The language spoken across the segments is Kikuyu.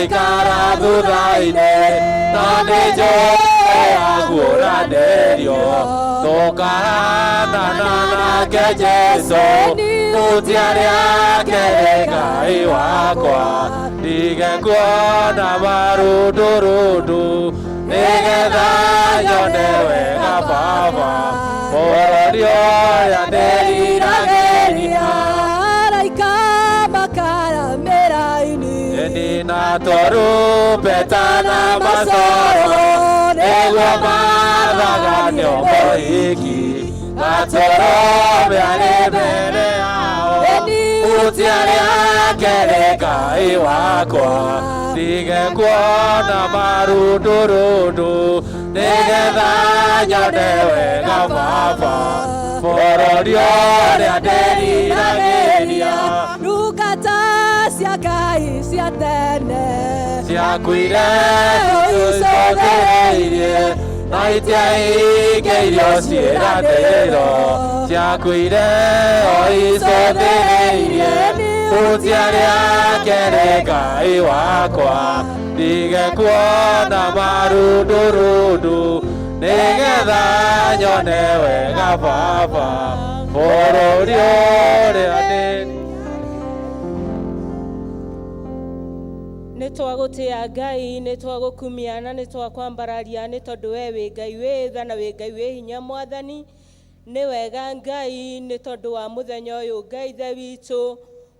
Ngaikara thutha-inĩ no nĩ njũĩ aguũranĩrio tũkahanana nake Jesũ hutia rĩake nĩ Ngai wakwa ndige kuona marundurundu nĩgetha nyone wega Baba bũrũri ũrĩa ndĩriragĩria. Araika makaramĩra-inĩ Ĩni na tũrumbeta na macoro nĩguo mathaganio mũhiki gatũrũme arĩ mbere yao hutia rĩake nĩ Ngai wakwa ndige kuona marundurundu nĩgetha nyone wega Baba bũrũri ũrĩa ndĩriragĩria. Ndungata cia Ngai cia tene ciakuire icũthĩrĩirie no itiaingĩirio ciĩranĩro ciakuire o icũthĩrĩirie hutia rĩake nĩ Ngai wakwa ndige kuona marundurundu nĩgetha nyone wega Baba bũrũri ũrĩa ndĩ. Nĩ twagũtĩa Ngai, nĩ twagũkumia na nĩ twakwambararia nĩ tondũ we wĩ Ngai wĩ tha na wĩ Ngai wĩ hinya Mwathani. Nĩ wega Ngai nĩ tondũ wa mũthenya ũyũ Ngai ithe witũ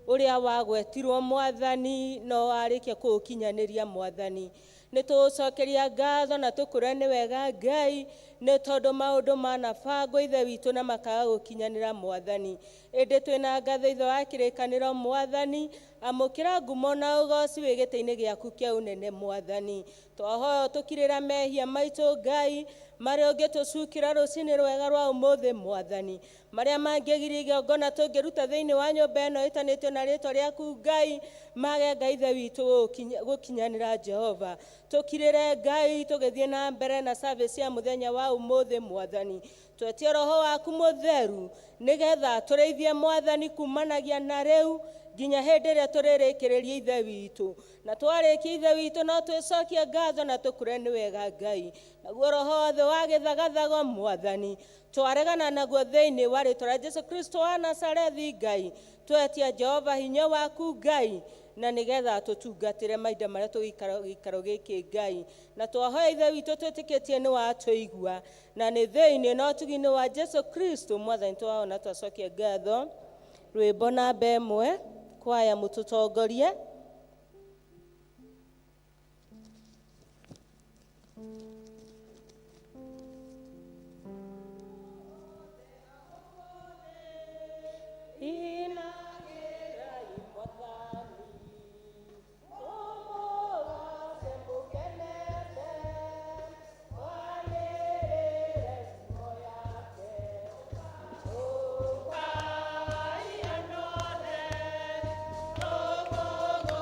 ũrĩa wagwetirwo Mwathani no warĩkia kũũkinyanĩria Mwathani. Nĩ tũgũcokeria ngatho na tũkũre nĩ wega Ngai nĩ tondũ maũndũ manabangwo ithe witũ na makaga gũkinyanĩra Mwathani. Ĩndĩ twĩna ngatho ithe wa kĩrĩkanĩro Mwathani, amũkĩra ngumo na ũgoci wĩ gĩtĩ-inĩ gĩaku kĩa ũnene Mwathani. Twahoya tũkirĩra mehia maitũ Ngai marĩa ũngĩtũcukĩra rũcinĩ rwega rwa ũmũthĩ Mwathani, marĩa mangĩgiria igongona tũngĩruta thĩinĩ wa nyũmba ĩno ĩtanĩtio na rĩtwa rĩaku Ngai mage Ngai ithe witũ gũkinyanĩra Jehova. Tũkirĩre Ngai tũgĩthiĩ na mbere na service ya mũthenya wa ũmũthĩ Mwathani. Twetie roho waku mũtheru nĩgetha tũrĩithie Mwathani kumanagia na rĩu nginya hĩndĩ ĩrĩa tũrĩrĩkĩrĩria ithe witũ. Na twarĩkia ithe witũ no twĩcokie ngatho na tũkũre nĩ wega Ngai. Naguo roho wothe wa gĩthagathago Mwathani twaregana naguo thĩinĩ wa rĩtwa rĩa Jesu Kristo wa Nazarethi Ngai. Twetia Jehova hinya waku Ngai na nĩgetha tũtungatĩre mahinda marĩa tũgĩikara gĩikaro gĩkĩ Ngai. Na twahoya ithe witũ twĩtĩkĩtie nĩ watũigua na nĩ thĩinĩ na ũtugi-inĩ wa Jesu Kristo Mwathani twahona twacokia ngatho. Rwĩmbo namba 1 kwaya mũtũtongorie. Inagĩrai Mwathani, tũmũgoce mũkenete, twanĩrĩre ngumo yake. Ũkai andũ othe, tũkũngũĩre.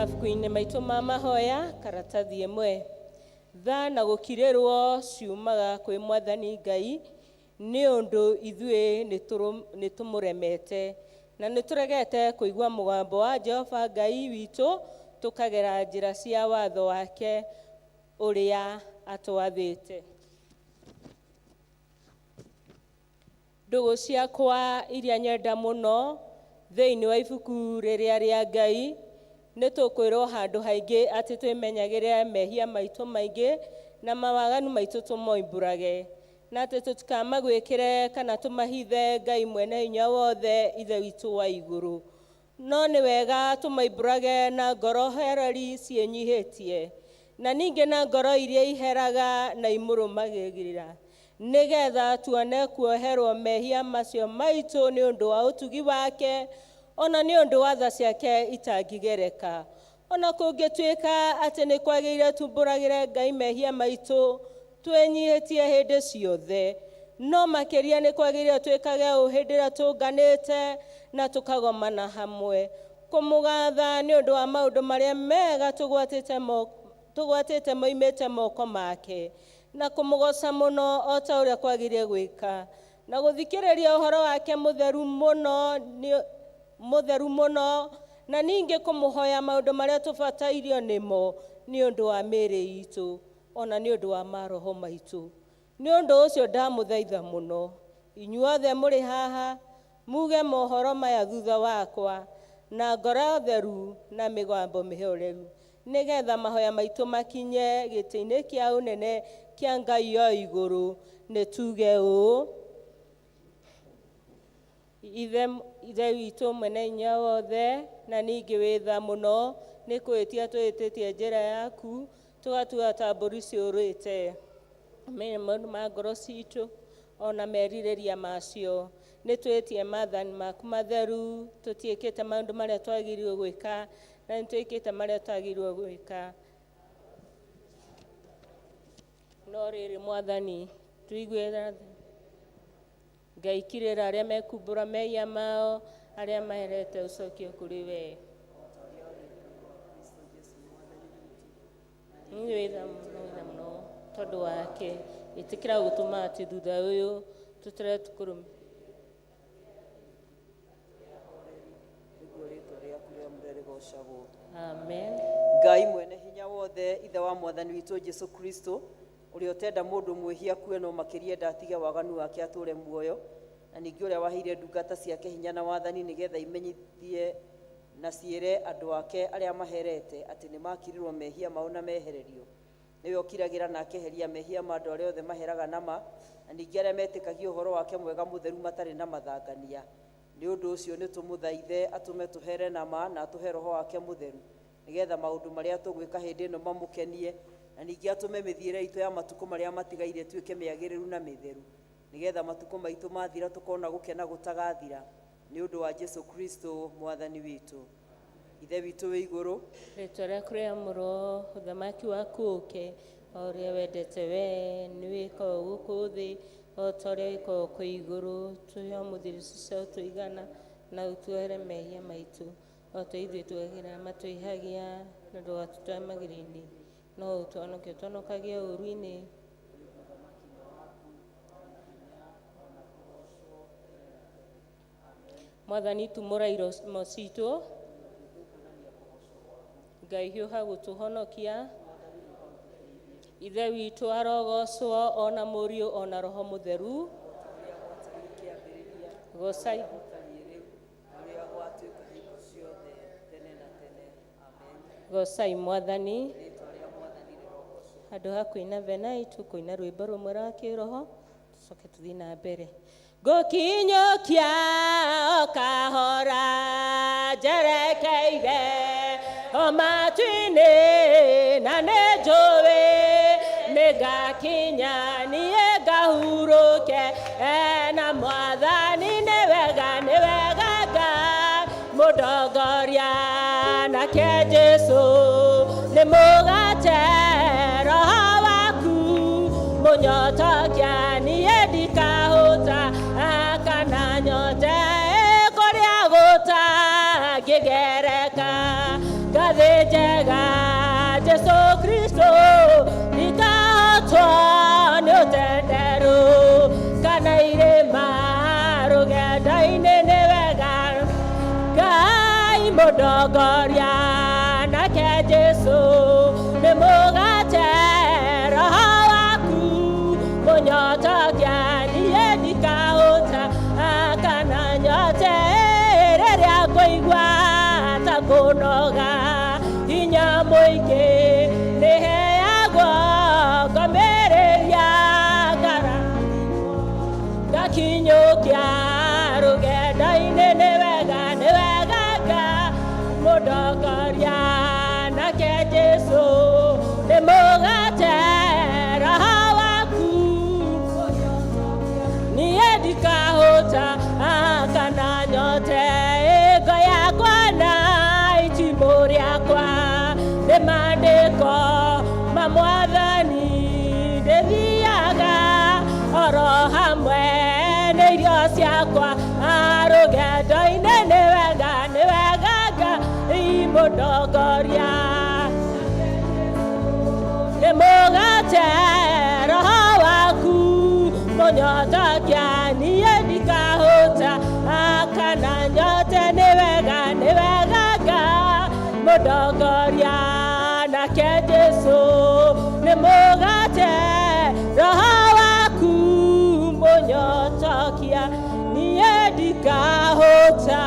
Mabuku-inĩ maitũ ma mahoya karatathi ĩmwe. Tha na gũkirĩrwo ciumaga kwĩ Mwathani Ngai, nĩ ũndũ ithuĩ nĩ tũmũremete na nĩ tũregete kũigua mũgambo wa Jehova Ngai witũ, tũkagera njĩra cia watho wake ũrĩa atwathĩte. Ndũgũ ciakwa iria nyenda mũno thĩinĩ wa ibuku rĩrĩa rĩa Ngai, nĩ tũkwĩrwo handũ haingĩ atĩ twĩmenyagĩre mehia maitũ maingĩ na mawaganu maitũ tũmoimbũrage, na atĩ tũtikamagwĩkĩre kana tũmahithe Ngai mwene hinya wothe Ithe witũ wa igũrũ. No nĩ wega tũmoimbũrage na ngoro hereri ciĩnyihĩtie, na ningĩ na ngoro iria iheraga na imũrũmagĩrĩra, nĩgetha tuone kuoherwo mehia macio maitũ nĩ ũndũ wa ũtugi wake, ona nĩ ũndũ wa tha ciake itangĩgereka. Ona kũngĩtuĩka atĩ nĩ kwagĩrĩire tumbũragĩre Ngai mehia maitũ twĩnyihĩtie hĩndĩ ciothe, no makĩria nĩ kwagĩrĩire twĩkage ũũ hĩndĩ ĩrĩa tũnganĩte na tũkagomana hamwe, kũmũgatha nĩ ũndũ wa maũndũ marĩa mega tũgwatĩte moimĩte moko make, na kũmũgoca mũno o ta ũrĩa kwagĩrĩire gwĩka, na gũthikĩrĩria ũhoro wake mũtheru mũno mũtheru mũno, na ningĩ kũmũhoya maũndũ marĩa tũbatairio nĩmo nĩ ũndũ wa mĩĩrĩ itũ, ona nĩ ũndũ wa maroho maitũ. Nĩ ũndũ ũcio ndamũthaitha mũno inyuothe mũrĩ haha, muge mohoro maya thutha wakwa na ngoro theru na mĩgambo mĩhoreru, nĩgetha mahoya maitũ makinye gĩtĩ-inĩ kĩa ũnene kĩa Ngai o igũrũ. Nĩ tuge ũũ: Ithe witũ mwene hinya wothe na ningĩ wĩ tha mũno, nĩ kwĩhĩtia twĩhĩtĩtie njĩra yaku, tũgatua ta mbũri ciũrĩte. Maũndũ ma ngoro citũ ona merirĩria macio, nĩ twĩtie maathani maku matheru, tũtiĩkĩte maũndũ marĩa twagĩrĩirwo gwĩka, na nĩ twĩkĩte marĩa twagĩrĩirwo gwĩka. No rĩrĩ Mwathani, tũigue tha. Ngai kirĩra arĩa mekumbũra mehia mao, arĩa maherete ũcokio kũrĩ we. Nĩ wĩ tha mũno, wĩ tha mũno tondũ wake. Ĩtĩkĩra gũtũma atĩ thutha ũyũ tũtũre tũkũrũmĩrĩire. Nĩguo rĩĩtwa rĩaku rĩamũre rĩgoocagwo. Amen. Ngai mwene hinya wothe, Ithe wa Mwathani witũ Jesu Kristo, ũrĩa ũtenda mũndũ mwĩhia akue no makĩria enda atige waganu wake atũũre muoyo, na ningĩ ũrĩa waheire ndungata ciake hinya na wathani nĩgetha imenyithie na ciĩre andũ ake arĩa maherete atĩ nĩ makirirwo mehia mao na mehererio. Nĩwe ũkiragĩra na akeheria mehia ma andũ arĩa othe maheraga nama, na ningĩ arĩa metĩkagia ũhoro wake mwega mũtheru matarĩ na mathangania. Nĩ ũndũ ũcio nĩ tũmũthaithe atũme tũhere nama na atũhe roho wake mũtheru, nĩgetha maũndũ marĩa tũgwĩka hĩndĩ ĩno mamũkenie, na ningĩ atũme mĩthiĩre itũ ya matukũ marĩa matigaire ĩtuĩke mĩagĩrĩru na mĩtheru, nĩgetha matukũ maitũ mathira tũkona gũkena gũtagathira, nĩ ũndũ wa Jesu Kristo Mwathani witũ. Ithe witũ wĩ igũrũ, rĩtwa rĩaku rĩamũrwo, ũthamaki waku ũke, o ũrĩa wendete we nĩ wĩkagwo gũkũ thĩ o ta ũrĩa wĩkagwo kũu igũrũ. Tũhe ũmũthĩ irio cia ũtũigana, na ũtuohere mehia maitũ o ta ithuĩ tuohagĩra matwĩhagia, na ndũgatũtware magerio-inĩ, no ũtũhonokie ũtũhonokagie ũũru-inĩ. Mwathani tumũra iromo citũ, Ngai hiũha gũtũhonokia. Ithe witũ arogocwo, ona Mũriũ ona Roho Mũtheru. Gocai. Gocai Mwathani. Handũ ha kũina venai tũkũina rwĩmbo rũmwe rwa kĩroho, tũcoke tũthiĩ na mbere. Ngũkinyũkia o kahora njerekeire o matu-inĩ, na nĩ njũĩ nĩngakinya niĩ ngahurũke na Mwathani. Nĩ wega, nĩ wega Ngai mũndongoria, nake Jesu nĩ mũgate, roho waku mũnyotokia, niĩ ndikahũta kana nyote kũrĩa gũtangĩgereka. Ngathĩ thĩ njega Jesu Kristo ndikahotwo nĩ ũtenderũ kana irĩma rũgendo-inĩ nĩ wega Ngai mũndongoria nake Jesu nĩ mũgate roho waku mũnyotokia niĩ ndikahũta kana nyote rĩrĩa ngũigua ta kũnoga hinya mũingĩ nĩheagwo ngomĩrĩria ngarathimwo ngakinyũkia rũgendo-inĩ nĩ wega nĩ wega nga mũndongoria nake Jesu nĩ mũgate roho waku niĩ ndikahũta kana nyote ngo yakwa na itimũ rĩakwa nĩ maandĩko ma mwathani ndĩthiaga oro hamwe nĩ irio ciakwa rũgendo-inĩ nĩ wega nĩ wega Ngai mũndongoria nĩ mũgate roho waku mũnyotokia niĩ ndikahũta kana nyote nĩ wega nĩ wega Ngai mũndongoria nake Jesu nĩ mũgate roho waku mũnyotokia niĩ ndikahũta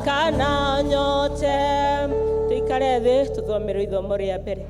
kana nyote. Tũikare thĩ tũthomerwo ithomo rĩa mbere.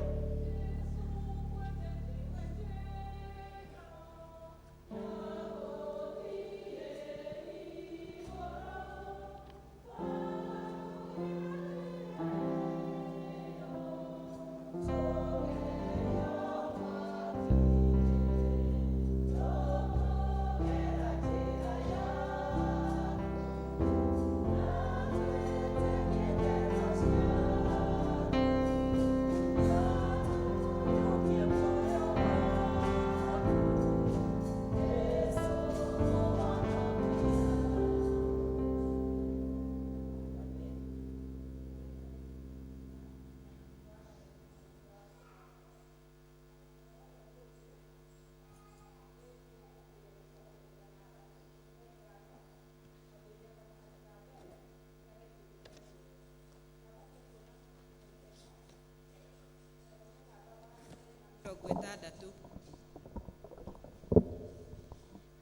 60.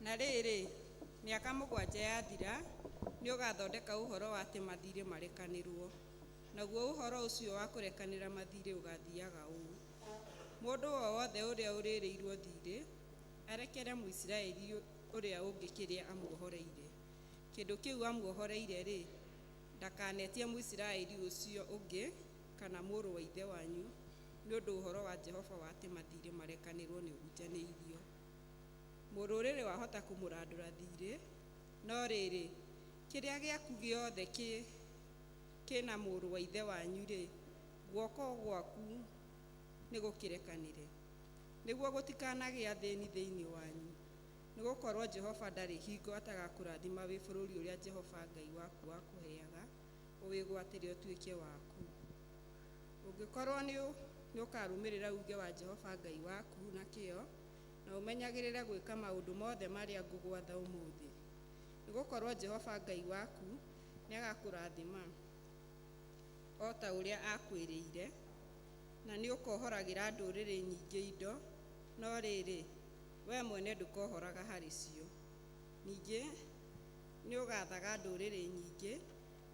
Na rĩrĩ, mĩaka 7 yathira, nĩũgathondeka ũhoro wa atĩ mathiirĩ marekanĩrwo. Naguo ũhoro ũcio wa kũrekanĩra mathiirĩ ũgaathiiaga ũũ: mũndũ o wothe ũrĩa ũrĩrĩirwo thiirĩ, arekere Mũisiraeli ũrĩa ũngĩ kĩrĩa amuohoreire. Kĩndũ kĩu amuohoreire-rĩ, ndakanetie Mũisiraeli ũcio ũngĩ kana mũrũ wa ithe wanyu, nĩ ũndũ ũhoro wa Jehova wa atĩ mathiirĩ marekanĩrwo nĩũhutanĩirio. Mũrũrĩrĩ wahota kũmũrandũra thiirĩ, no rĩrĩ, kĩrĩa gĩaku gĩothe kĩna mũrũ wa ithe wanyu-rĩ, guoko gwaku nĩgũkĩrekanĩre, nĩguo gũtikanagĩe athĩĩni thĩinĩ wanyu. Nĩgũkorwo Jehova ndarĩ hingo atagakũrathima wĩ bũrũri ũrĩa Jehova Ngai waku akũheaga ũwĩgwatĩre ũtuĩke waku. Ũngĩkorwo nĩũkarũmĩrĩra uuge wa Jehova Ngai waku na kĩyo, na ũmenyagĩrĩre gwĩka maũndũ mothe marĩa ngũgwatha ũmũthĩ. Nĩgũkorwo Jehova Ngai waku nĩagakũrathima o ta ũrĩa aakwĩrĩire, na nĩũkohoragĩra ndũrĩrĩ nyingĩ indo, no rĩrĩ, wee mwene ndũkohoraga harĩ cio. Ningĩ nĩũgaathaga ndũrĩrĩ nyingĩ,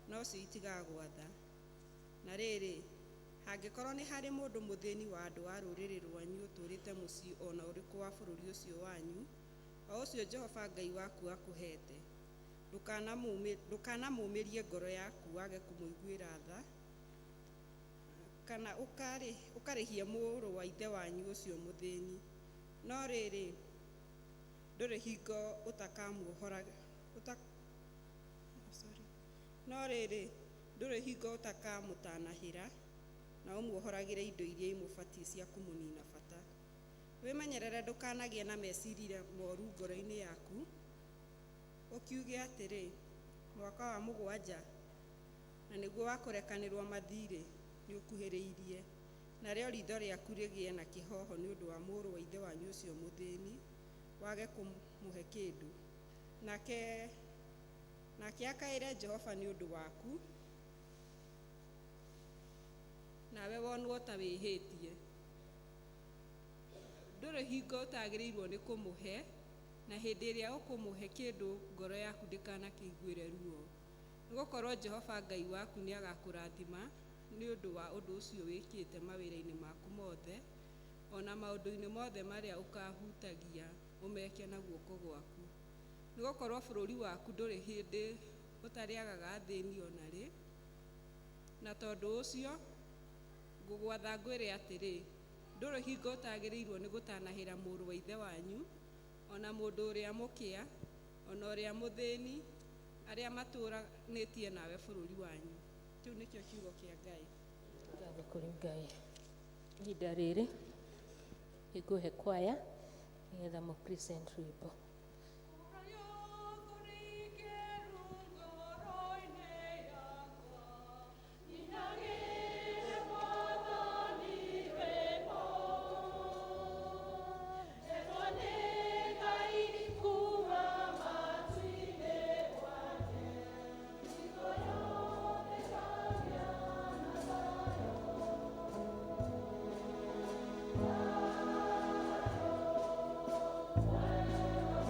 no cio itigagwatha. Na rĩrĩ, hangĩkorwo nĩ harĩ mũndũ mũthĩni wa andũ a rũrĩrĩ rwanyu ũtũũrĩte mũciĩ o na ũrĩkũ wa bũrũri ũcio wanyu, o ũcio Jehova Ngai waku akũheete, ndũkanamũũmĩrie ngoro yaku wage kũmũiguĩra tha, kana ũkarĩhie mũrũ wa ithe wanyu ũcio mũthĩni. No rĩrĩ, ndũrĩ hingo ũtakamuohora no rĩrĩ, ndũrĩ hingo ũtakamũtanahĩra na ũmuohoragĩre indo iria imũbatiĩ cia kũmũniina bata. Wĩmenyerere ndũkanagĩe na meciiria mooru ngoro-inĩ yaku, ũkiuge atĩrĩ, Mwaka wa 7, na nĩguo wa kũrekanĩrwo mathiirĩ, nĩũkuhĩrĩirie, narĩo riitho rĩaku rĩgĩe na kĩhoho nĩ ũndũ wa mũrũ wa ithe wanyu ũcio mũthĩni, wage kũmũhe kĩndũ, nake akaĩre Jehova nĩ ũndũ waku, nawe wonwo ta wĩhĩtie. Ndũrĩ hingo ũtagĩrĩirwo nĩ kũmũhe, na hĩndĩ ĩrĩa ũkũmũhe kĩndũ ngoro yaku ndĩkanakĩiguĩre ruo, nĩgũkorwo Jehova Ngai waku nĩagakũrathima nĩ ũndũ wa ũndũ ũcio wĩkĩte mawĩra-inĩ maku mothe, o na maũndũ-inĩ mothe marĩa ũkahutagia ũmeke na guoko gwaku. Nĩgũkorwo bũrũri waku ndũrĩ hĩndĩ ũtarĩagaga athĩni o na rĩ, na tondũ ũcio ngũgwatha ngwĩre atĩrĩ, ndũrĩ hingo ũtagĩrĩirwo nĩ gũtanahĩra mũrũ wa ithe wanyu, o na mũndũ ũrĩa mũkĩa, o na ũrĩa mũthĩni, arĩa matũũranĩtie nawe bũrũri wanyu. Kĩu nĩkĩo kiugo kĩa Ngai. Ngatho kũrĩ Ngai. Ihinda rĩrĩ ngũhe kwaya nĩgetha mũ present rwĩmbo. Thank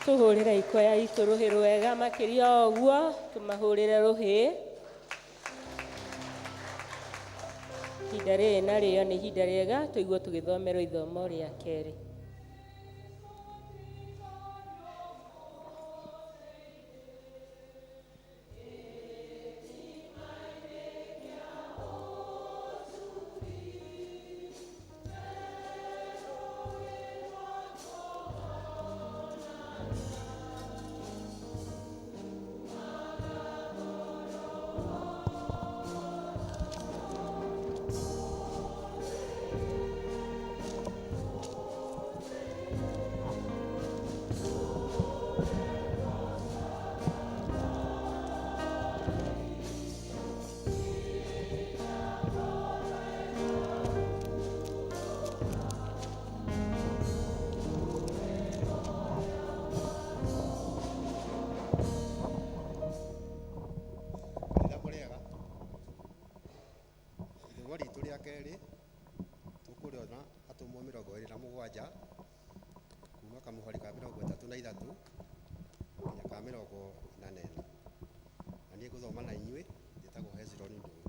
Tũhũrĩre ikwaya itũ rũhĩ rwega makĩria ũguo tũmahũrĩre rũhĩ. Ihinda rĩrĩ narĩo nĩ ihinda rĩega tũigue tũgĩthomerwo ithomo rĩa kerĩ. Kanitha mũrĩega, ithomo ritũ rĩa kerĩ tũkũrĩona Atũmwo 27 kuma kamũhari ka 33 nginya ka 44. Na niĩ ngũthoma na inyuĩ njĩtagwo Hezron Ndung'u.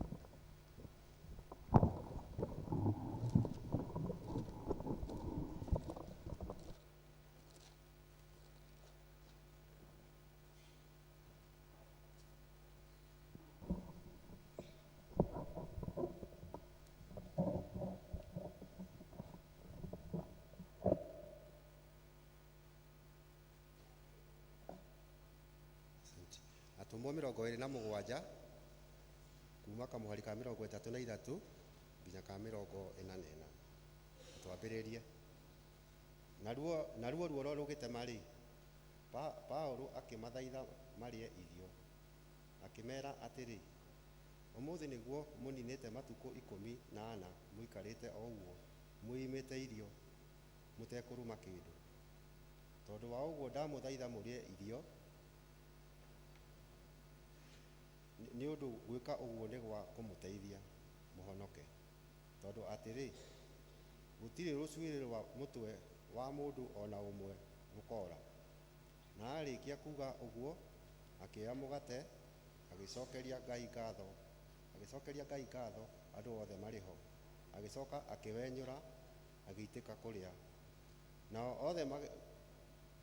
Asante. Atũmwo 27 kuma kamũhari ka 33 nginya ka 44. Twambĩrĩrie. Naruo ruoro rũgĩtema-rĩ, Paũlũ akĩmathaitha marĩe irio, akĩmera atĩrĩ, ũmũthĩ nĩguo mũninĩte matukũ 14 mũikarĩte o ũguo mwĩimĩte irio mũtekũrũma kĩndũ. Tondũ wa ũguo ndamũthaitha mũrĩe irio, nĩ ũndũ gwĩka ũguo nĩ gwa kũmũteithia mũhonoke. Tondũ atĩrĩ, gũtirĩ rũcuĩrĩ rwa mũtwe wa mũndũ o na ũmwe rũkoora. Na arĩkia kuga ũguo, akĩoya mũgate, agĩcokeria Ngai ngatho andũ othe marĩ ho, agĩcoka akĩwenyũra, agĩitĩka kũrĩa. Nao othe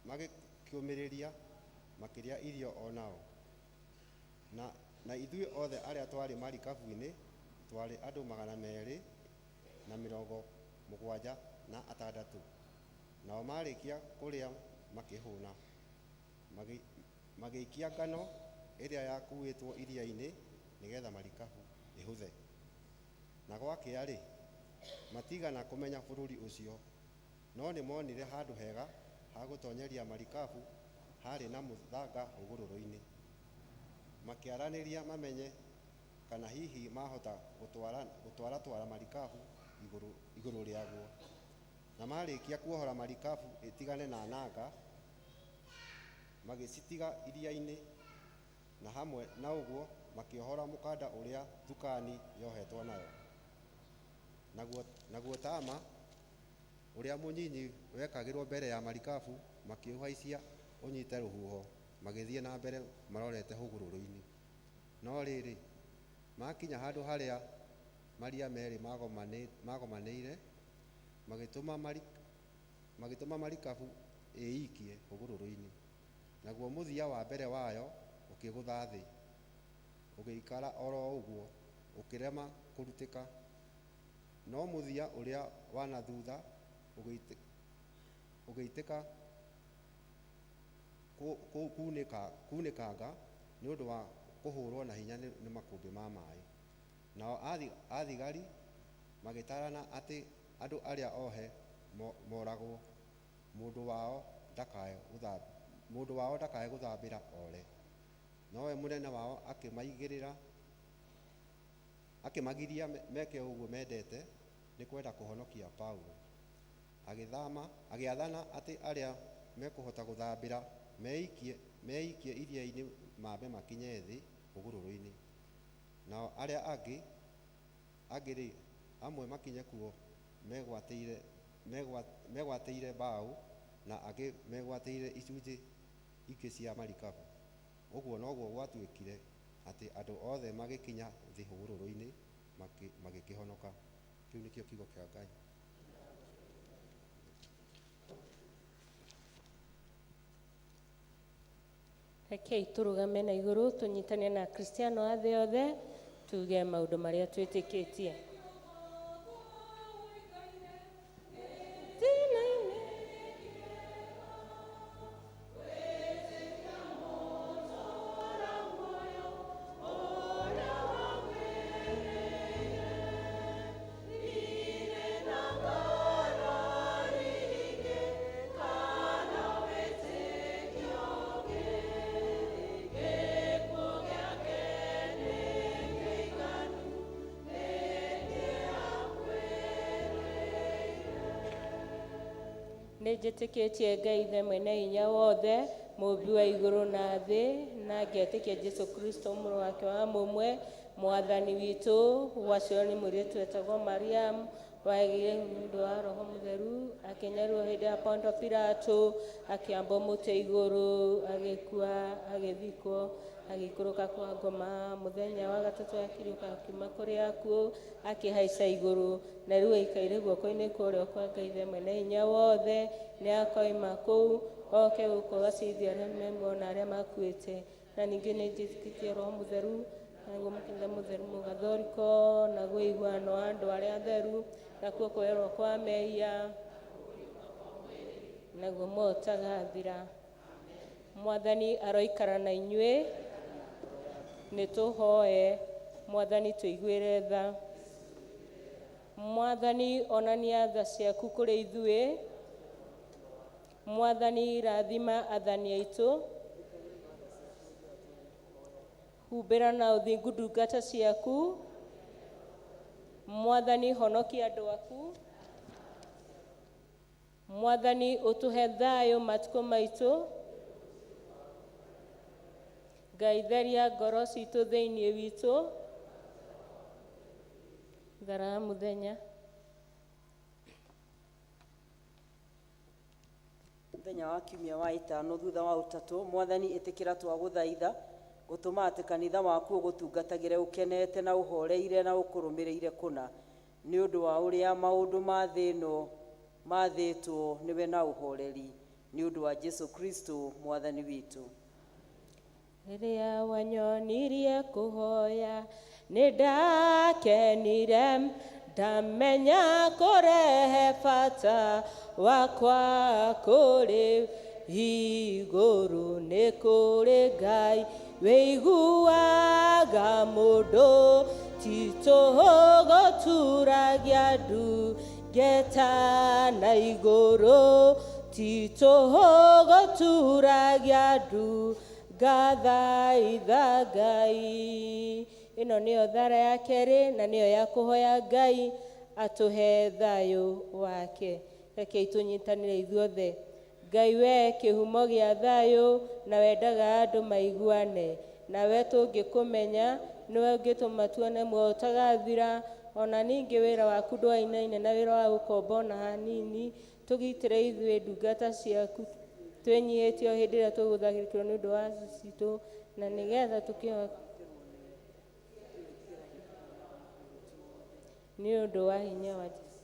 magĩkĩũmĩrĩria, makĩrĩa irio o nao. Na ithuĩ othe arĩa twarĩ marikabu-inĩ twarĩ andũ 276. Nao marĩkia kũrĩa makĩhũna, magĩikia ngano ĩrĩa yakuĩtwo iria-inĩ nĩgetha marikabu ĩhũthe. Na gwakĩa-rĩ, matigana kũmenya bũrũri ũcio, no nĩmonire handũ hega ha gũtonyeria marikabu harĩ na mũthanga hũgũrũrũ-inĩ. Makĩaranĩria mamenye kana hihi mahota gũtwaratwara marikabu igũrũ rĩaguo. Na marĩkia kuohora marikabu ĩtigane na nanga, magĩcitiga iria-inĩ, na hamwe na ũguo makĩohora mũkanda ũrĩa thukani yohetwo nayo. Naguo tama ũrĩa mũnyinyi wekagĩrwo mbere ya marikabu makĩũhaicia ũnyite rũhuho, magĩthiĩ na mbere marorete hũgũrũrũ-inĩ. No rĩrĩ, makinya handũ harĩa maria merĩ magomanĩire, magĩtũma marikabu ĩikie hũgũrũrũ-inĩ. Naguo mũthia wa mbere wayo ũkĩgũtha thĩ, ũgĩikara oro ũguo, ũkĩrema kũrutĩka. No mũthia ũrĩa wa na thutha ũgĩitĩka kunĩkanga nĩ ũndũ wa kũhũrwo na hinya nĩ makũmbĩ ma maĩ. Nao athigari magĩtarana atĩ andũ arĩa ohe moragwo, mũndũ wao ndakae gũthambĩra ore. Nowe mũnene wao akĩmagiria meke ũguo mendete nĩ kwenda kũhonokia Paũlũ. Agĩathana atĩ arĩa mekũhota gũthambĩra meikie iria-inĩ mambe makinye thĩ hũgũrũrũ-inĩ. Nao arĩa angĩ-rĩ, amwe makinye kuo megwatĩire mbaũ na angĩ megwatĩire icunjĩ ingĩ cia marikabu. Ũguo noguo gwatuĩkire, atĩ andũ othe magĩkinya thĩ hũgũrũrũ-inĩ magĩkĩhonoka. Kĩu nĩkĩo kiugo kĩa Ngai. Rekei tũrũgame na igũrũ tũnyitane na Akristiano a thĩ yothe tuge maũndũ marĩa twĩtĩkĩtie. Nĩ njĩtĩkĩtie Ngai Ithe mwene hinya wothe, mũũmbi wa igũrũ na thĩ, na ngetĩkia Jesũ Kristo mũrũ wake wa mũmwe, mwathani witũ, waciarwo nĩ mũirĩtu wetagwo Mariamu, wagĩire nĩ ũndũ wa Roho Mũtheru, akĩnyarirwo hĩndĩ ya Ponto Pilato, akĩambwo mũtĩ igũrũ, agĩkua, agĩthikwo, agĩikũrũka kwa ngoma, mũthenya wa gatatũ akĩriũka akiuma kũrĩ akuũ, akĩhaica igũrũ, na rĩu aikaire guoko-inĩ kwa ũrĩo kwa Ngai Ithe mwene hinya wothe, nĩ akoima kũu oke gũkũ acirithie arĩa me muoyo na arĩa makuĩte. Na ningĩ nĩ njĩtĩkĩtie Roho Mũtheru, naguo mũkanitha mũtheru mũgathoriko, naguo ũiguano wa andũ arĩa atheru, nakuo kũherwo kwa mehia, naguo muoyo ũtagathira. Mwathani aroikara na inyuĩ. Nĩ tũhoe. Mwathani tũiguĩre tha. Mwathani onania tha ciaku kũrĩ ithuĩ. Mwathani rathima athani aitũ. Humbĩra na ũthingu ndungata ciaku. Mwathani honokia andũ aku. Mwathani ũtũhe thayũ matukũ maitũ. Ngai theria ngoro citũ thĩinĩ witũ. Thara ya mũthenya. Mũthenya wa kiumia wa ĩtano thutha wa ũtatũ, Mwathani ĩtĩkĩra twagũthaitha gũtũma atĩ kanitha waku ũgũtungatagĩre ũkenete na ũhoreire na ũkũrũmĩrĩire kũna, nĩ ũndũ wa ũrĩa maũndũ ma thĩ ĩno mathĩtwo nĩwe na ũhoreri, nĩ ũndũ wa Jesũ Kristo Mwathani witũ. Rĩrĩa wanyonirie kũhoya nĩ ndakenire, ndamenya kũrehe bata wakwa kũrĩ igũrũ nĩ kũrĩ Ngai wĩiguaga mũndũ, ti tũhũ gũturagia ndu ngeta na igũrũ, ti tũhũ gũturagia ndu ngathaitha Ngai. Ĩno nĩyo thara ya kerĩ na nĩyo ya kũhoya Ngai atũhe thayũ wake. Rekei tũnyitanĩre ithuothe. Ngai we kĩhumo gĩa thayũ na wendaga andũ maiguane, nawe tũngĩkũmenya nĩwe ũngĩtũma tuone muoyo ũtagathira, ona ningĩ wĩra waku ndwainaine na wĩra wa gũkomba ona hanini. Tũgitĩre ithuĩ ndungata ciaku twĩnyihĩtie o hĩndĩ ĩrĩa tũgũthagĩrĩkĩrwo nĩ ũndũ wa thũ citũ, na nĩgetha tũkĩhoe nĩ ũndũ wa hinya wa Jesũ.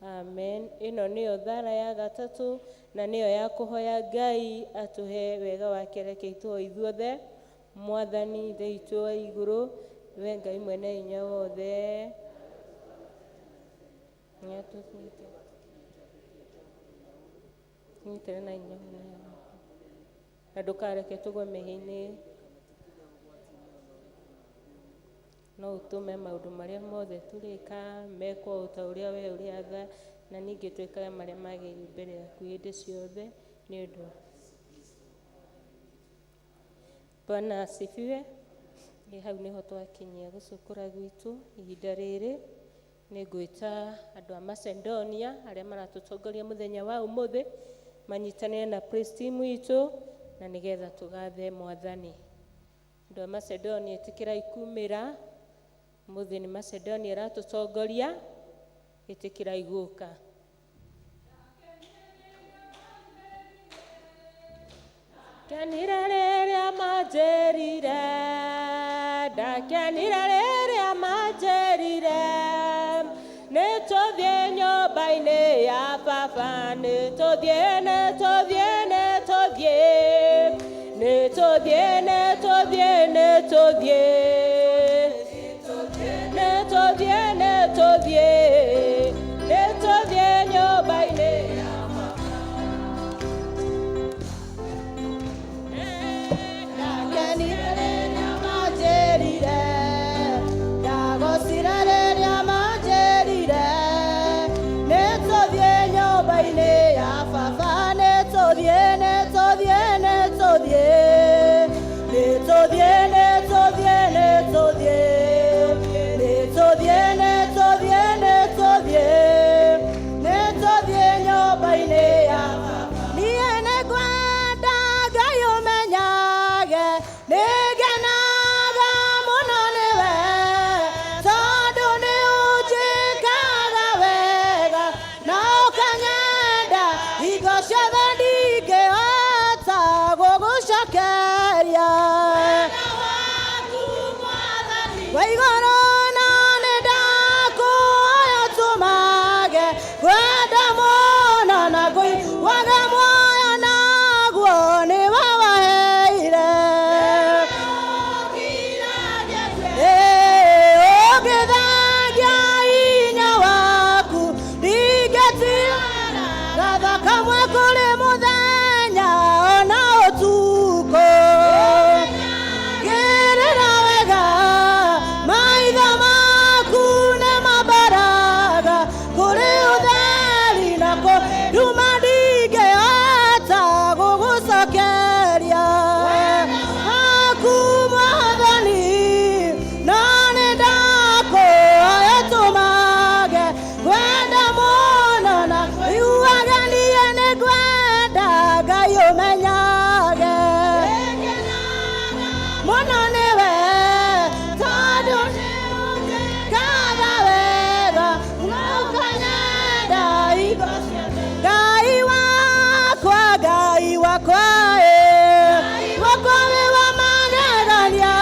Amen. Ĩno nĩyo thara ya gatatũ na nĩyo ya kũhoya Ngai atũhe wega wake. Rekei tũhoe ithuothe. Mwathani Ithe witũ wa igũrũ, we Ngai mwene hinya wothe, nĩatũnyitĩre na hinya na ndũkareke tũgwe mehia-inĩ, no ũtũme maũndũ marĩa mothe tũrĩka mekwo o ta ũrĩa we ũrĩatha, na ningĩ twĩkage marĩa magĩrĩire mbere yaku hĩndĩ ciothe, nĩ ũndũ Bwana asifiwe. Nĩ hau nĩho twakinyia gũcukũra gwitũ ihinda rĩrĩ. Nĩ ngwĩta andũ a Macedonia arĩa maratũtongoria mũthenya wa ũmũthĩ manyitanĩre na praise team itũ, na nĩgetha tũgathe Mwathani. Andũ a Macedonia, ĩtĩkĩrai kumĩra. Mũthĩ nĩ Macedonia ĩratũtongoria, ĩtĩkĩrai gũka. Ndakenire rĩrĩa manjĩrire, ndakenire rĩrĩa manjĩrire, nĩtũthiĩ nyũmba-inĩ ya baba, nĩtũthiĩ, nĩtũthiĩ, nĩtũthiĩ, nĩtũthiĩ, nĩtũthiĩ, nĩtũthiĩ, nĩtũthiĩ, nĩtũthiĩ, nĩtũthiĩ nyũmba-inĩ ya Ndakenire rĩrĩa manjĩrire, ndagocire rĩrĩa manjĩrire, nĩtũthiĩ nyũmba-inĩ ya baba, nĩtũthiĩ, nĩtũthiĩ, nĩtũthiĩ, nĩtũthiĩ, nĩtũthiĩ, nĩtũthiĩ, nĩtũthiĩ, nĩtũthiĩ, nĩtũthiĩ, nĩtũthiĩ nyũmba-inĩ ya baba. Niĩ nĩngwenda Ngai ũmenyage nĩngenaga mũno nĩwe tondũ nĩ ũnjĩkaga wega na ũkanyenda hingo ciothe ndingĩhota gũgũcokeria wa igũrũ na nĩ ndakũhoya tũmage kwenda mũno na kũiguaga muoyo naguo nĩwe waheire. Ũngĩthengia hinya waku ndingĩtigana gatha kamwe kũrĩ mũthenya ona ũtukũ ngĩrĩra wega maitho maku nĩ mambaraga kũrĩ ũtheri na kũnduma ndingĩhota gũgũcokeria aku mwathani no nĩ ndakũhoya tũmage kwenda mũno na kũiguaga niĩ nĩ ngwenda Ngai ũmenyage mũno nĩwe tondũ nĩũnjĩkaga wega na ũkanyenda hingo ciothe. Ngai wakwa, Ngai wakwa, ĩ wakwa wĩ wa magegania.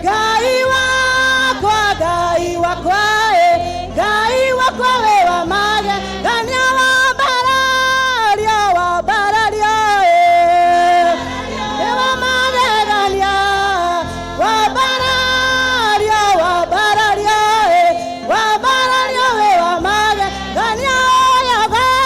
Ngai wakwa, Ngai wakwa, ĩ Ngai wakwa wĩ wa magegania, wambararia, wambararia, ĩ nĩ wa magegania, wambararia, wambararia, ĩ wambararia wĩ wa magegania, ũyũ.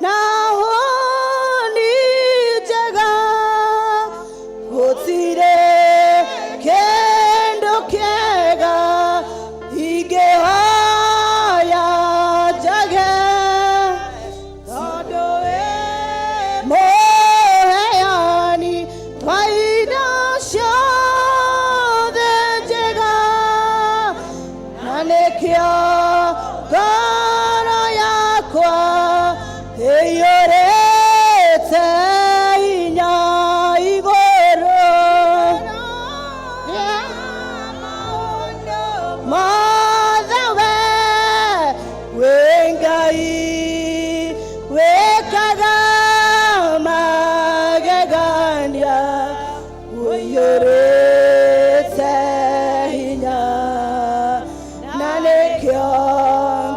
Na hũni njega gũtirĩ kĩndũ kĩega ingĩhoya njage tondũ wĩ mũheani wa indo ciothe njega na nĩkĩo ngoro yakwa ĩiyũrĩte hinya igũrũ mothe we wĩ Ngai wĩkaga magegania ũiyũrĩte hinya na nĩkĩo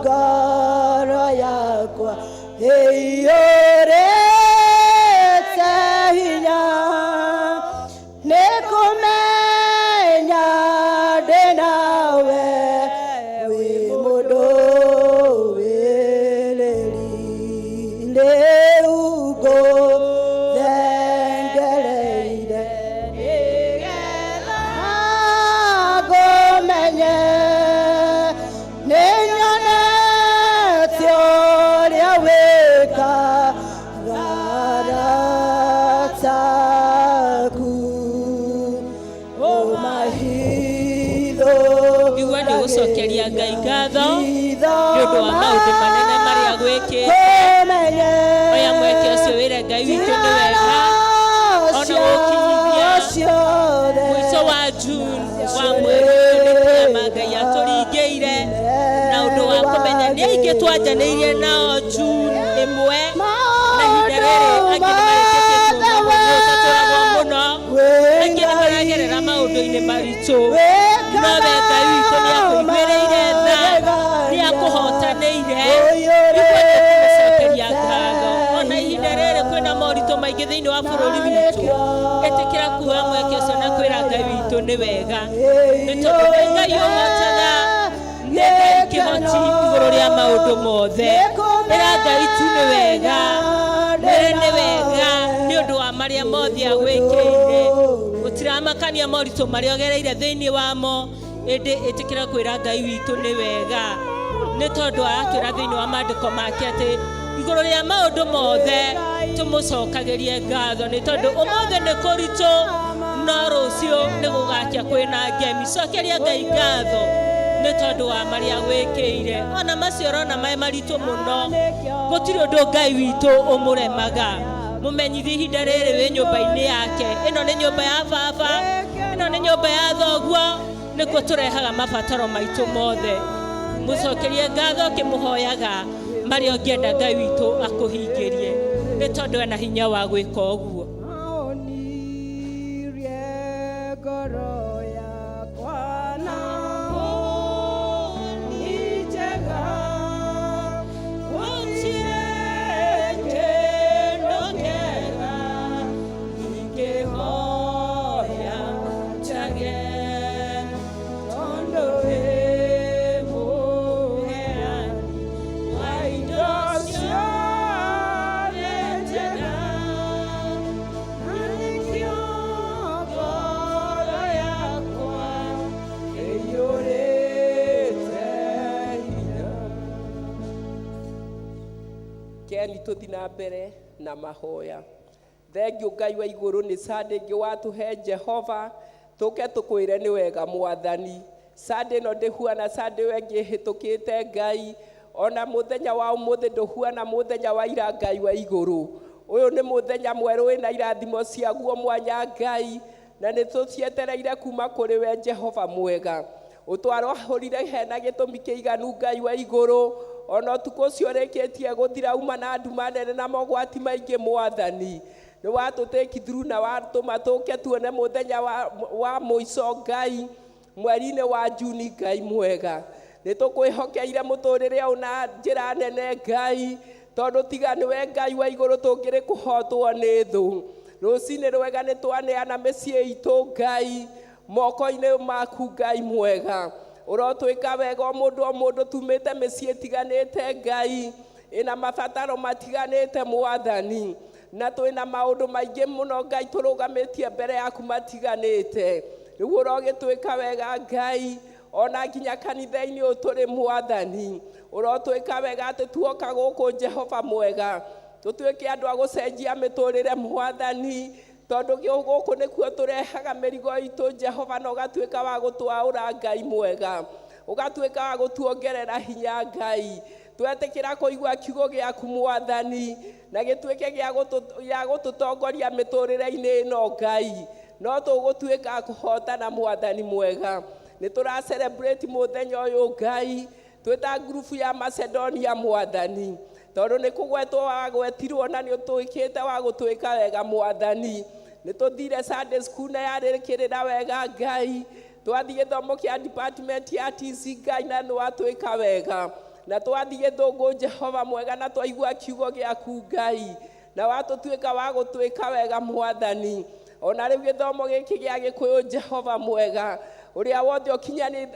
ngoro yakwa ĩiyũrĩte hinya nĩ kũmenya ndĩ nawe wĩ mũndũ wĩrĩri rĩu ngũthengereire nĩgetha ngũmenye nĩ nyonete ũrĩa wĩkaga arata aku ũmahitho Igua nĩ gũcokeria Ngai ngatho nĩ ũndũ wa maũndũ manene marĩa gwĩkĩte. Oya mweke ũcio wĩre Ngai witũ nĩ wega ona gũkinyithia mũico wa June wa mweri ũyũ nĩ kĩama Ngai atũringĩire na ũndũ wa kũmenya nĩ aingĩ twanjanĩirie nao June ĩmwe na ihinda rĩrĩ angĩ nĩ marĩkĩtie kuuma mweri ũyũ tũtũragwo mũno angĩ nĩ maragerera maũndũ-inĩ maritũ no we Ngai witũ nĩ akũiguĩrĩire tha nĩ akũhotanĩire ithuĩ tũkũmũcokeria ngatho ona ihinda rĩrĩ kwĩna moritũ maingĩ thĩinĩ wa bũrũri witũ ĩtĩkĩra kuoya mweke ũcio na kwĩra Ngai witũ nĩ wega nĩ tondũ nĩ Ngai ũhotaga nĩ Ngai kĩhoti igũrũ rĩa maũndũ mothe ĩra Ngai tu nĩ wega mwĩre nĩ wega nĩ ũndũ wa marĩa mothe agwĩkĩire gũtiramakania moritũ marĩa ũgereire thĩinĩ wamo ĩndĩ ĩtĩkĩra kwĩra Ngai witũ nĩ wega nĩ tondũ aratwĩra thĩinĩ wa maandĩko make atĩ igũrũ rĩa maũndũ mothe tũmũcokagĩrie ngatho nĩ tondũ ũmũthĩ nĩ kũritũ no rũciũ nĩ gũgakĩa kwĩna ngemi cokeria Ngai ngatho nĩ tondũ wa marĩa gwĩkĩire ona macio ũrona me maritũ mũno gũtirĩ ũndũ Ngai witũ ũmũremaga mũmenyithie ihinda rĩrĩ wĩ nyũmba-inĩ yake ĩno nĩ nyũmba ya baba ĩno nĩ nyũmba ya thoguo nĩkuo tũrehaga mabataro maitũ mothe mũcokerie ngatho ũkĩmũhoyaga marĩa ũngĩenda Ngai witũ akũhingĩrie nĩ tondũ ena hinya wa gwĩka ũguo. Aonirie ngoro yakwa na hũni njega gũtirĩ kĩndũ kĩega ingĩhoya njage tondũ wĩ mũheani wa indo ciothe njega na nĩkĩo ngoro yakwa ĩiyũrĩte hinya. Keni tũthi na mbere na mahoya thengiũ Ngai wa igũrũ nĩ Sunday ĩngĩ watũhe Jehova tũke tũkwĩre nĩ wega mwathani Sunday ĩno ndĩhuana Sunday ĩyo ĩngĩ ĩhĩtũkĩte Ngai ona mũthenya wa ũmũthĩ ndũhuana mũthenya wa ira Ngai wa igũrũ ũyũ nĩ mũthenya mwerũ wĩna irathimo ciaguo mwanya Ngai na nĩ tũcietereire kuma kũrĩ we Jehova mwega ũtwarahũrire hena gĩtũmi kĩiganu Ngai wa igũrũ ona ũtukũ ũcio ũrĩkĩtie gũthira uma na nduma nene na mogwati maingĩ mwathani nĩ watũtĩki through na watũma tũke tuone mũthenya wa mũico Ngai mweri-inĩ wa Juni Ngai mwega nĩ tũkwĩhokeire mũtũrĩre ũyũ na njĩra nene Ngai tondũ tiga nĩwe Ngai wa igũrũ tũngĩrĩ kũhotwo nĩ thũ rũcinĩ rwega nĩ twaneana mĩciĩ itũ Ngai moko-inĩ maku Ngai mwega ũrotwĩka wega o mũndũ o mũndũ tumĩte mĩciĩ ĩtiganĩte Ngai Ĩna mabataro matiganĩte Mwathani, na twĩna maũndũ maingĩ mũno Ngai tũrũgamĩtie mbere yaku matiganĩte. Rĩu ũrogĩtwĩka wega Ngai, ona nginya kanitha-inĩ ũyũ tũrĩ Mwathani, ũrotwĩka wega atĩ tuoka gũkũ Jehova mwega, tũtuĩke andũ a gũcenjia mĩtũrĩre Mwathani, tondũ gũkũ nĩkuo tũrehaga mĩrigo itũ Jehova, na ũgatuĩka wa gũtwaũra Ngai mwega, ũgatuĩka wa gũtuongerera hinya Ngai. Twetĩkĩra kũigua kiugo gĩaku Mwathani, na gĩtuĩke gĩa gũtũtongoria mĩtũrĩre-inĩ ĩno Ngai, no tũgũtuĩka a kũhotana Mwathani mwega. Nĩ tũra celebrate mũthenya ũyũ Ngai, twĩta ngurubu ya Macedonia Mwathani, tondũ nĩ kũgwetwo wagwetirwo na nĩ ũtwĩkĩte wa gũtwĩka wega Mwathani. Nĩ tũthire Sunday school na yarĩkĩrĩra wega Ngai, twathiĩ gĩthomo kĩa department ya TC Ngai, na nĩ watwĩka wega, na twathiĩ gĩthũngũ Jehova mwega, na twaigua kiugo gĩaku Ngai, na watũtuĩka wa gũtwĩka wega Mwathani. Ona rĩu gĩthomo gĩkĩ gĩa Gĩkũyũ Jehova mwega, ũrĩa wothe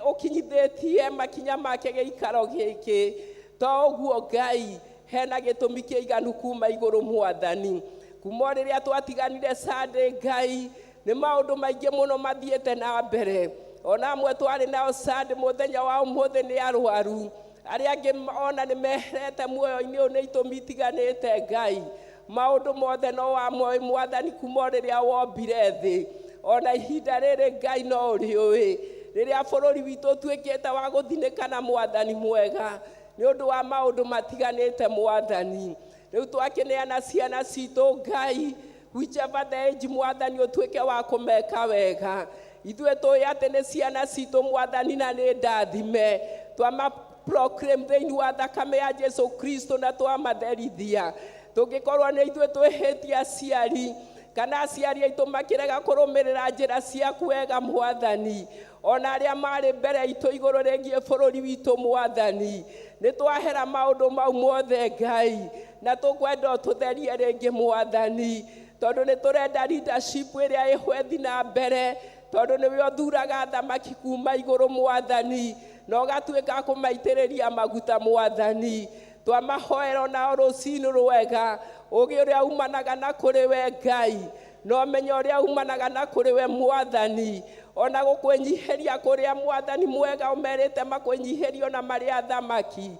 ũkinyithĩtie makinya make gĩikaro gĩkĩ, to ũguo Ngai hena gĩtũmi kĩiganu kuma igũrũ Mwathani. Kuma rĩrĩa twatiganire Sunday Ngai, nĩ maũndũ maingĩ mũno mathiĩte na mbere. Ona amwe twarĩ nao Sunday mũthenya wa ũmũthĩ nĩ arwaru, arĩa angĩ ona nĩ meherete muoyo-inĩ ũyũ nĩ itũmi itiganĩte Ngai. Maũndũ mothe no wamoĩ Mwathani kuma rĩrĩa wombire thĩ, ona ihinda rĩrĩ Ngai no ũrĩũĩ. Rĩrĩa bũrũri witũ ũtuĩkĩte wa gũthinĩkana Mwathani mwega, nĩ ũndũ wa maũndũ matiganĩte Mwathani. Rĩu twakĩneana ciana citũ Ngai, whichever the age Mwathani ũtuĩke wa kũmeka wega. Ithuĩ tũĩ atĩ nĩ ciana citũ Mwathani, na nĩ ndathime, twama proclaim thĩinĩ wa thakame ya Jesu Kristo, na twamatherithia. Tũngĩkorwo nĩ ithuĩ twĩhĩtie aciari, kana aciari aitũ makĩrega kũrũmĩrĩra njĩra ciaku wega Mwathani, ona arĩa marĩ mbere itũ igũrũ rĩgiĩ bũrũri witũ Mwathani, nĩ twahera maũndũ mau mothe Ngai, na tũkwenda ũtũtherie rĩngĩ Mwathani, tondũ nĩ tũrenda leadership ĩrĩa ĩhwethi na mbere, tondũ nĩwe ũthuraga thamaki kuma igũrũ Mwathani, na ũgatuĩka kũmaitĩrĩria maguta Mwathani. Twamahoera nao rũcinĩ rwega, ũgĩ ũrĩa umanaga na kũrĩ we Ngai, na ũmenyo ũrĩa umanaga na kũrĩ we Mwathani, ona gũkwĩnyihĩria kũrĩa Mwathani mwega ũmerĩte makwĩnyihĩrio na marĩ athamaki,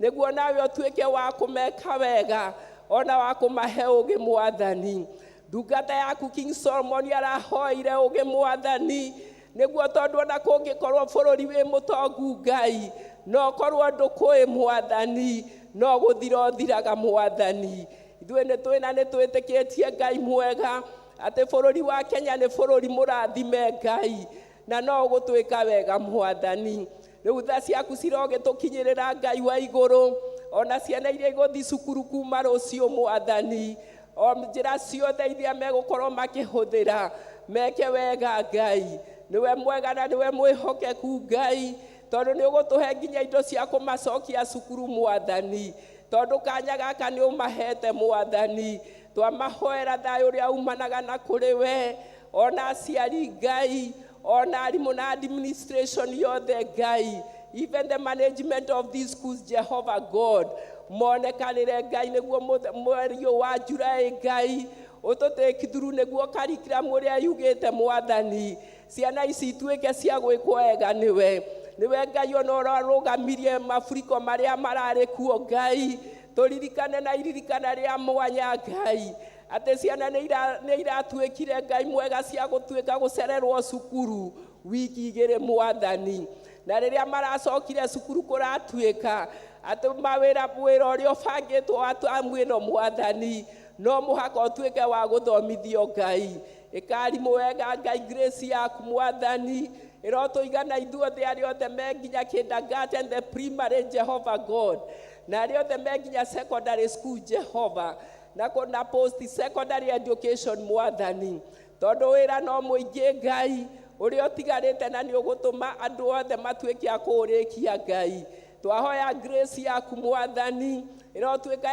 nĩguo nawe ũtuĩke wa kũmeka wega, ona wa kũmahe ũgĩ Mwathani. Ndungata yaku King Solomon arahoire ũgĩ Mwathani, nĩguo tondũ ona kũngĩkorwo bũrũri wĩ mũtongu Ngai, no korwo ndũkũĩ Mwathani, no gũthira ũthiraga Mwathani. Ithuĩ nĩ twĩna nĩ twĩtĩkĩtie Ngai mwega atĩ bũrũri wa Kenya nĩ bũrũri mũrathime Ngai, na no ũgũtwĩka wega Mwathani. Rĩu tha ciaku cirogĩtũkinyĩrĩra Ngai wa igũrũ, ona ciana iria igũthiĩ cukuru kuma rũciũ Mwathani, o njĩra ciothe iria megũkorwo makĩhũthĩra meke wega Ngai. Nĩwe mwega na nĩwe mwĩhokeku Ngai, tondũ nĩ ũgũtũhe nginya indo cia kũmacokia cukuru Mwathani, tondũ kanya gaka nĩ ũmahete Mwathani. Twamahoera thayũ ũrĩa umanaga na kũrĩ we, ona aciari Ngai, ona arimũ na administration yothe Ngai, even the management of these schools Jehovah God, monekanĩre Ngai nĩguo mweri ũyũ wa July Ngai ũtũtĩki through nĩguo curriculum ũrĩa yugĩte Mwathani, ciana ici ituĩke cia gwĩkwo wega nĩwe. Nĩwe Ngai ona ũrarũgamirie mafuriko marĩa mararĩ kuo Ngai, tũririkane na iririkana rĩa mwanya Ngai atĩ ciana nĩ iratuĩkire Ngai mwega cia gũtuĩka gũcererwo cukuru wiki igĩrĩ Mwathani, na rĩrĩa maracokire cukuru kũratuĩka atĩ mawĩra wĩra ũrĩa ũbangĩtwo wa tamu ĩno Mwathani no mũhaka ũtuĩke wa gũthomithio Ngai. Ĩkarimũ wega Ngai, grace yaku Mwathani ĩrotũigana ithuothe arĩa othe me nginya kindergarten, the primary Jehovah God, na arĩa othe me nginya secondary school Jehovah, na na post secondary education Mwathani, tondũ wĩra no mũingĩ Ngai ũrĩa ũtigarĩte, na nĩ ũgũtũma andũ othe matuĩke a kũũrĩkia Ngai. Twahoya grace yaku Mwathani ĩrotuĩka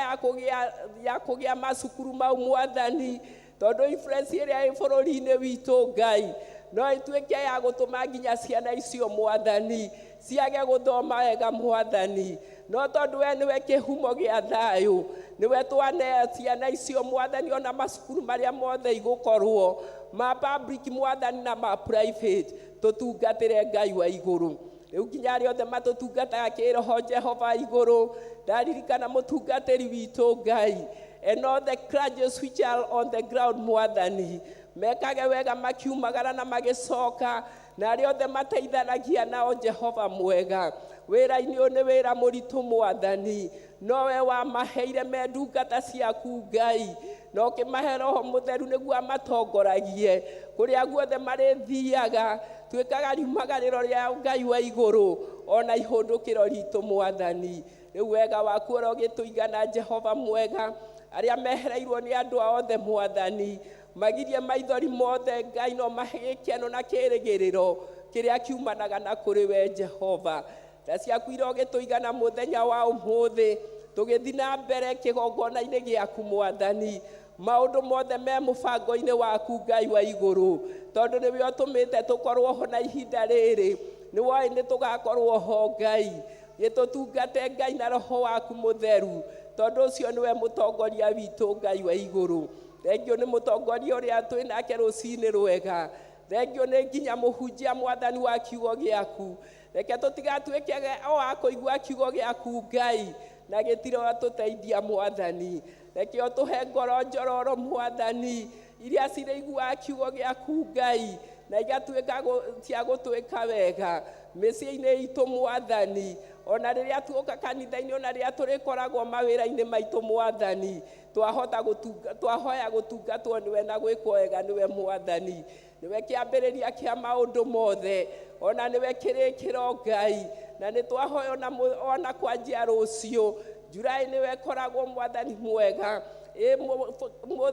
ya kũgĩa macukuru mau Mwathani, tondũ influence ĩrĩa ĩ bũrũri-inĩ witũ Ngai No ĩtuĩke ya gũtũma nginya ciana icio mwathani ciage gũthoma wega mwathani, no tondũ we nĩwe kĩhumo gĩa thayũ, nĩwe twane ciana icio mwathani, ona macukuru marĩa mothe igũkorwo ma public mwathani na ma private, tũtungatĩre Ngai wa igũrũ. Rĩu nginya arĩa othe matũtungataga kĩroho Jehova igũrũ, ndaririkana mũtungatĩri witũ Ngai, and all the clergies which are on the ground mwathani, mekage wega makiumagara na magĩcoka, na arĩa othe mateithanagia nao Jehova mwega. Wĩra-inĩ ũyũ nĩ wĩra mũritũ mwathani, nowe wamaheire me ndungata ciaku Ngai, na ũkĩmahe Roho Mũtheru nĩguo amatongoragie kũrĩa guothe marĩthiaga. Tuĩkaga riumagarĩro rĩa Ngai wa igũrũ ona ihũndũkĩro ritũ mwathani. Rĩu wega waku ũrogĩtũigana Jehova mwega, arĩa mehereirwo nĩ andũ ao othe mwathani, magirie maithori mothe Ngai, no mahe gĩkeno na kĩrĩgĩrĩro kĩrĩa kiumanaga na kũrĩ we Jehova. Tha ciaku irogĩtũigana mũthenya wa ũmũthĩ, tũgĩthiĩ na mbere kĩgongona-inĩ gĩaku mwathani. Maũndũ mothe me mũbango-inĩ waku Ngai wa igũrũ, tondũ nĩwe ũtũmĩte tũkorwo ho na ihinda rĩrĩ, nĩwoĩ nĩ tũgakorwo ho Ngai. Gĩtũtungate Ngai na Roho waku Mũtheru, tondũ ũcio nĩwe mũtongoria witũ Ngai wa igũrũ. Thengio nĩ mũtongoria ũrĩa twĩ nake rũcinĩ rwega, thengio nĩ nginya mũhunjia mwathani wa kiugo gĩaku. Reke tũtigatuĩke o a kũigua kiugo gĩaku Ngai na gĩtiratũteithia mwathani. Reke ũtũhe ngoro njororo mwathani, iria cirĩiguaga kiugo gĩaku Ngai na igatuĩka cia gũtwĩka wega mĩciĩ-inĩ itũ mwathani, ona rĩrĩa tuoka kanitha-inĩ, ona rĩrĩa tũrĩkoragwo mawĩra-inĩ maitũ mwathani, twahota gũtunga, twahoya gũtungatwo nĩwe na gwĩkwo wega nĩwe mwathani. Nĩwe kĩambĩrĩria kĩa maũndũ mothe, ona nĩwe kĩrĩkĩro Ngai, na nĩ twahoya ona kwanjia rũciũ July nĩwe ĩkoragwo mwathani mwega,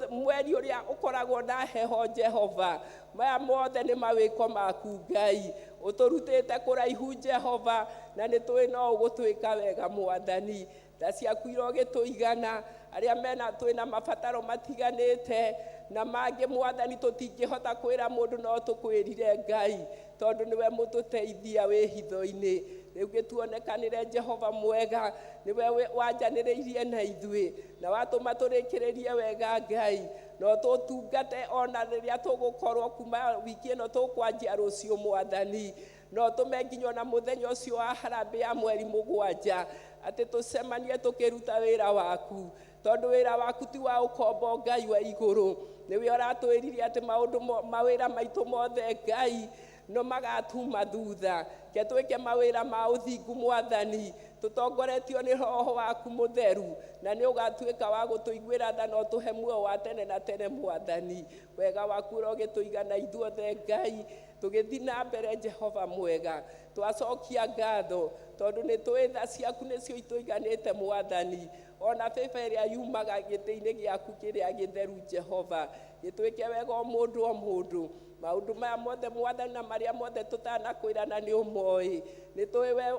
mweri ũrĩa ũkoragwo na heho Jehova. Maya mothe nĩ mawĩko maku Ngai, ũtũrutĩte kũraihu Jehova, na nĩ tũĩ no ũgũtwĩka wega mwathani. Tha ciaku irogĩtũigana arĩa mena twĩna mabataro matiganĩte na mangĩ mwathani, tũtingĩhota kwĩra mũndũ no tũkwĩrire Ngai, tondũ nĩwe mũtũteithia wĩ hitho-inĩ. Rĩu gĩtuonekanĩre Jehova mwega, nĩwe wanjanĩrĩirie na ithuĩ na watũma tũrĩkĩrĩrie wega Ngai, no tũtungate ona rĩrĩa tũgũkorwo kuma wiki ĩno tũkwanjia rũciũ mwathani, no tũme nginya ona mũthenya ũcio wa harambĩ ya mweri 7 atĩ tũcemanie tũkĩruta wĩra waku, tondũ wĩra waku ti wa ũkombo Ngai wa igũrũ. Nĩwe ũratwĩrire atĩ maũndũ mawĩra maitũ mothe Ngai no magatuma thutha. Ke twĩke mawĩra ma ũthingu mwathani, tũtongoretio nĩ Roho waku Mũtheru, na nĩ ũgatuĩka wa gũtũiguĩra tha na ũtũhe muoyo wa tene na tene mwathani. Wega waku ũrogĩtũigana ithuothe Ngai, tũgĩthiĩ na mbere Jehova mwega. Twacokia ngatho tondũ nĩ tũĩ tha ciaku nĩcio itũiganĩte mwathani, ona bĩba ĩrĩa yumaga gĩtĩ-inĩ gĩaku kĩrĩa gĩtheru Jehova, gĩtwĩke wega o mũndũ o mũndũ. Maũndũ maya mothe mwathani na marĩa mothe tũtanakwĩra na nĩ ũmoĩ, nĩ tũĩ we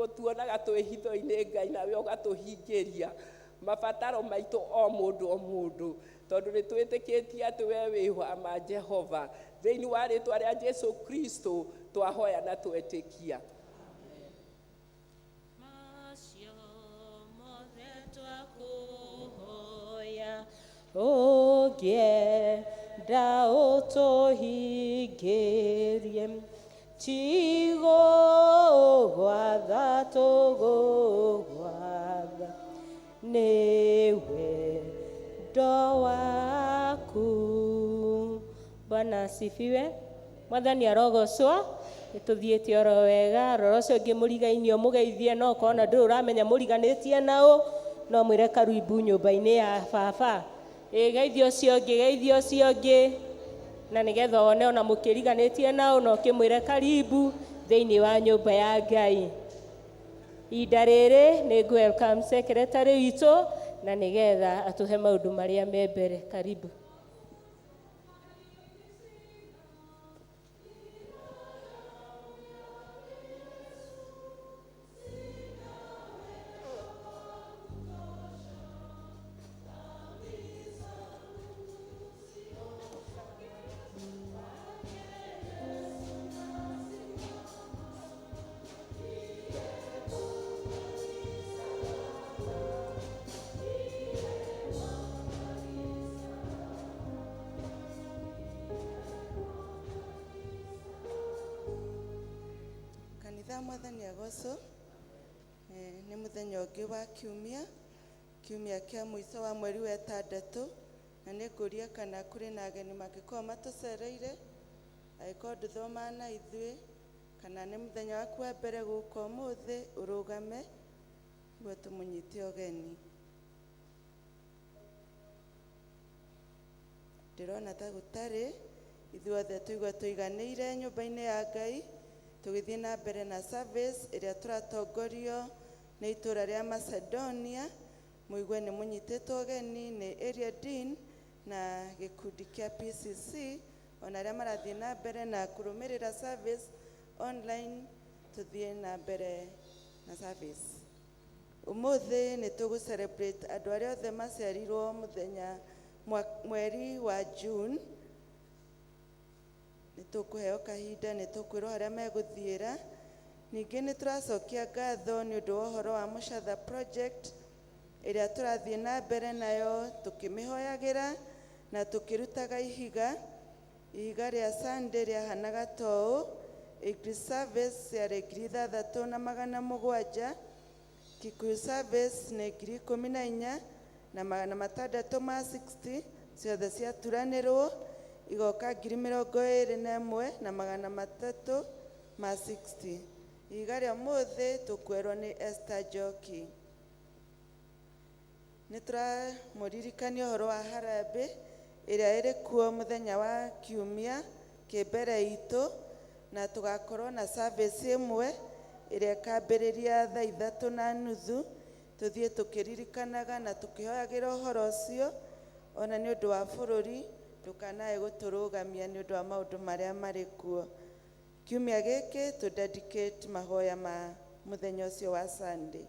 ũtuonaga twĩ hitho-inĩ Ngai, nawe ũgatũhingĩria mabataro maitũ o mũndũ o mũndũ, tondũ nĩ twĩtĩkĩtie atĩ we wĩ wa ma Jehova. Thĩinĩ wa rĩtwa rĩa Jesu Kristo twahoya na twetĩkia. Macio mothe twakũhoya, ũngĩenda ũtũhingĩrie, tigũgwatha tũgũgwatha, nĩ wendo waku. Bwana asifiwe. Mwathani arogocwo. Nĩtũthiĩte oro wega. Rora ũcio ũngĩ mũrigainio mũgeithie, no ũkona ndũrĩ ũramenya mũriganĩtie naũ, no mwĩre karuimbu nyũmba-inĩ ya baba. Ĩ geithia ũcio ũngĩ, geithia ũcio ũngĩ, na nĩgetha wone ona mũkĩriganĩtie naũ, na ũkĩmwĩre karibu thĩinĩ wa nyũmba ya Ngai. Ihinda rĩrĩ nĩ ngũ welcome secretary witũ, na nĩgetha atũhe maũndũ marĩa me mbere. Karibu. Mwathani agocwo. Nĩ mũthenya ũngĩ wa kiumia, kiumia kĩa mũico wa mweri wa ĩtandatũ, na nĩ ngũria kana kũrĩ na ageni mangĩkorwo matũcereire, angĩkorwo ndũthomaga na ithuĩ, kana nĩ mũthenya waku wa mbere gũka ũmũthĩ, ũrũgame nĩguo tũmũnyite ũgeni. Ndĩrona ta gũtarĩ, ithuothe tũigua tũiganĩire nyũmba-inĩ ya Ngai, tũgĩthiĩ na mbere na service ĩrĩa tũratongorio nĩ itũra rĩa Macedonia. Mũigue nĩ mũnyitĩtwo ũgeni nĩ area dean na gĩkundi kĩa PCC, ona arĩa marathiĩ na mbere na kũrũmĩrĩra service online, tũthiĩ na mbere na service. Ũmũthĩ nĩ tũgũ celebrate andũ arĩa othe maciarirwo mũthenya mweri wa June. Nĩ tũkũheo kahinda, nĩ tũkwĩrwo harĩa megũthiĩra. Ningĩ nĩ tũracokia ngatho nĩ ũndũ wa ũhoro wa Mũcatha project ĩrĩa tũrathiĩ na mbere nayo, tũkĩmĩhoyagĩra na tũkĩrutaga ihiga. Ihiga rĩa Sunday rĩahanaga ta ũũ: English service yarĩ 6700, Kikuyu service nĩ 14,660, ciothe ciaturanĩrwo igoka 21,360. Ihiga rĩa ũmũthĩ tũkwerwo nĩ Esther Njoki. Nĩ tũramũririkania ũhoro wa harambĩ ĩrĩa ĩrĩ kuo mũthenya wa kiumia kĩ mbere itũ, na tũgakorwo na service ĩmwe ĩrĩa ĩkambĩrĩria thaa 3:30, tũthiĩ tũkĩririkanaga na tũkĩhoyagĩra ũhoro ũcio, ona nĩ ũndũ wa bũrũri ndũkanae gũtũrũgamia nĩ ũndũ wa maũndũ marĩa marĩ kuo. Kiumia gĩkĩ tũ dedicate mahoya ma mũthenya ũcio wa Sunday.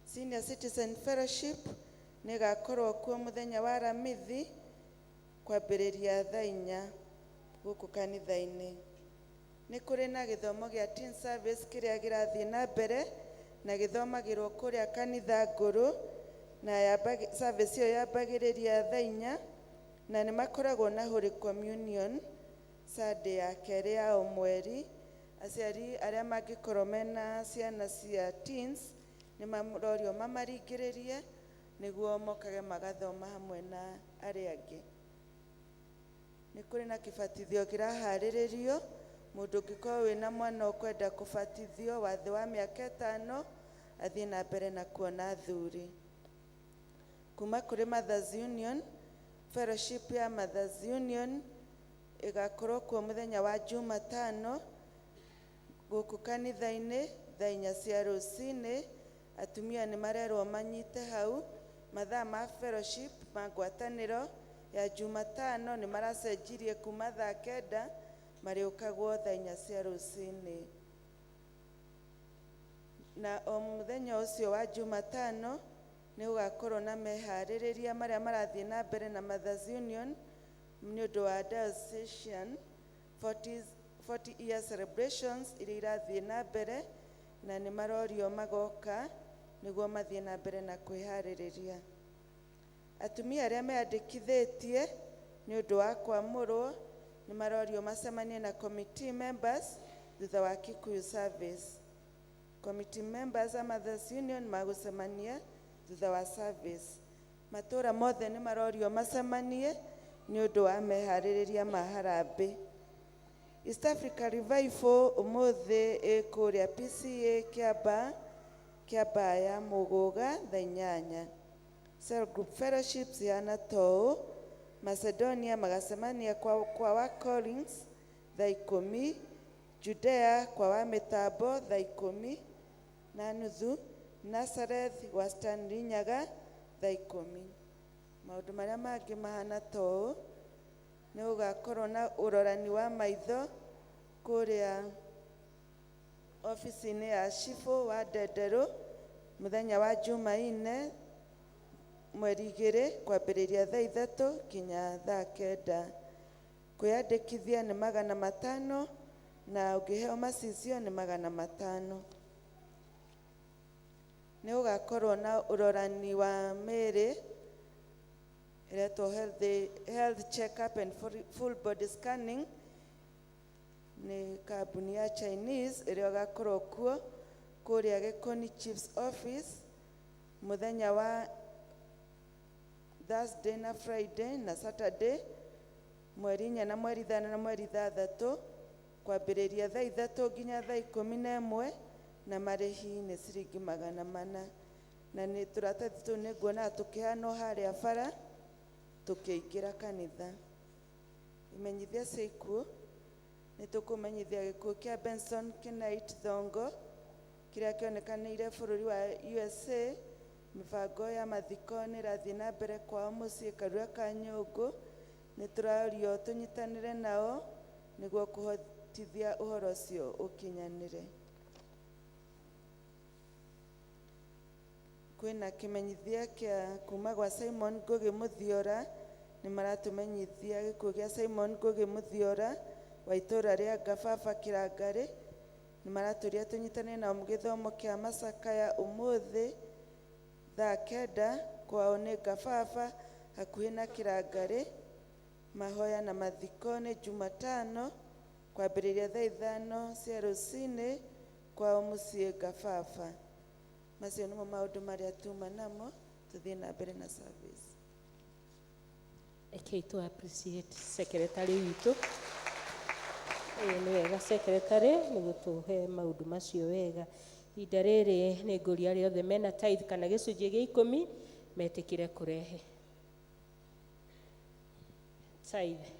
Senior Citizen Fellowship nĩ ĩgakorwo kuo mũthenya wa Aramithi kwambĩrĩria thaa 4 gũkũ kanitha-inĩ. Nĩ kũrĩ na gĩthomo gĩa teen service kĩrĩa kĩrathiĩ na mbere na gĩthomagĩrwo kũrĩa kanitha ngũrũ, na service ĩyo yambagĩrĩria thaa 4, na nĩ makoragwo na Holy Communion Sunday ya kerĩ ya o mweri. Aciari arĩa mangĩkorwo mena ciana cia teens nĩ marorio mamaringĩrĩrie nĩguo mokage magathoma hamwe na arĩa angĩ. Nĩ kũrĩ na kĩbatithio kĩraharĩrĩrio, mũndũ ũngĩkorwo wĩna mwana ũkwenda kũbatithio wa thĩ wa mĩaka 5 athiĩ na mbere na kuona athuri. Kuma kũrĩ Mothers Union, fellowship ya Mothers Union ĩgakorwo kuo mũthenya wa Jumatano gũkũ kanitha-inĩ thaa 4 cia rũcinĩ. Atumia nĩ marerwo manyite hau mathaa ma fellowship ma ngwatanĩro ya Jumatano nĩ maracenjirie kuma thaa 9, marĩũkagwo thaa 4 cia rũcinĩ. Na o mũthenya ũcio wa Jumatano nĩ gũgakorwo na meharĩrĩria marĩa marathiĩ na mbere na Mothers Union nĩ ũndũ wa diocesan 40 year celebrations iria irathiĩ na mbere, na nĩ marorio magoka nĩguo mathiĩ na mbere na kwĩharĩrĩria. Atumia arĩa meyandĩkithĩtie nĩ ũndũ wa kwamũrwo nĩ marorio macemanie na committee members thutha wa Kikuyu service. Committee members a Mothers Union magũcemania thutha wa service. Matũra mothe nĩ marorio macemanie nĩ ũndũ wa meharĩrĩria ma harambĩ. East Africa Revival ũmũthĩ ĩ kũrĩa PCA Kĩamba, Kĩamba ya Mũgũga thaa 8. Cell Group Fellowships cihana ta ũũ: Macedonia magacemania kwa wa Collins thaa 10, Judea kwa wa Mĩtambo thaa 10:30, Nazareth gwa Stanley Nyaga thaa 10. Maũndũ marĩa mangĩ mahana ta ũũ: nĩ gũgakorwo na ũrorani wa maitho kũrĩa ofici-inĩ ya cibũ wa Ndenderũ mũthenya wa Jumaine mweri 2 kwambĩrĩria thaa 3 kinya thaa 9. Kwĩyandĩkithia nĩ 500 na ũngĩheo macicio nĩ 500. Nĩ gũgakorwo na ũrorani wa mĩĩrĩ ĩretwo health check up and full body scanning. Nĩ kambuni ya Chinese ĩrĩa ĩgakorwo kuo kũrĩa Gĩkoni Chiefs Office mũthenya wa Thursday na Friday na Saturday, mweri 4 na mweri 5 na mweri 6, kwambĩrĩria thaa 3 nginya thaa 11, na marĩhi nĩ ciringi 400. Na nĩ tũratathi tũu nĩ nguonaga tũkĩheanwo harĩa bara tũkĩingĩra kanitha. Imenyithia cia ikuũ: nĩ tũkũmenyithia gĩkuũ kĩa Benson Knight Thongo kĩrĩa kĩonekanĩire bũrũri wa USA. Mĩbango ya mathiko nĩ ĩrathiĩ na mbere kwao mũciĩ Karura ka Nyũngũ. Nĩ tũraũrio tũnyitanĩre nao nĩguo kũhotithia ũhoro ũcio ũkinyanĩre. Kwĩna kĩmenyithia kĩa kuma gwa Simon Ngugi Mũthiora. Nĩ maratũmenyithia gĩkuũ gĩa Simon Ngugi Mũthiora wa itũũra rĩa Ngababa Kĩrangarĩ. Nĩ maratũria tũnyitanĩre nao gĩthomo kĩa macakaya ũmũthĩ thaa 9, kwao nĩ Ngababa hakuhĩ na Kĩrangarĩ. Mahoya na mathiko nĩ Jumatano kwambĩrĩria thaa 5 cia rũcinĩ kwao mũciĩ Ngababa. Macio nĩmo maũndũ marĩa tuma namo. Tũthiĩ na mbere na service. Rekei tũ appreciate secretary witũ. Ĩĩ, nĩ wega secretary nĩ gũtũhe maũndũ macio wega. Ihinda rĩrĩ nĩ ngũria arĩa othe mena tithe kana gĩcunjĩ gĩa 10 metĩkĩre kũrehe tithe.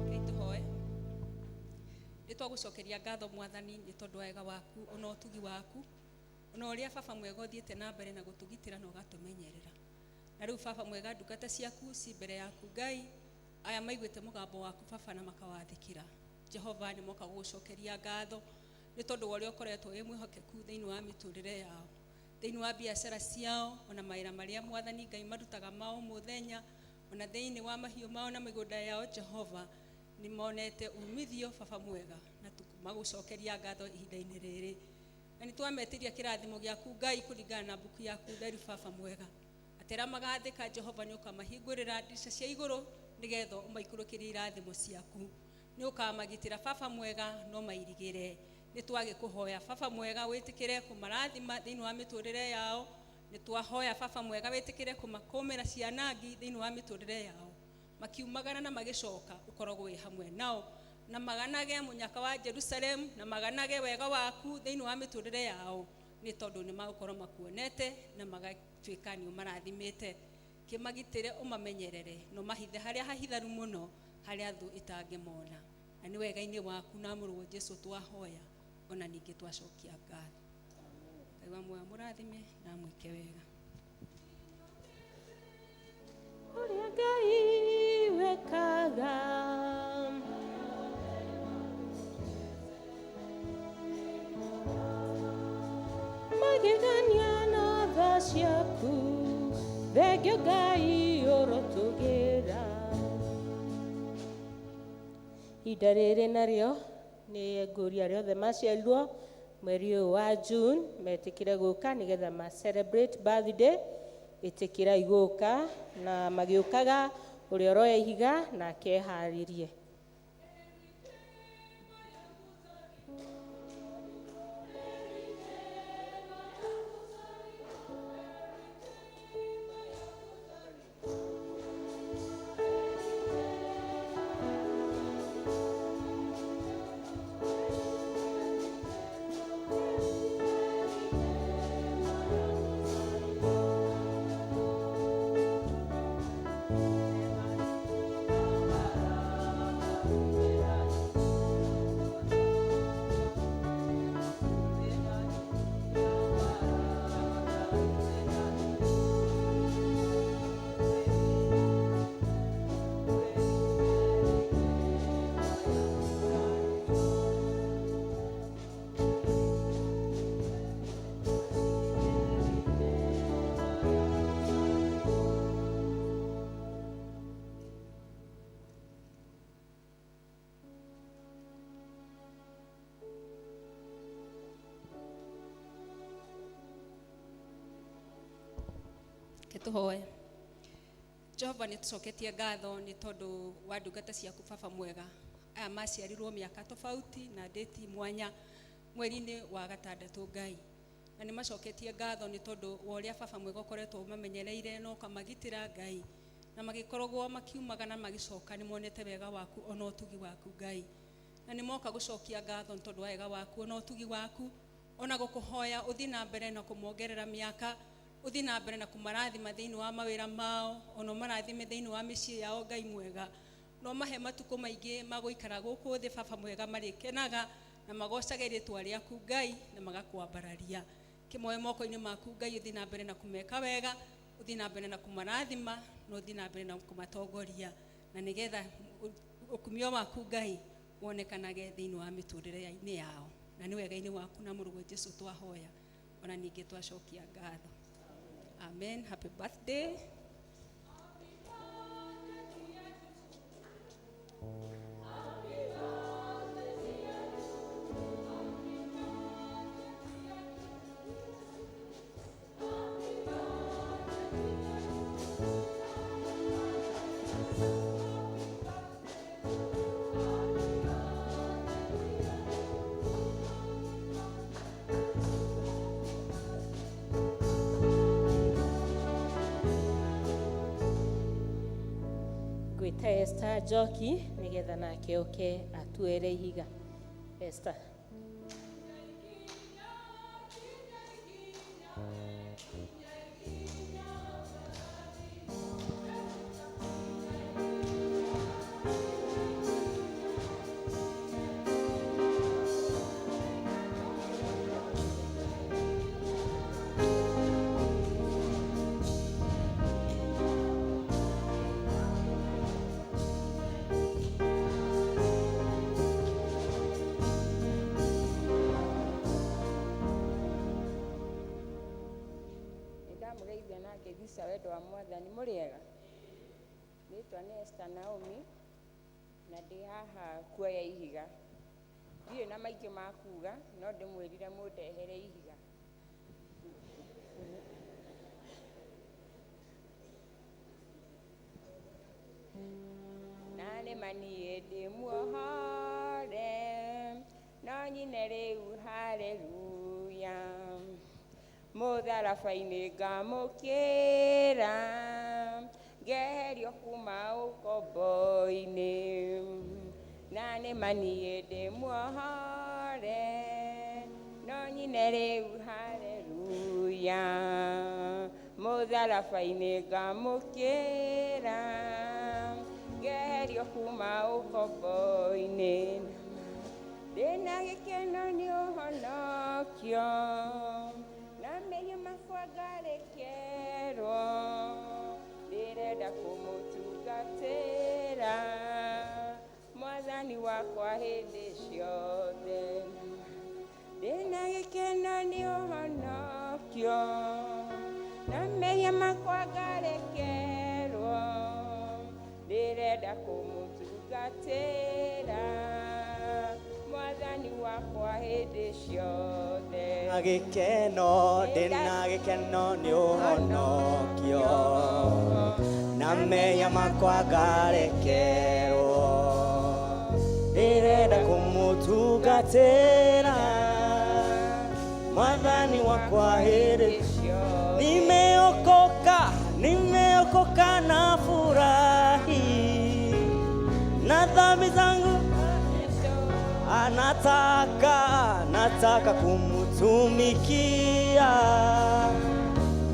Rekei tũhoe. Nĩ twagũcokeria ngatho, Mwathani, nĩ tondũ wa wega waku ona ũtugi waku, ona ũrĩa, Baba mwega, ũthiĩte na mbere na gũtũgitĩra na ũgatũmenyerera. Na rĩu, Baba mwega, ndungata ciaku ci mbere yaku. Ngai, aya maiguĩte mũgambo waku, Baba, na makawathĩkĩra, Jehova, nĩ moka gũgũcokeria ngatho nĩ tondũ wa ũrĩa ũkoretwo wĩ mwĩhokeku thĩinĩ wa mĩtũrĩre yao, thĩinĩ wa biacara ciao, ona mawĩra marĩa, Mwathani Ngai, marutaga mao mũthenya, ona thĩinĩ wa mahiũ mao na mĩgũnda yao. Jehova, nĩ monete umithio, Baba mwega, na magũcokeria ngatho ihinda-inĩ rĩrĩ. Na nĩ twametĩria kĩrathimo gĩaku, Ngai, kũringana na mbuku yaku theru, Baba mwega, atĩ arĩa magathĩka, Jehova, nĩ ũkamahingũrĩra ndirica cia igũrũ nĩgetha ũmaikũrũkĩrie irathimo ciaku. Nĩ ũkamagitĩra, Baba mwega, no mairigĩre. Nĩ twagĩkũhoya, Baba mwega, wĩtĩkĩre kũmarathima thĩinĩ wa mĩtũrĩre yao. Nĩ twahoya, Baba mwega, wĩtĩkĩre kũmakũmĩra cianangi thĩinĩ wa mĩtũrĩre yao makiumagara na magĩcoka, ũkoragwo wĩ hamwe nao, na maganage mũnyaka wa Jerusalemu na maganage wega waku thĩinĩ wa mĩtũrĩre yao, nĩ tondũ nĩ magũkorwo makuonete na magatuĩka nĩ ũmarathimĩte. Kĩmagitĩre, ũmamenyerere na ũmahithe harĩa hahitharu mũno, harĩa thũ ĩtangĩmona. Na nĩ wega-inĩ waku na mũrũguo Jesu twahoya ona ningĩ twacokia ngatho. Ngai wa muoyo mũrathime na amwĩke wega. Ũrĩa Ngai wekaga. Magegania na tha ciaku, thengio Ngai ũrotũgĩra. Ihinda rĩrĩ narĩo nĩ ngũria arĩa othe maciarirwo mweri ũyũ wa June metĩkĩre gũka nĩgetha ma celebrate birthday. Ĩtĩkĩrai gũka na magĩũkaga ũrĩa ũroya ihiga nake eharĩrie. Tuhoe Jehova nĩ tũcoketie ngatho nĩ tondũ wa ndungata ciaku baba mwega aya maciarirwo mĩaka tofauti na ndĩti mwanya mweri-inĩ wa gatandatũ Ngai na nĩ macoketie ngatho nĩ tondũ wa ũrĩa baba mwega ũkoretwo ũmamenyereire na ũkamagitĩra Ngai na magĩkoragwo makiumaga na magĩcoka nĩ monete wega waku ona ũtugi waku Ngai na nĩ moka gũcokia ngatho nĩ tondũ wa wega waku ona ũtugi waku ona gũkũhoya ũthiĩ na mbere na kũmongerera mĩaka uthi na mbere na kumarathima thiini wa mawira mao ona marathime thiini wa mĩciĩ yao Ngai mwega no mahe matukũ maingĩ ma gũikara gũkũ thĩ baba mwega marĩkenaga na magocage rĩtwa rĩaku Ngai na magakwambararia kĩmoe moko-inĩ maku Ngai ũthiĩ na mbere na kũmeka wega ũthiĩ na mbere na kũmarathima na ũthiĩ na mbere na kũmatongoria na nĩgetha ũkumio waku Ngai wonekanage thĩinĩ wa mĩtũrĩre-inĩ yao na nĩ wega-inĩ waku na mũrũguo Jesũ twahoya ona ningĩ twacokia ngatho. Amen. Happy birthday. Ngwĩta Esther Njoki nĩgetha nake oke atuere ihiga. Esther. Ndamũgeithia na ngeithi cia wendo wa mwathani mũrĩega rĩtwa nĩ Esther Naomi na ndĩ haha kuoya ihiga ndirĩ na maingĩ ma kuga no ndĩmwĩrire mũndehere ihiga na nĩ maniĩ ndĩ muohore no nyine rĩu haleluya mũtharaba-inĩ ngamũkĩra ngeherio kuma ũkombo-inĩ na nĩ maniĩ ndĩ muohore no nyine rĩu haleluya mũtharaba-inĩ ngamũkĩra ngeherio kuma ũkombo-inĩ ndĩna gĩkeno nĩ ũhonokio na mehia makwa ngarekerwo ndĩrenda kũmũtungatĩra mwathani wakwa hĩndĩ ciothe ndĩna gĩkeno nĩ ũhonokio na mehia makwa ngarekerwo ndĩrenda kũmũtungatĩra mwathani wakwa. wakwa hĩndĩ ciothe. Gĩkeno, ndĩna gĩkeno nĩ ũhonokio, na mehia makwa ngarekerwo. Ndĩrenda kũmũtungatĩra Mwathani wakwa hĩndĩ. Nimeokoka, nimeokoka na furahi, na dhambi zangu anataka, nataka kumutumikia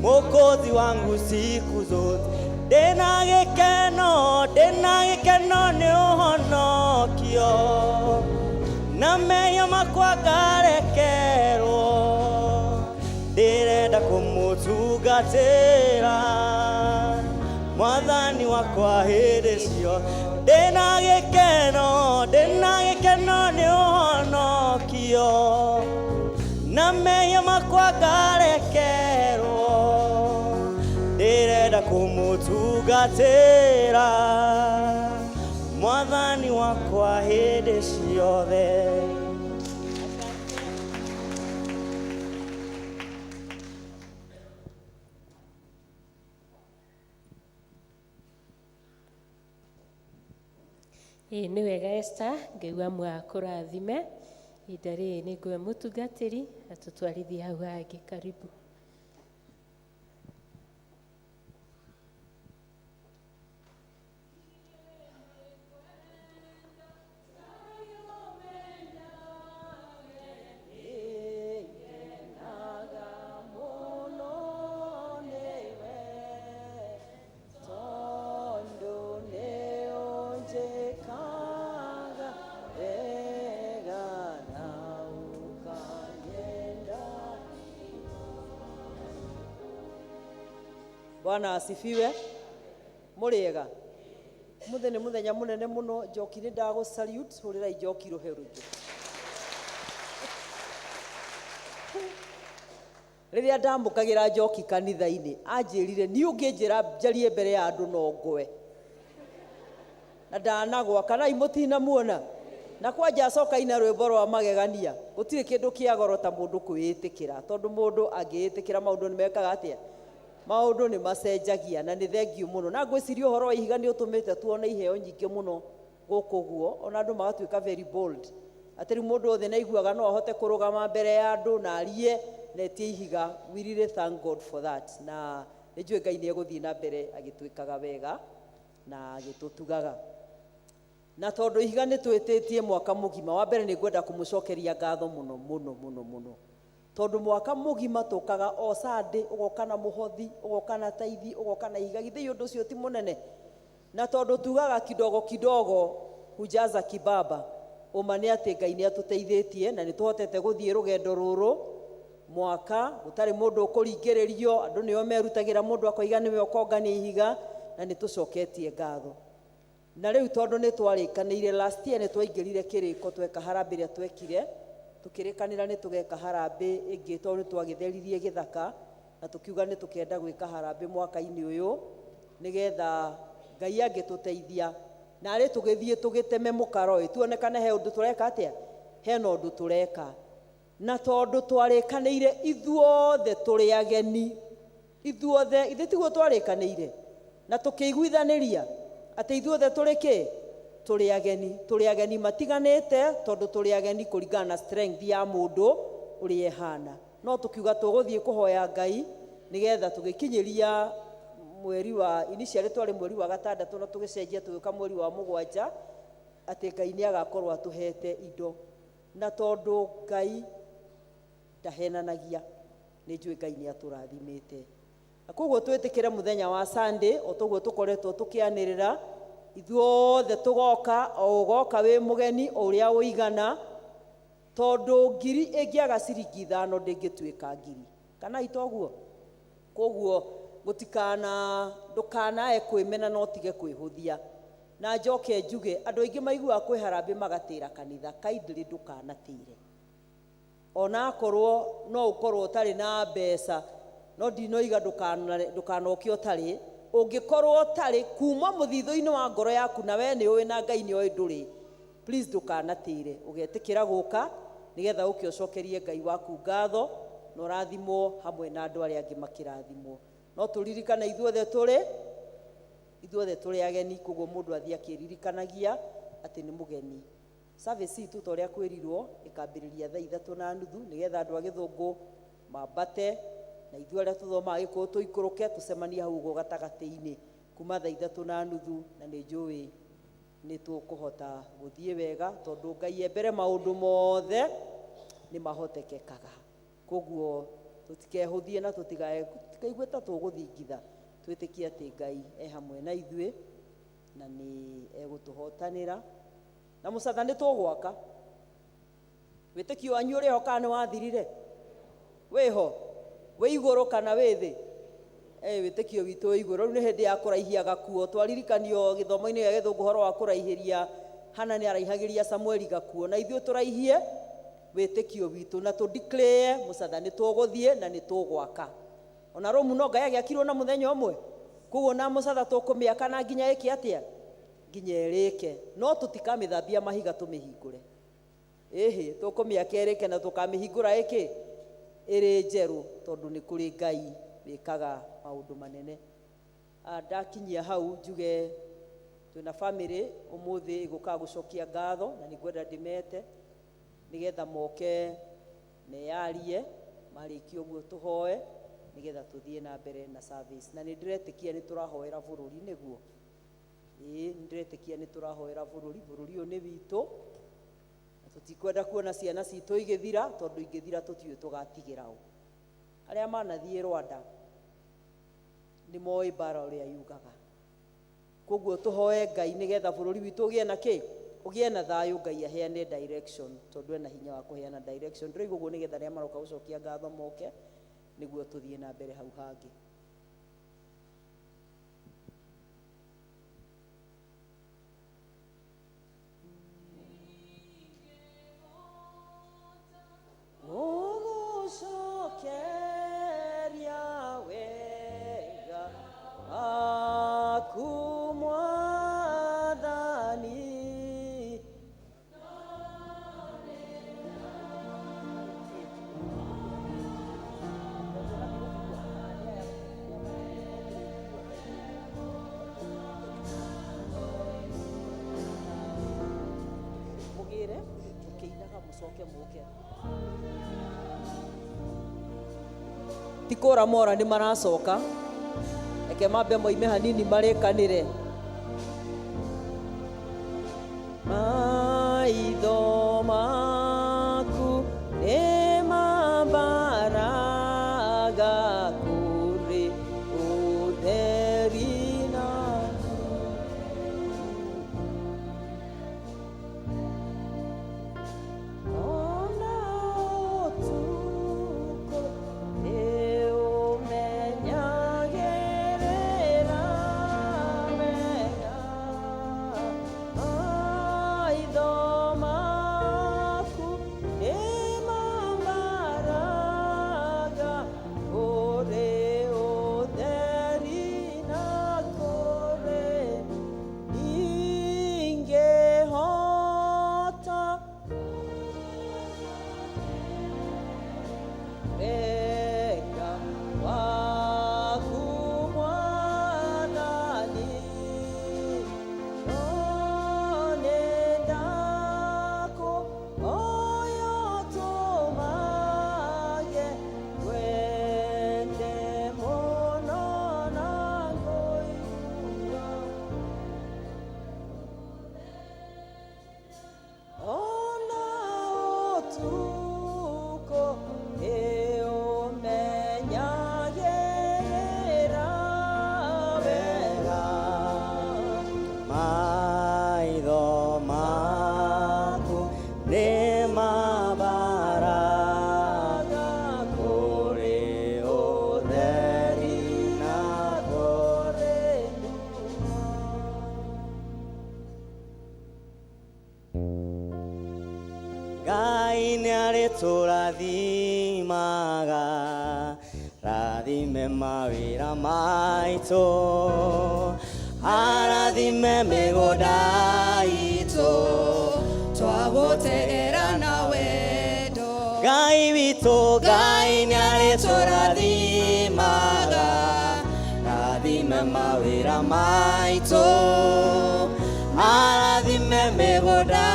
Mwokozi wangu siku zote. Ndĩna gĩkeno, ndĩna gĩkeno nĩ ũhonokio, na mehia makwa ngarekerwo. Ndĩrenda kũmũtungatĩra Mwathani wakwa hĩndĩ ciothe. Ndĩna gĩkeno, ndĩna gĩkeno nĩ ũhonokio, na mehia makwa ngarekerwo. Ndĩrenda kũmũtungatĩra Mwathani wakwa hĩndĩ ciothe. Ĩĩ nĩ wega Esther, Ngai wa akũrathime. Ihinda rĩrĩ nĩ nguoya mũtungatĩri atũtwarithie hau hangĩ. Karibu. Tondũ nĩũnjĩkaga wega na ũkanyenda. Bwana asifiwe. Mũrĩega. Mũthĩ nĩ mũthenya mũnene mũno. Njoki, nĩ ndagũ salute. Hũrĩrai Njoki rũhe rũingĩ. Rĩrĩa ndamũkagĩra Njoki kanitha-inĩ, anjĩrire niĩ ũngĩnjĩra njarie mbere ya andũ no ngwe, na ndanagwa kana mũtinamuona na kwanja acoka ina rwĩmbo rwa magegania. Gũtirĩ kĩndũ kĩa goro ta mũndũ kwĩĩtĩkĩra, tondũ mũndũ angĩĩtĩkĩra maũndũ nĩ mekaga atĩa? Maũndũ nĩ macenjagia. Na nĩ thengiũ mũno, na ngwĩciria ũhoro wa ihiga nĩ ũtũmĩte tuone iheo nyingĩ mũno gũkũ ũguo, ona andũ magatuĩka very bold, atĩ rĩu mũndũ wothe nĩ aiguaga no ahote kũrũgama mbere ya andũ na arie na etie ihiga. We really thank God for that, na nĩ njũĩ Ngai nĩ egũthiĩ na mbere agĩtwĩkaga wega na agĩtũtugaga. Na tondũ ihiga nĩ twĩtĩtie mwaka mũgima, wa mbere nĩ ngwenda kũmũcokeria ngatho mũno mũno mũno mũno, tondũ mwaka mũgima tũkaga o Sunday, ũgoka na mũhothi, ũgoka na taithi, ũgoka na ihiga. Githĩ ũndũ ũcio ti mũnene? Na tondũ tugaga kidogo kidogo hujaza kibaba, ũma nĩ atĩ Ngai nĩ atũteithĩtie na nĩ tũhotete gũthiĩ rũgendo rũrũ mwaka gũtarĩ mũndũ ũkũringĩrĩrio. Andũ nĩo merutagĩra, mũndũ akoiga nĩwe ũkongania ihiga, na nĩ tũcoketie ngatho. Na rĩu tondũ nĩ twarĩkanĩire last year, nĩ twaingĩrire kĩrĩko, tweka harambĩ ĩrĩa twekire, tũkĩrĩkanĩra nĩ tũgeka harambĩ ĩngĩ, tondũ nĩ twagĩtheririe gĩthaka na tũkiuga nĩ tũkenda gwĩka harambĩ mwaka-inĩ ũyũ, nĩgetha Ngai angĩtũteithia narĩ tũgĩthiĩ tũgĩteme mũkaro ĩ, tuonekane he ũndũ tũreka atĩa, hena ũndũ tũreka. Na tondũ twarĩkanĩire ithuothe tũrĩ ageni, ithuothe, ithuĩ tiguo twarĩkanĩire na tũkĩiguithanĩria atĩ ithuothe tũrĩ kĩ? Tũrĩ ageni. Tũrĩ ageni matiganĩte, tondũ tũrĩ ageni kũringana na strength ya mũndũ ũrĩa ĩhana, no tũkiuga tũgũthiĩ kũhoya Ngai nĩgetha tũgĩkinyĩria mweri wa, initially twarĩ mweri wa gatandatũ, na tũgĩcenjia tũgĩũka mweri wa mũgwanja, atĩ Ngai nĩ agakorwo atũhete indo. Na tondũ Ngai ndahenanagia, nĩ njũĩ Ngai nĩ atũrathimĩte, na koguo twĩtĩkĩre mũthenya wa Sunday o toguo tũkoretwo tũkĩanĩrĩra, ithuothe tũgoka, o ũgoka wĩ mũgeni o ũrĩa ũigana, tondũ ngiri ĩngĩaga ciringi 5 ndĩngĩtuĩka ngiri, kana itoguo? Koguo gũtikana, ndũkanae kwĩmena no tige kwĩhũthia. Na njoke njuge, andũ aingĩ maiguaga kwĩ harambĩ magatĩra kanitha. Kindly ndũkanatĩre, onakorwo no ũkorwo ũtarĩ na mbeca, no ndinoiga ndũkanoke ũtarĩ. Ũngĩkorwo ũtarĩ kuma mũthithũ-inĩ wa ngoro yaku, na we nĩ ũĩ na Ngai nĩ oĩ ndũrĩ, please ndũkanatĩre, ũgetĩkĩra gũka. Nĩgetha ũke ũcokerie Ngai waku ngatho na ũrathimwo hamwe na andũ arĩa angĩ makĩrathimwo. No tũririkane ithuothe tũrĩ ithuothe tũrĩ ageni, koguo mũndũ athiĩ akĩririkanagia atĩ nĩ mũgeni. Service itũ ta ũrĩa kwĩrirwo ĩkambĩrĩria thaa 3:30 nĩgetha andũ a Gĩthũngũ mambate na ithuĩ arĩa tũthomaga Gĩkũyũ tũikũrũke tũcemanie hau ũguo gatagatĩ-inĩ kuma thaa 3:30, na nĩ njũĩ nĩ tũkũhota gũthiĩ wega tondũ Ngai e mbere maũndũ mothe nĩ mahotekekaga. Koguo tũtikehũthie na tũtikaigue ta tũgũthingitha, twĩtĩkie atĩ Ngai e hamwe na ithuĩ na nĩ egũtũhotanĩra. Na mũcatha nĩ tũgwaka. Wĩtĩkio wanyu ũrĩ ho kana nĩ wathirire? Wĩho? Wĩ igũrũ kana wĩ thĩ? Wĩtĩkio witũ wĩ igũrũ. Rĩu nĩ hĩndĩ ya kũraihia gakuo. Twaririkanio gĩthomo-inĩ gĩa Gĩthũngũ ũhoro wa kũraihĩria, Hana nĩ araihagĩria Samueli gakuo, na ithuĩ tũraihie wĩtĩkio witũ na tũ declare mũcatha nĩ tũgũthiĩ na nĩ tũgwaka. Ona rũmu no Ngai agĩakirwo na mũthenya ũmwe, koguo na mũcatha tũkũmĩaka na nginya ĩke atĩa? Nginya ĩrĩke. No tũtikamĩthambia mahiga tũmĩhingũre. Ĩhĩ, tũkũmĩaka ĩrĩke na tũkamĩhingũra ĩkĩ? Ĩrĩ njerũ, tondũ nĩ kũrĩ Ngai wĩkaga maũndũ manene. Ndakinyia hau njuge twĩna family ũmũthĩ ĩgũka gũcokia ngatho na nĩngwenda ndĩmete nĩgetha moke meyarie, marĩkia ũguo tũhoe nĩgetha tũthiĩ na mbere na service. Na nĩ ndĩretĩkia nĩ tũrahoera bũrũri, nĩguo? Ĩĩ, nĩ ndĩretĩkia nĩ tũrahoera bũrũri. Bũrũri ũyũ nĩ witũ na tũtikwenda kuona ciana citũ igĩthira, tondũ ingĩthira tũtiũĩ tũgatigĩra ũ. Arĩa manathiĩ Rwanda nĩ moĩ mbara ũrĩa yugaga. Koguo tũhoe Ngai nĩgetha bũrũri witũ ũgĩe na kĩ? Ũgĩe na thayũ, Ngai aheane direction, tondũ ena hinya wa kũheana direction. Ndĩraigua ũguo nĩgetha arĩa maroka gũcokia ngatho moke, nĩguo tũthiĩ na mbere hau hangĩ. Ũgũcokeria wega waku Mwathani. Mũgĩre mũkĩinaga mũcoke mũke. Ti kũra mora nĩ maracoka, reke mambe moime hanini marĩkanĩre. Maitho maku nĩ mambaraga kũrĩ ũtheri na ona ũtukũ nĩũmenyagĩrĩra wega. Maitho maku nĩ mambaraga kũrĩ ũtheri na kũrĩ ingĩhota wega waku Mwathani. No nĩ ndakũhoya ũtũmage ngwende mũno na ngũigua. Ona ũtukũ nĩũmenyagĩrĩra wega. Maitho maku nĩ mambaraga kũrĩ ũtheri na kũrĩ nduma. Ngai nĩarĩtũrathimaga, rathime mawĩra maitũ, arathime mĩgũnda itũ, twagũterera na wendo. Ngai witũ, Ngai nĩarĩtũrathimaga, rathime mawĩra maitũ, arathime mĩgũnda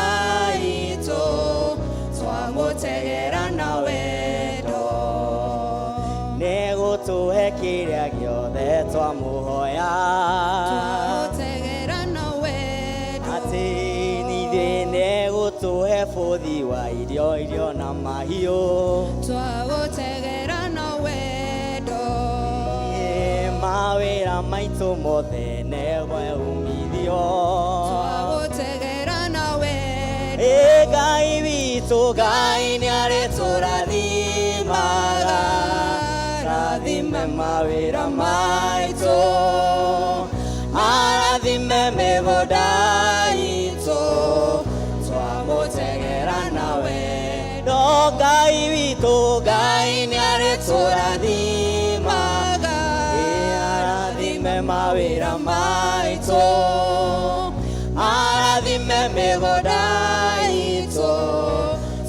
itũ, twamũtegera na wendo. Nĩgũtũhe kĩrĩa gĩothe twamũhoya, Twamũtegera na wendo. Atĩ nithuĩ nĩgũtũhe bũthi wa irio, irio na mahiũ. Twagũtegera na wendo. Ĩ, mawĩra maitũ mothe nĩgwe umithio. Twagũtegera na wendo. Ĩ, Ngai witũ, Ngai nĩarĩtũrathimaga, rathime mawĩra maitũ, arathime mĩgũnda itũ, twamũtegera na wendo. Ngai witũ, Ngai nĩarĩtũrathimaga, ĩ, arathime mawĩra maitũ, arathime mĩgũnda itũ,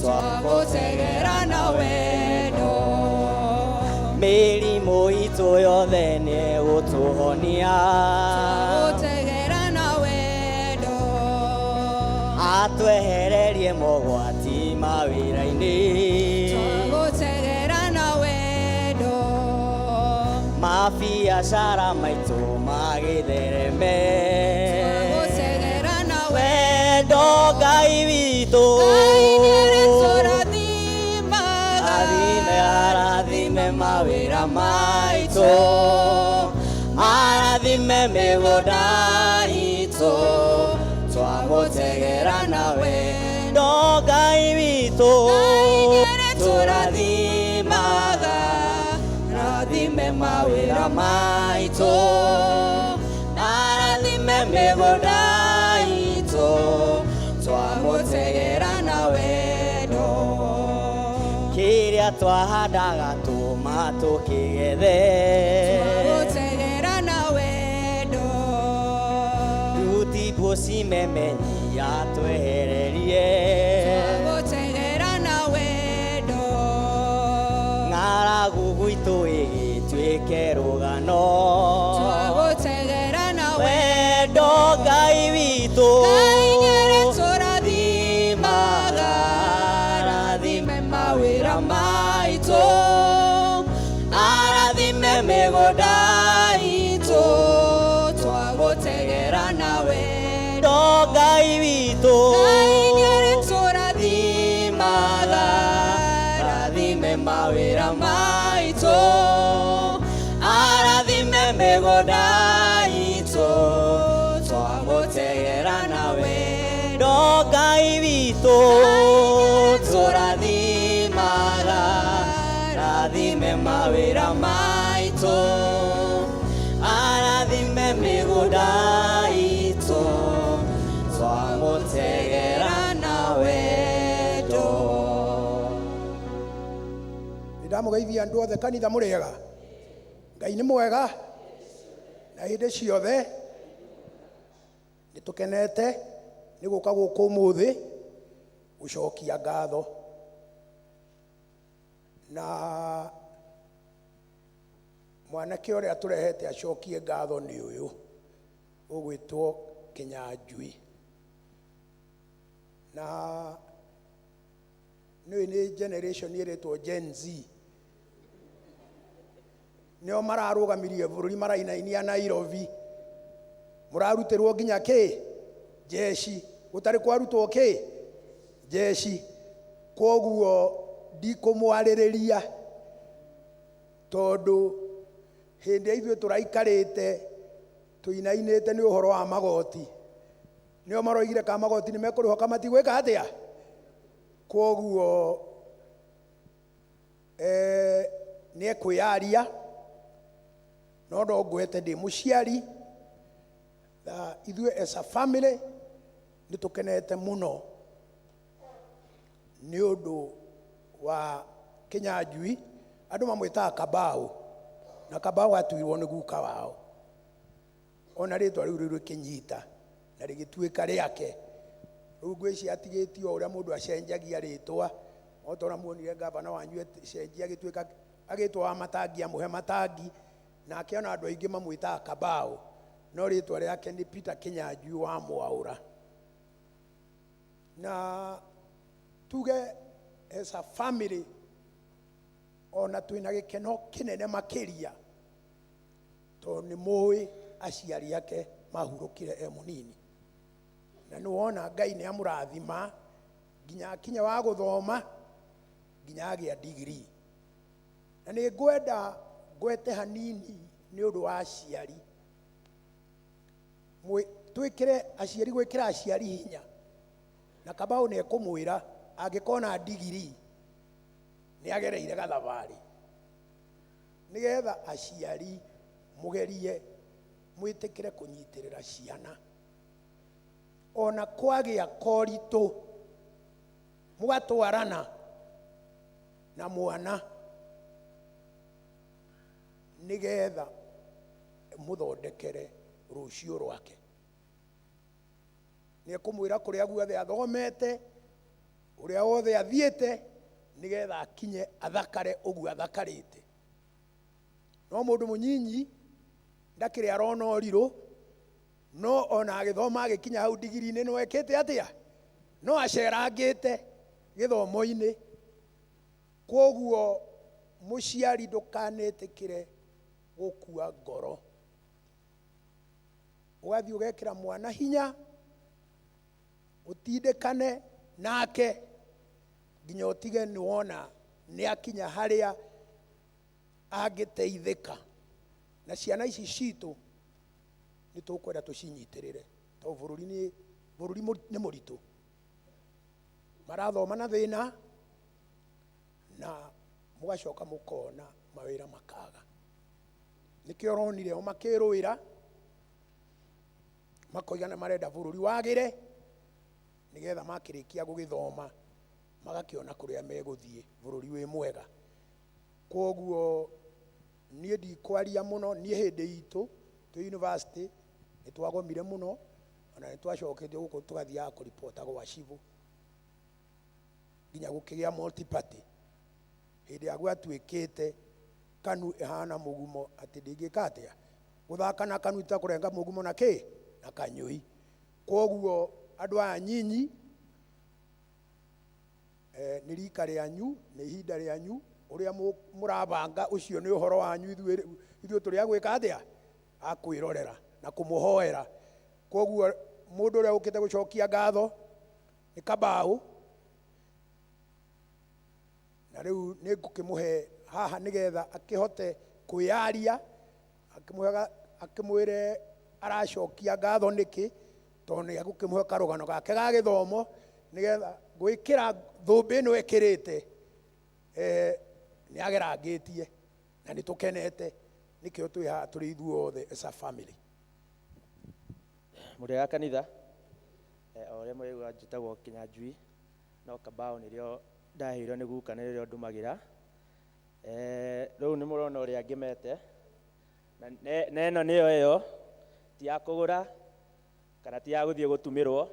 twamũtegera na wendo. Mĩrimũ itũ yothe nĩegũtũhonia, Twagũtegera na wendo. Atwehererie mogwati mawĩra-inĩ. Twagũtegera na wendo. Mabiacara maitũ magĩthereme. Twagũtegera na wendo. Ngai witũ, Ngai nĩarĩtũrathimaga, arathime, arathime mawĩra maitũ, arathime mĩgũnda itũ, twamũtegera na wendo. Ngai witũ, tũrathimaga, rathime mawĩra maitũ, arathime mĩgũnda itũ, twamũtegera na wendo. Kĩrĩa twahandaga tũma tũkĩgethe. Twagũtegera na wendo. Nduti mbuci memenyi atwehererie. Twagũtegera na wendo. Ng'aragu gwitũ ĩgĩtuĩke rũgano. Twagũtegera na wendo. Ngai witũ, Ngai nĩarĩtũrathimaga, arathime mawĩra maitũ, arathime mĩgũnda itũ, twagũtegera na wendo. Ngai witũ, Ngai nĩarĩtũrathimaga, arathime mawĩra maitũ, arathime mĩgũnda itũ, twamũtegera na wendo. Ngai witũ, tũrathimaga, rathime mawĩra maitũ, arathime mĩgũnda itũ, twamũtegera na wendo. Ndamũgeithia andũ othe kanitha. Mũrĩega? Ngai nĩ mwega na hĩndĩ ciothe. Nĩ tũkenete nĩ gũka gũkũ ũmũthĩ gũcokia ngatho na mwanake ũrĩa tũrehete acokie ngatho nĩ ũyũ ũgwĩtwo Kĩnyanjui, na nĩũĩ nĩ generation ĩrĩtwo Gen Z, nĩo mararũgamirie bũrũri, marainainia Nairobi, mũrarutĩrwo nginya kĩ jeshi, gũtarĩ kwarutwo kĩ jeshi. Koguo ndikũmwarĩrĩria tondũ hĩndĩ ĩrĩa ithuĩ tũraikarĩte tũinainĩte nĩ ũhoro wa magoti, nĩo maroigire ka magoti nĩ mekũrĩhwo ka matigwĩka atĩa. Koguo nĩ ekwĩyaria, no no ngwete ndĩ mũciari na ithuĩ as a family nĩ tũkenete mũno nĩ ũndũ wa Kĩnyanjui. Andũ mamwĩtaga Kabau, na Kabau atuirwo nĩ guka wao, ona rĩtwa rĩu rĩu rĩkĩnyita na rĩgĩtuĩka rĩake. Rĩu ngwĩciria atigĩtio o ũrĩa mũndũ acenjagia rĩtwa. O ta ũrĩa muonire gavana wanyu cenjia agĩtuĩka agĩtwo wa matangi amũhe matangi, nake ona andũ aingĩ mamwĩtaga Kabao, no rĩtwa rĩake nĩ Peter Kinyanjui wa Mwaũra. Na tuge as a family ona twĩna gĩkeno kĩnene makĩria tondũ nĩ mũĩ aciari ake mahurũkire e mũnini, na nĩ wona Ngai nĩ amũrathima nginya akinya wa gũthoma nginya agĩa degree. Na nĩ ngwenda ngwete hanini nĩ ũndũ wa aciari, twĩkĩre aciari, gwĩkĩra aciari hinya, na Kabao nĩ ekũmwĩra angĩkona degree nĩ agereire gathabarĩ, nĩgetha aciari mũgerie mwĩtĩkĩre kũnyitĩrĩra ciana ona kwagĩa koritũ, mũgatwarana na mwana nĩgetha mũthondekere rũciũ rwake. Nĩ ekũmwĩra kũrĩa guothe athomete, ũrĩa wothe athiĩte, nĩgetha akinye athakare ũguo athakarĩte. No mũndũ mũnyinyi ndakĩrĩ arona ũrirũ, no ona agĩthoma agĩkinya hau digiri-inĩ no ekĩte atĩa? No acerangĩte gĩthomo-inĩ. Koguo mũciari ndũkanetĩkĩre gũkua ngoro, ũgathiĩ ũgekĩra mwana hinya, ũtindĩkane nake nginya ũtige nĩ wona nĩ akinya harĩa angĩteithĩka. Na ciana ici citũ nĩ tũkwenda tũcinyitĩrĩre, tondũ bũrũri nĩ mũritũ, marathoma na thĩna, na mũgacoka mũkona mawĩra makaga. Nĩkĩo ũronire o makĩrũĩra makoiga nĩ marenda bũrũri wagĩre, nĩgetha makĩrĩkia gũgĩthoma magakĩona kũrĩa megũthiĩ bũrũri wĩ mwega. Koguo niĩ ndikwaria mũno, niĩ hĩndĩ itũ twĩ university nĩ twagomire mũno, ona nĩ twacokete gũkũ tũgathiaga kũripota gwa cibũ nginya gũkĩgĩa multi-party. Hĩndĩ ya gwatuĩkĩte KANU ĩhana mũgumo atĩ ndĩngĩka atĩa, gũthaka na KANU ta kũrenga mũgumo na kĩ na kanyũi. Koguo andũ aya nyinyi, nĩ rika rĩanyu, nĩ ihinda rĩanyu, ũrĩa mũrabanga ũcio nĩ ũhoro wanyu, ithuĩ tũrĩ a gwĩka atĩa? A kwĩrorera na kũmũhoera. Koguo mũndũ ũrĩa ũkĩte gũcokia ngatho nĩ Kabao, na rĩu nĩ ngũkĩmũhe haha nĩgetha akĩhote kwĩyaria, akĩmwĩre aracokia ngatho nĩkĩ, tondũ nĩ egũkĩmũhe karũgano gake ga gĩthomo, nĩgetha gwĩkĩra thũmbĩ ĩno ĩkĩrĩte, nĩ agerangĩtie na nĩ tũkenete, nĩkĩo twĩ haha tũrĩ ithuothe as a family. Mũrĩ a kanitha, o ũrĩa mũraigua njĩtagwo Kinyanjui, no Kabao nĩrĩo ndaheirwo nĩ guka, nĩrĩo ndũmagĩra. Rĩu nĩ mũrona ũrĩa ngĩmete, na ĩno nĩyo ĩyo, ti ya kũgũra kana ti ya gũthiĩ gũtumĩrwo,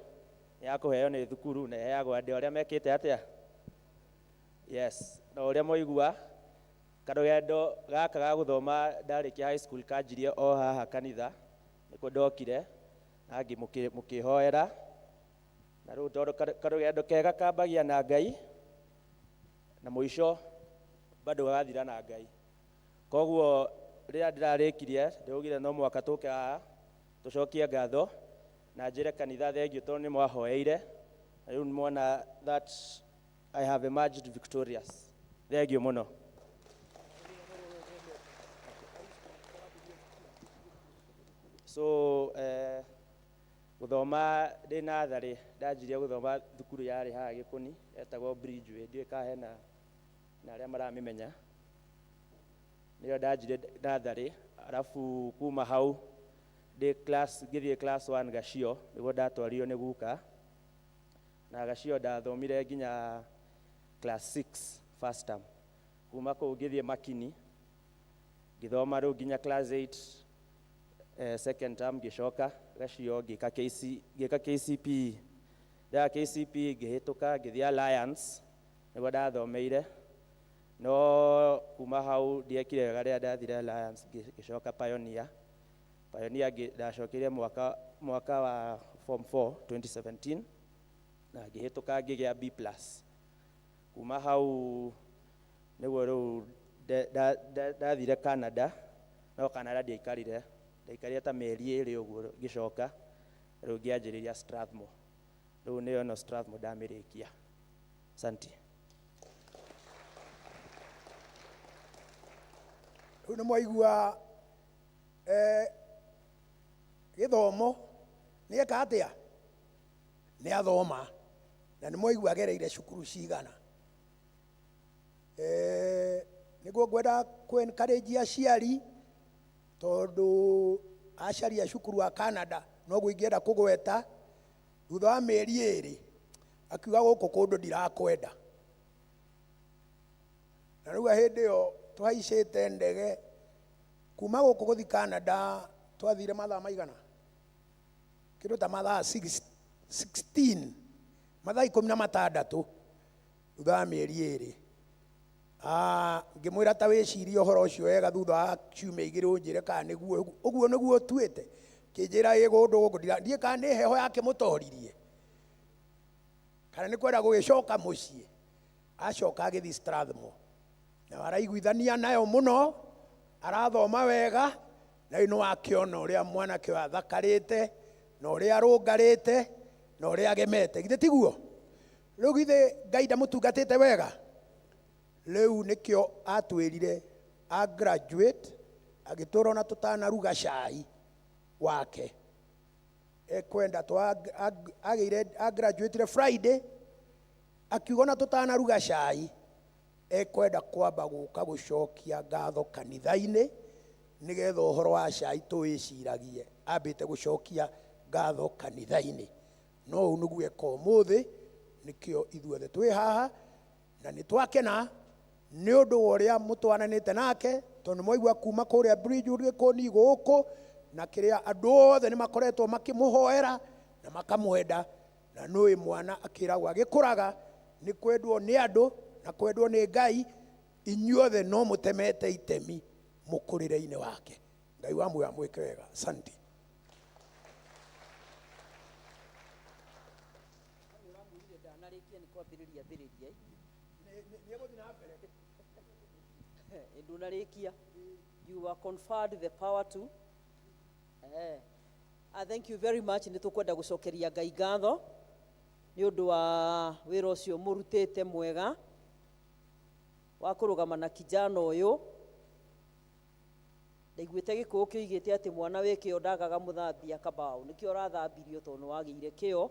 nĩ ya kũheo nĩ thukuru na ĩheagwo andũ arĩa mekĩte atĩa? Yes, na ũrĩa mwaigua karũgendo gaka ga gũthoma ndarĩkia high school kanjirie o haha kanitha, nĩkuo ndokire na mũkĩhoera, na rĩu tondũ karũgendo kega kambagia na Ngai na mũico bado gagathira na Ngai. Koguo rĩrĩa ndĩrarĩkirie ndĩraugire no mũhaka tũke haha tũcokie ngatho na njĩre kanitha thengiũ tondũ nĩ mwahoeire, na rĩu nĩmuona that I have emerged victorious. Thengiũ mũno. So gũthoma ndĩ natharĩ, ndanjirie gũthoma thukuru yarĩ haha Gĩkũni, yetagwo Bridgeway, ndiũĩ kana hena na arĩa maramĩmenya. Nĩyo ndanjirie natharĩ, arabu kuma hau ndĩ class, ngĩthiĩ class 1 Gacio, nĩguo ndatwarirwo nĩ guka. Na Gacio ndathomire nginya class 6 first term. Kuma kũu ngĩthiĩ Makini, ngĩthoma rĩu nginya class 8, second term, ngĩcoka Gacio ngĩka KC, ngĩka KCPE. Ndeka KCPE ngĩhĩtũka ngĩthiĩ Alliance. Nĩguo ndathomeire. No kuma hau ndiekire wega rĩrĩa ndathire Alliance ngĩcoka Pioneer. Pioneer ndacokeire mwaka wa form 4 2017 na ngĩhĩtũka ngĩgĩa B plus. Kuma hau nĩguo rĩu ndathire Canada, no Canada ndiaikarire, ndaikarire ta mĩeri 2 ũguo ngĩcoka, rĩu ngĩanjĩrĩria Strathmore. Rĩu nĩyo ĩno Strathmore ndamĩrĩkia. Asante. Rĩu nĩ mwaigua gĩthomo nĩ eka atĩa? Nĩ athoma na nĩ mwaigua agereire cukuru cigana. Nĩguo ngwenda kũ encourage aciari tondũ acaria cukuru wa Canada noguo ingĩenda kũgweta thutha wa mĩeri 2 akiuga gũkũ kũndũ ndirakwenda. Na rĩu hĩndĩ ĩyo tũhaicĩte ndege kuma gũkũ gũthiĩ Canada twathire mathaa maigana? Kĩndũ ta mathaa 16, mathaa 16 thutha wa mĩeri 2. Ngĩmwĩra ta wĩcirie ũhoro ũcio wega thutha wa ciumia 2 ũnjĩre kana nĩguo ũguo nĩguo ũtuĩte. Kĩnjĩra ĩ kũndũ gũkũ ndiĩ kana nĩ heho yakĩmũtoririe kana nĩ kwenda gũgĩcoka mũciĩ. Acoka agĩthiĩ Strathmore na araiguithania nayo mũno, arathoma wega na rĩu nĩwakĩona ũrĩa mwanake ũyũ athakarĩte na ũrĩa arũngarĩte na ũrĩa agemete, githĩ tiguo? Rĩu githĩ Ngai ndamũtungatĩte wega? Rĩu nĩkĩo atwĩrire a graduate agĩtwĩra ona tũtanaruga cai wake ekwenda agĩire a graduate Friday akiuga ona tũtanaruga cai ekwenda kwamba gũka gũcokia ngatho kanitha-inĩ nĩgetha ũhoro wa cai tũwĩciragie ambĩte gũcokia ngatho kanitha-inĩ. No ũũ nĩguo eka ũmũthĩ, nĩkĩo ithuothe twĩ haha na nĩ twakena nĩ ũndũ wa ũrĩa mũtwaranĩte nake tondũ mwaigua kuma kũrĩa Bridgewood Gĩkũni gũkũ na kĩrĩa andũ othe nĩ makoretwo makĩmũhoera na makamwenda, na nũĩ mwana akĩragwo agĩkũraga nĩ kwendwo nĩ andũ na kwendwo nĩ Ngai. Inyuothe no mũtemete itemi mũkũrĩre-inĩ wake. Ngai wa muoyo amwĩke wega. Asante. Ndunarĩkia. You were conferred the power to. Thank you very much. Nĩ tũkwenda gũcokeria Ngai ngatho nĩ ũndũ wa wĩra ũcio mũrutĩte mwega wa kũrũgama na kijana ũyũ. Ndaiguĩte Gĩkũyũ kĩoigĩte atĩ mwana wĩ kĩo ndagaga mũthambia kabaũ. Nĩkĩo ũrathambirio tondũ nĩwagĩire kĩo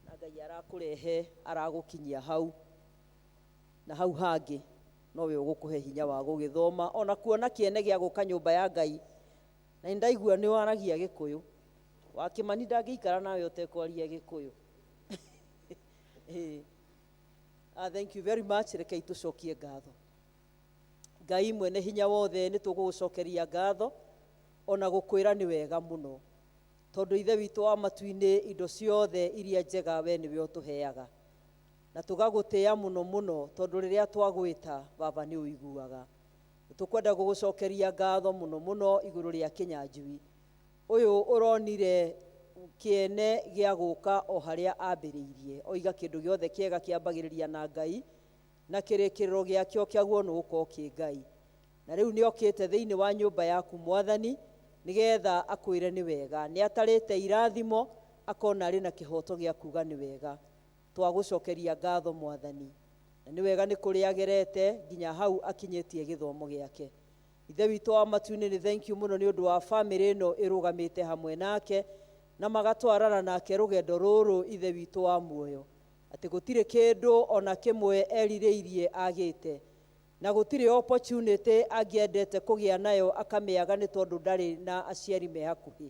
na Ngai arakũrehe aragũkinyia hau na hau hangĩ nowe ũgũkũhe hinya wa gũgĩthoma ona kuona kĩene gĩa gũka nyũmba ya Ngai. Na nĩ ndaigua nĩ waragia Gĩkũyũ. Wa Kĩmani ndangĩikara nawe ũtekwaria Gĩkũyũ. Thank you very much. Rekei tũcokie ngatho. Ngai mwene hinya wothe nĩ tũgũgũcokeria ngatho ona gũkwĩra nĩ wega mũno tondũ Ithe witũ wa matu-inĩ indo ciothe iria njega we nĩwe ũtũheaga na tũgagũtĩĩa mũno mũno tondũ rĩrĩa twagwĩta Baba nĩ ũiguaga. Tũkwenda gũgũcokeria ngatho mũno mũno igũrũ rĩa Kĩnyanjui ũyũ ũronire kĩene gĩa gũka o harĩa ambĩrĩirie. Oiga kĩndũ gĩothe kĩega kĩambagĩrĩria na Ngai na kĩrĩkĩrĩro gĩakĩo kĩaguo nĩ gũkorwo kĩ Ngai. Na rĩu nĩ okĩte thĩinĩ wa nyũmba yaku Mwathani nĩgetha akwĩre nĩ wega. Nĩ atarĩte irathimo akona arĩ na kĩhoto gĩa kuga nĩ wega. Twagũcokeria ngatho Mwathani. Na nĩ wega nĩ kũrĩa agerete nginya hau akinyĩtie gĩthomo gĩake. Ithe witũ wa matu-inĩ nĩ thank you mũno nĩ ũndũ wa famĩlĩ ĩno ĩrũgamĩte hamwe nake na magatwarana nake rũgendo rũrũ Ithe witũ wa muoyo. Atĩ gũtirĩ kĩndũ ona kĩmwe erirĩirie agĩte na gũtirĩ opportunity angĩendete kũgĩa nayo akamĩaga nĩ tondũ ndarĩ na aciari me hakuhĩ.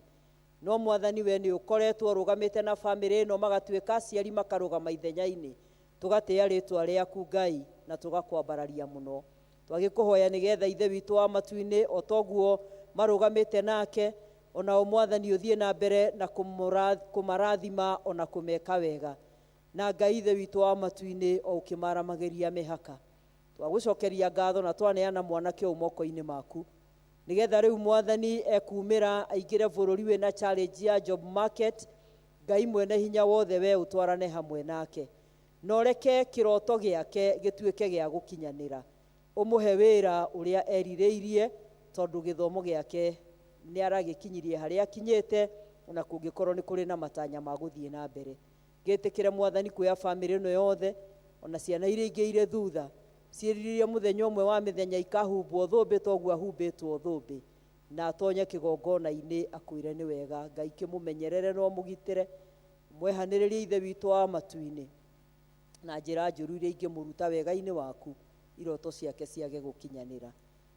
No Mwathani we nĩ ũkoretwo ũrũgamĩte na famĩlĩ ĩno magatuĩka aciari makarũgama ithenya-inĩ. Tũgatĩĩa rĩtwa rĩaku Ngai na tũgakwambararia mũno. Twagĩkũhoya nĩgetha Ithe witũ wa matu-inĩ o toguo marũgamĩte nake onao Mwathani ũthiĩ na mbere na kũmarathima ona kũmeka wega. Na Ngai Ithe witũ wa matu-inĩ o ũkĩmaramagĩria mĩhaka. Twagũcokeria ngatho na twaneana mwanake ũyũ moko-inĩ maku. Nĩgetha rĩu Mwathani ekumĩra aingĩre bũrũri wĩna challenge ya job market, Ngai mwene hinya wothe we ũtwarane hamwe nake. Na ũreke kĩroto gĩake gĩtuĩke gĩa gũkinyanĩra. Ũmũhe wĩra ũrĩa erirĩirie tondũ gĩthomo gĩake nĩ aragĩkinyirie harĩa akinyĩte ona kũngĩkorwo nĩ kũrĩ na matanya ma gũthiĩ na mbere. Ngĩtĩkĩre Mwathani kuoya bamĩrĩ ĩno yothe ona ciana iria ingĩ irĩ thutha ciĩrirĩrie mũthenya ũmwe wa mĩthenya ikahumbwo thũmbĩ toguo ahumbĩtwo thũmbĩ na atonye kĩgongona-inĩ akwĩre nĩ wega. Ngai kĩmũmenyerere na ũmũgitĩre, mwehanĩrĩrie Ithe witũ wa matu-inĩ na njĩra njũru iria ingĩmũruta wega-inĩ waku iroto ciake ciage gũkinyanĩra.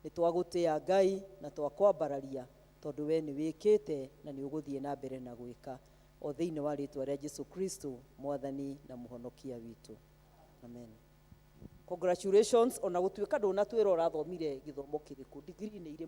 Nĩ twagũtĩa Ngai na twakwambararia tondũ we nĩ wĩkĩte na nĩ ũgũthiĩ na mbere na gwĩka o thĩinĩ wa rĩtwa rĩa Jesu Kristo Mwathani na Mũhonokia witũ. Amen. Congratulations ona gũtuĩka ndũnatwĩra ũrathomire gĩthomo kĩrĩkũ, degree nĩ irĩ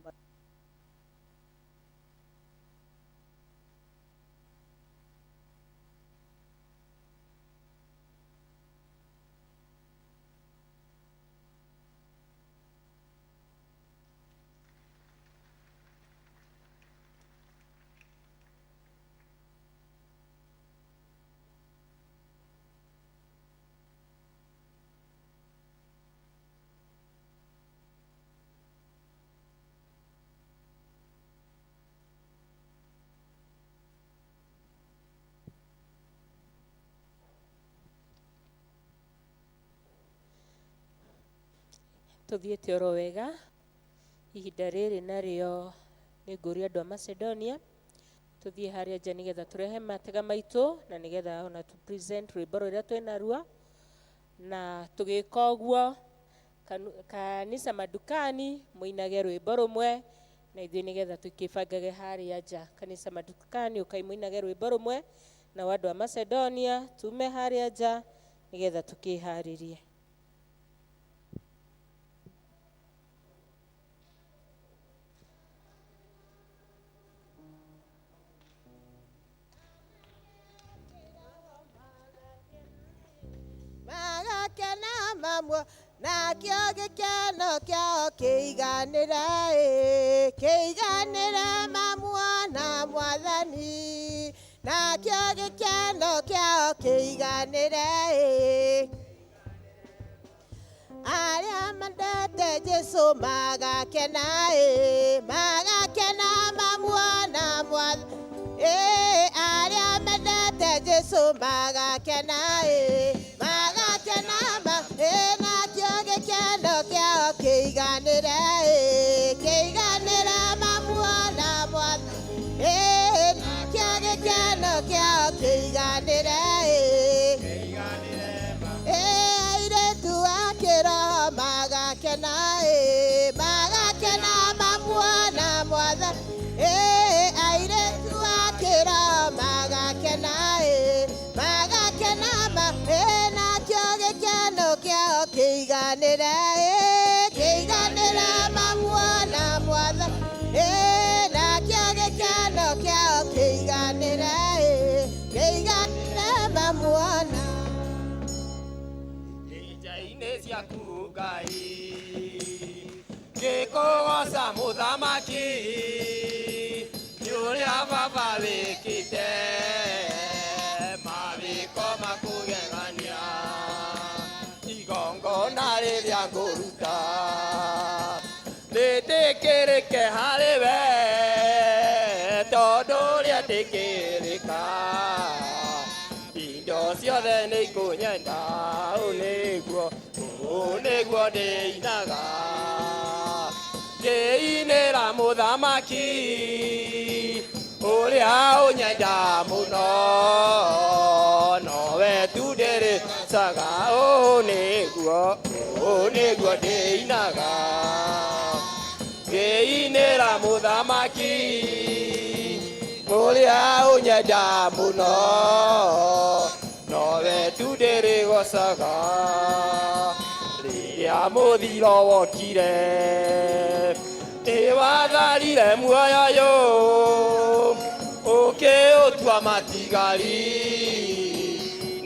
Tuthiĩte oro wega ihinda rĩrĩ narĩo nĩ ngũria andũ a Macedonia tuthiĩ harĩa nja nĩgetha tũrehe matega maitũ na nĩgetha ona tu present rwĩmbo rũrĩa twĩnaruo na tũgĩka ũguo kanisa madukani mũinage rwĩmbo rũmwe na ithuĩ nĩgetha tũkĩbangage harĩa nja. Kanisa madukani ũkai mũinage rwĩmbo rũmwe na andũ a Macedonia tume harĩa nja nĩgetha tũkĩharĩrie. Magakena mamwe nakĩo gĩkeno kĩao kĩiganĩre kĩiganĩre mamuona Mwathani nakĩo gĩkeno kĩao kĩiganĩre arĩa mendete Jesũ magakena magakena mamuona Mwathani arĩa mendete Jesũ magakena magakena nakĩo gĩkeno kĩao kĩiganĩre kĩiganĩre mamuona Mwathani nakĩo gĩkeno kĩao kĩiganĩre airĩtu a kĩroho magakena magakena mamuona Mwathani airĩtu a kĩroho magakena magakena nakĩo gĩkeno kĩao kĩiganĩre kĩiganĩre mamuona Mwathani nakĩo gĩkeno kĩao kĩiganĩre kĩiganĩre mamuona Nja-inĩ ciaku Ngai ngĩkũgoca mũthamaki nĩ ũrĩa baba wĩkĩte mawĩko makũgegania igongona rĩrĩa ngũruta rĩtĩkĩrĩke harĩ we tondũ rĩetĩkĩrĩka indo ciothe nĩ ikũnyenda ũũ nĩguo ndĩinaga ngĩinĩra mũthamaki ũrĩa ũnyenda mũno nowe tu ndĩrĩcaga ũũ nĩguo ndĩinaga ngĩinĩra mũthamaki ũrĩa ũnyenda mũno nowe tu ndĩrĩgocaga rĩrĩa mũthiro wokire nĩwatharire muoyo ũyũ ũkĩũtua matigari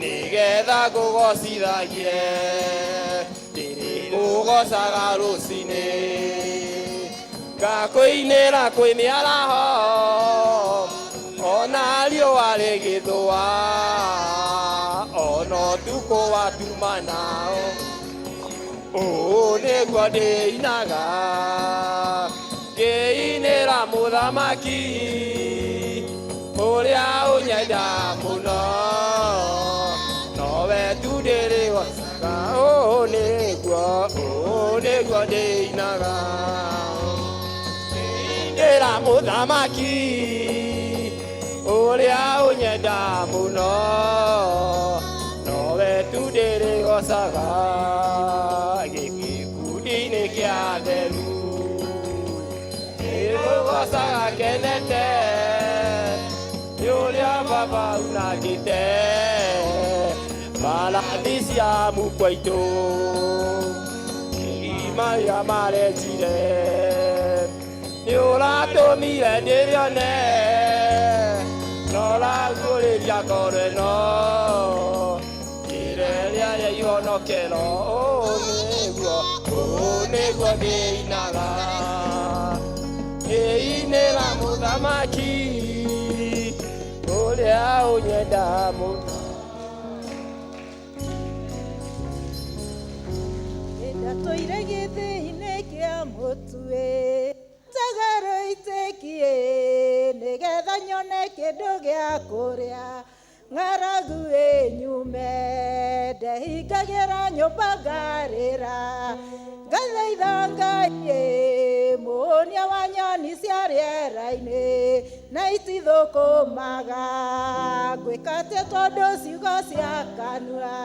nĩgetha Nĩgetha ngũgocithagie ndĩrĩkũgocaga rũcinĩ ngakũinĩra kwĩ mĩaraho ona riũa rĩgĩthũa ona ũtukũ watumana ũũ nĩguo ndĩinaga ngĩinĩra mũthamaki ũrĩa ũnyenda mũno nowe tu ndĩrĩgocaga ũũ nĩguo ndĩinaga ngĩinĩra mũthamaki ũrĩa ũnyenda mũno nowe tu ndĩrĩgocaga gĩkundi-inĩ kĩa theru ndĩrĩgocaga kenete nĩ ũrĩa baba unangĩte mbarathi cia mũkwaitũ marĩa marenjire nĩ ũratũmire ndĩrĩone na ũraguũrĩria ngoro ĩno njĩra ĩrĩa ya ihonokero ũũ nĩguo ndĩinaga ngĩinĩra mũthamaki ũrĩa ũnyenda mũno. Ndatũire gĩthĩinĩ kĩa mũtwe njagara itĩkie nĩgetha nyone kĩndũ gĩa kũrĩa ng'aragu ĩnyume ndehingagĩra nyũmba ngarĩra ngathaitha Ngai mũhonia wa nyoni cia rĩera-inĩ na itithũkũmaga ngwĩka atĩa tondũ ciugo cia kanua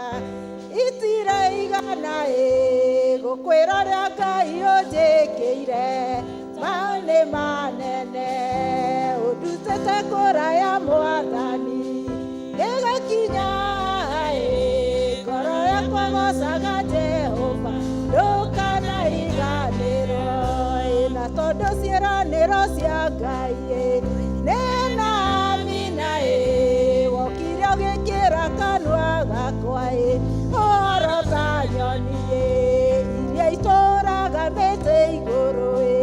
itiraigana ĩ gũkwĩra ũrĩa Ngai ũnjĩkĩire mao nĩ manene ũndutĩte kũraya mwathani gĩgakinya ĩ ngoro yakwa gocaga Jehova ndũkanariganĩrwo ĩ na tondũ ciĩranĩro cia Ngai ĩ nĩ na amina ĩ wokire ũgĩkĩra kanua gakwa ĩ ũhoro ta nyoni ĩ iria itũraga mĩtĩ igũrũ ĩ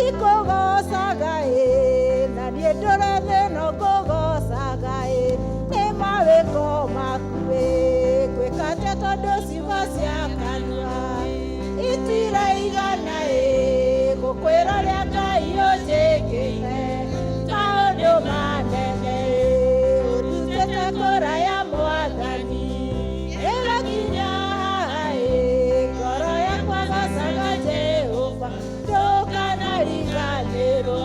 ikũgocaga ĩ na niĩ ndũre thĩ no ngũgocaga ĩ nĩ mawĩko maku ĩ ngwĩka atĩa tondũ ciugo cia kanua itiraigana ĩ gũkwĩra ũrĩa Ngai ũnjĩkĩte maũndũ manene ũndutĩte kũraya mwathani ĩgakinya ĩ ngoro yakwa gocaga Jehova ndũkanariganĩrwo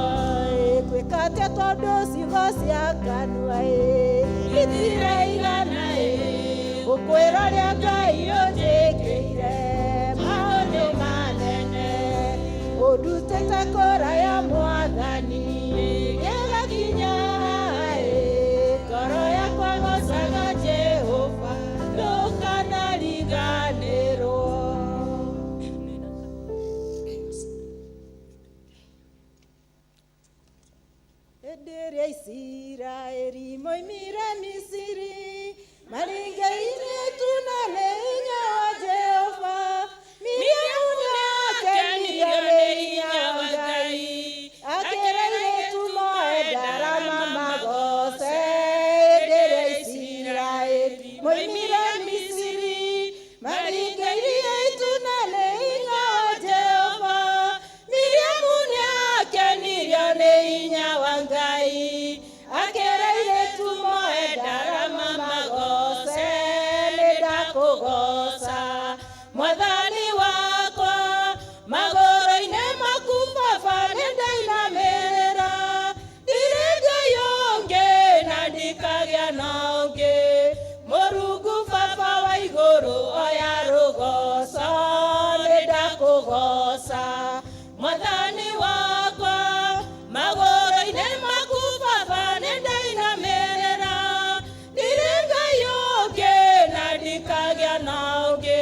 ĩ ngwĩka atĩa tondũ ciugo cia kanua ĩ itiraigana ĩ gũkwĩra ũrĩa Ngai ũnjĩkĩire maũndũ manene ũndutĩte kũraya mwathani gĩgakinya ĩ ngoro yakwa gocaga Jehova ndũkanariganĩrwo. Hĩndĩ ĩrĩa Isiraeli moimire Misiri maringaine ituna nĩ hinya wa Jehova Miriamu nĩakenirio nĩ hinya wa Ngai akĩra airĩtu moe ndarama magoce. Hĩndĩ ĩrĩa Isiraeli moimire Misiri maringaine ituna nĩ hinya wa Jehova Miriamu nĩakenirio nĩ hinya wa Ngai akĩra airĩtu moe ndarama magoce. Nĩ ndakũgoca mwathani wakwa magũrũ-inĩ maku baba nĩ ndainamĩrĩra ndirĩ Ngai ũngĩ na ndikagĩa na ũngĩ Mũrungu baba wa igũrũ oya rũgoco nĩ ndakũgoca mwathani wakwa magũrũ-inĩ maku baba nĩ ndainamĩrĩra ndirĩ Ngai ũngĩ na ndikagĩa na ũngĩ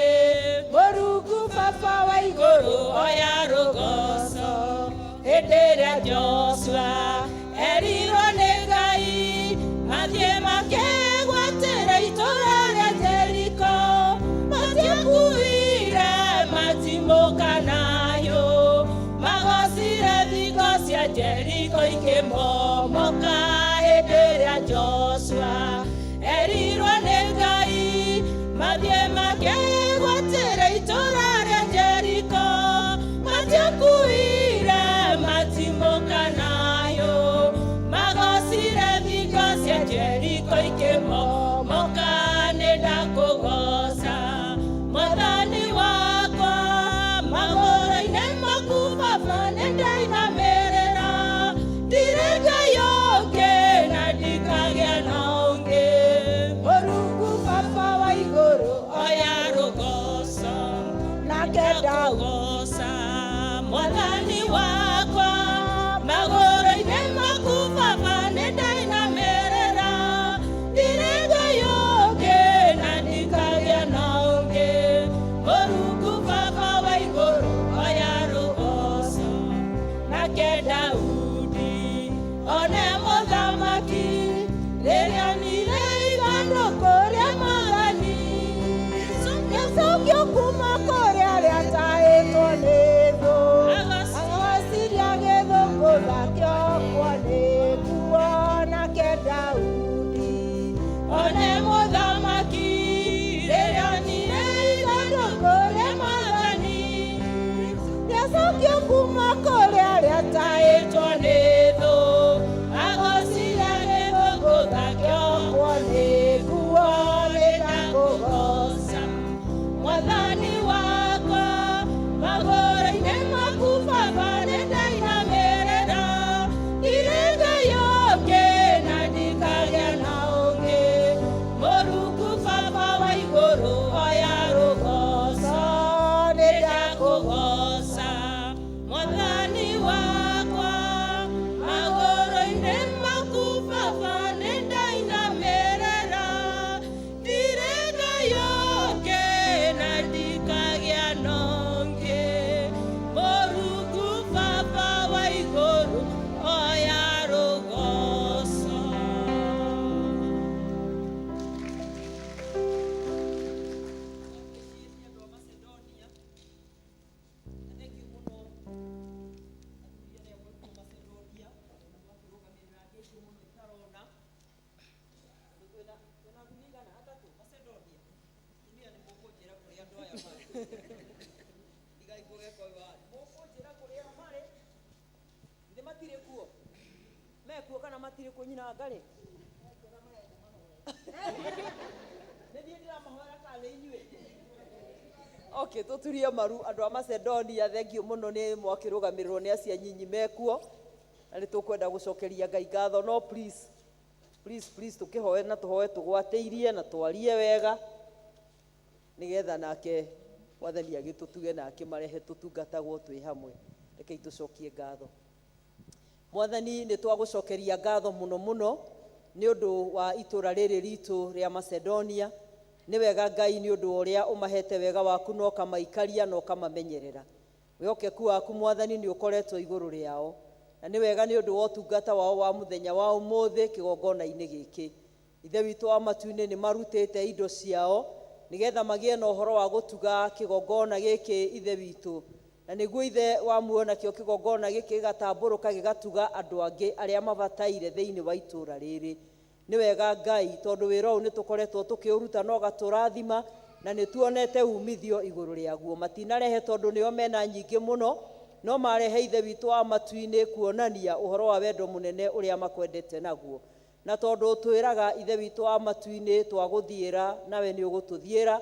Mũrungu baba wa igũrũ oya rũgoco. Hĩndĩ ĩrĩa Joshua erirwo nĩ Ngai athiĩ makegwatĩre itũũra rĩa Jeriko cia Jeriko ikĩmomoka hĩndĩ ĩrĩa Joshua erirwo nĩ Ngai mathiĩ makegwatĩre itũũra rĩa Jeriko matiakuire matimũka nayo magocire thingo cia Jeriko ikĩmomoka nĩ ndakũgoca mwathani wakwa magũrũ-inĩ maku baba nĩ ndainamĩrĩra ndirĩ Ngai ũngĩ na ndikagĩa na ũngĩ Mũrungu baba wa igũrũ oya rũgoco nake ndakũgoca mwathani wakwa magũrũ-inĩ maku baba nĩ ndainamĩrĩra ndirĩ Ngai ũngĩ na ndikagĩa na ũngĩ Mũrungu baba wa igũrũ oya rũgoco nake Daudi one mũthamaki rĩrĩa onire ithandũkũ rĩa mwathani rĩacokio kuma kũrĩ arĩa atahĩtwo nĩ thũ agociria gĩthũngũtha kĩokwo nĩ nguo nake Daudi one mũthamaki rĩrĩa onire ithandũkũ rĩa mwathani rĩacokio kuma kũrĩ arĩa atahĩtwo atahĩtwo nĩ thũ agociria gĩthũngũtha kĩokwo nĩ nguo nĩndakũgoca mwathani wakwa magũrũ-inĩ maku baba nĩndainamĩrĩra ndirĩ Ngai ũngĩ na ndikagĩa na ũngĩ Mũrungu baba wa igũrũ oya rũgoco nĩndakũgoca mwathani wakwa magũrũ-inĩ maku baba nĩndainamĩrĩra ndirĩ Ngai ũngĩ na ndikagĩa na ũngĩ Mũrungu baba wa igũrũ oya rũgoco. Ithe matirĩ kuo mekuo kana matirĩ kuo nyina ngarĩ nĩ niĩ ndĩramahoera kana nĩ inyuĩ okay tũturie maru andũ a Macedonia thengio mũno nĩ mwakĩrũgamĩrĩrwo nĩ acia nyinyi mekuo na nĩ tũkwenda gũcokeria Ngai ngatho no please please please tũkĩhoe na tũhoe tũgwatĩirie na twarie wega nĩgetha nake mwathani agĩtũtuge na akĩmarehe tũtungatagwo twĩ hamwe rekei tũcokie ngatho mwathani nĩ twagũcokeria ngatho mũno mũno nĩ ũndũ wa itũra rĩrĩ ritũ rĩa Macedonia nĩ wega Ngai nĩ ũndũ wa ũrĩa ũmahete wega waku na ũkamaikaria na ũkamamenyerera wĩhokeku waku mwathani nĩ ũkoretwo igũrũ rĩao na nĩ wega nĩ ũndũ wa ũtungata wao wa mũthenya wa ũmũthĩ kĩgongona-inĩ gĩkĩ ithe witũ wa matu-inĩ nĩ marutĩte indo ciao nĩgetha magĩe na ũhoro wa gũtuga kĩgongona gĩkĩ ithe witũ na nĩguo ithe wa muoyo nakĩo kĩgongona gĩkĩ gĩgatambũrũka gĩgatuga andũ angĩ arĩa mabataire thĩinĩ wa itũũra rĩrĩ nĩ wega Ngai tondũ wĩra ũyũ nĩ tũkoretwo tũkĩũruta na ũgatũrathima na nĩ tuonete umithio igũrũ rĩaguo matinarehe tondũ nĩo mena nyingĩ mũno no marehe ithe witũ wa matu-inĩ kuonania ũhoro wa wendo mũnene ũrĩa makwendete naguo na tondũ twĩraga ithe witũ wa matu-inĩ twagũthiĩra nawe nĩ ũgũtũthiĩra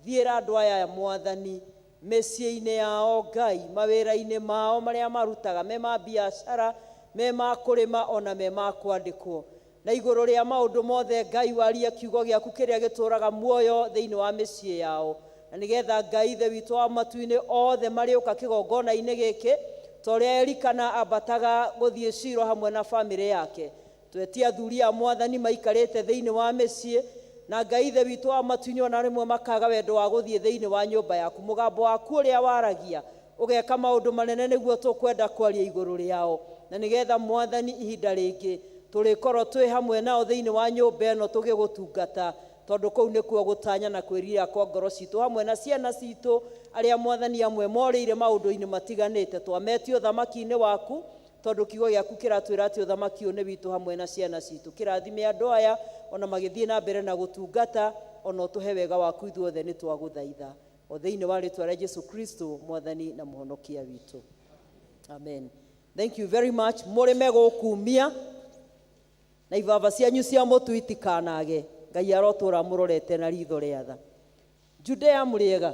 thiĩra andũ aya mwathani mĩciĩ-inĩ yao Ngai mawĩra-inĩ mao marĩa marutaga me ma biacara me ma kũrĩma ona me ma kwandĩkwo na igũrũ rĩa maũndũ mothe Ngai warie kiugo gĩaku kĩrĩa gĩtũũraga muoyo thĩinĩ wa mĩciĩ yao na nĩgetha Ngai ithe witũ wa matu-inĩ othe marĩũka kĩgongona-inĩ gĩkĩ ta ũrĩa Elikana ambataga gũthiĩ Shilo hamwe na bamĩrĩ yake twetie athuri a mwathani maikarĩte thĩinĩ wa mĩciĩ na Ngai ithe witũ wa matu-inĩ ona rĩmwe makaga wendo wa gũthiĩ thĩinĩ wa nyũmba yaku mũgambo waku ũrĩa waragia ũgeka maũndũ manene nĩguo tũkwenda kwaria igũrũ rĩao na nĩgetha mwathani ihinda rĩngĩ tũrĩkorwo twĩ hamwe nao thĩinĩ wa nyũmba ĩno tũgĩgũtungata tondũ kũu nĩkuo gũtanya na kwĩrira kwa ngoro citũ hamwe na ciana citũ arĩa mwathani amwe morĩire maũndũ-inĩ matiganĩte twametio thamaki-inĩ waku Tondũ kiugo gĩaku kĩratwĩra atĩ ũthamaki ũyũ nĩ witũ hamwe na ciana citũ. Kĩrathime andũ aya ona magĩthiĩ na mbere na gũtungata, ona ũtũhe wega waku ithuothe nĩ twagũthaitha. O thĩinĩ wa rĩtwa rĩa Jesu Kristo, mwathani na mũhonokia witũ. Amen. Thank you very much. Mũrĩme gũkumia na ibaba cianyu cia mũtu itikanage. Ngai arotũra mũrorete na ritho rĩa tha. Judea mũrĩega?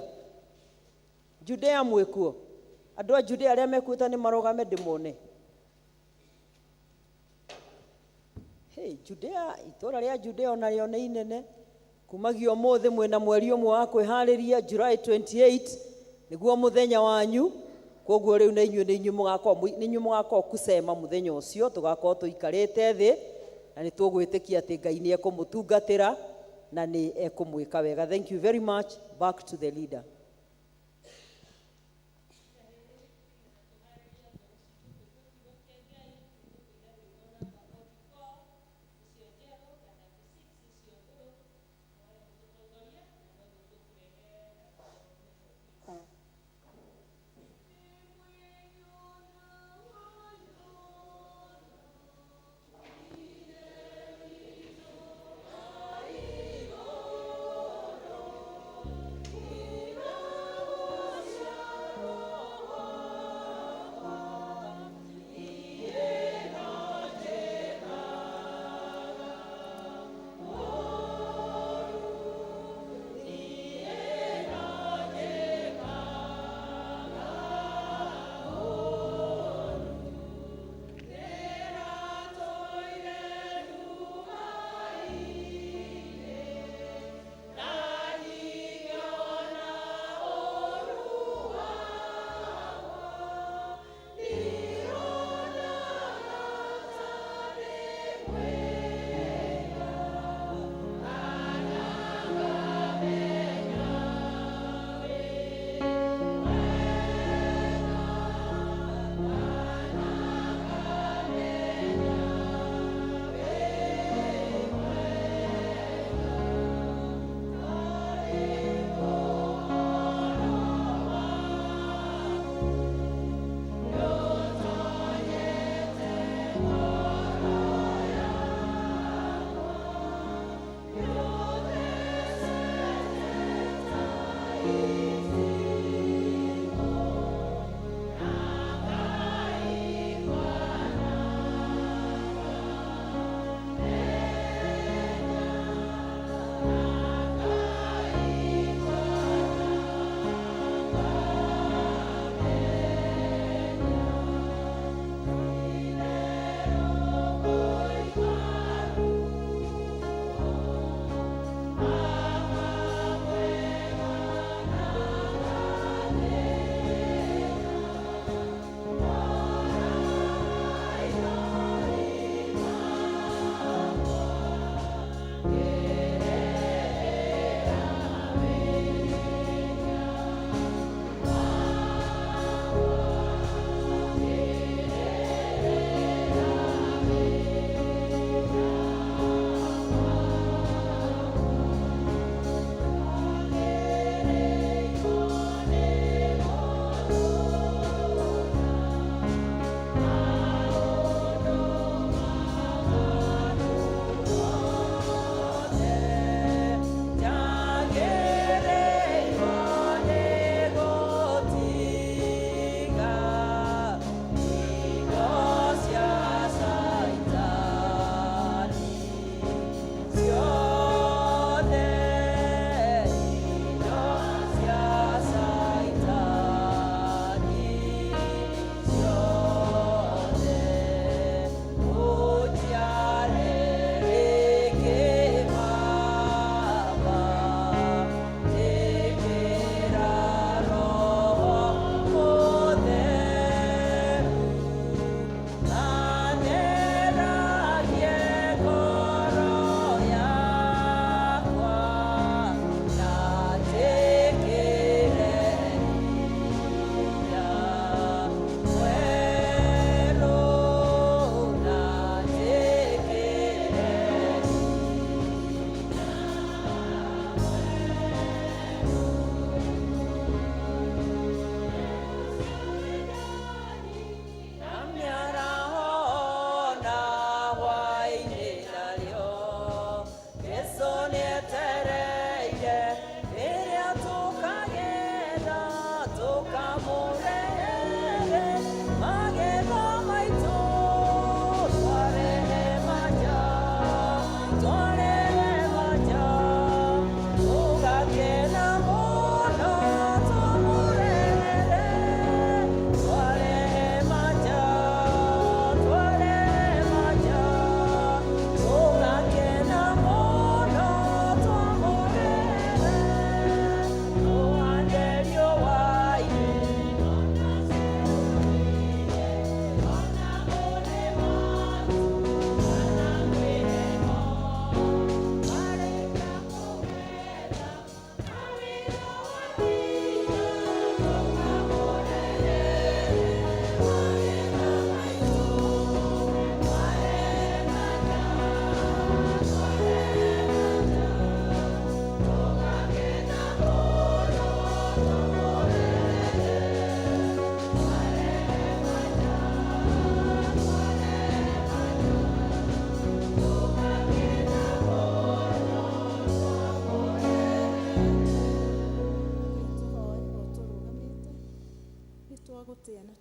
Judea mwĩkuo? Andũ a Judea arĩa mekuĩta nĩ marũgame ndĩmone. Hey, Judea, itũra rĩa Judea onarĩo nĩ inene. Kumagia ũmũthĩ mwĩna mweri ũmwe wa kwĩharĩria, July 28 nĩguo mũthenya wanyu. Koguo rĩu na inyuĩ nĩ inyuĩ mũgakorwo, nĩ inyuĩ mũgakorwo kusema mũthenya ũcio, tũgakorwo tũikarĩte thĩ na nĩ tũgwĩtĩkia atĩ Ngai nĩ ekũmũtungatĩra na nĩ ekũmwĩka wega. Thank you very much. Back to the leader.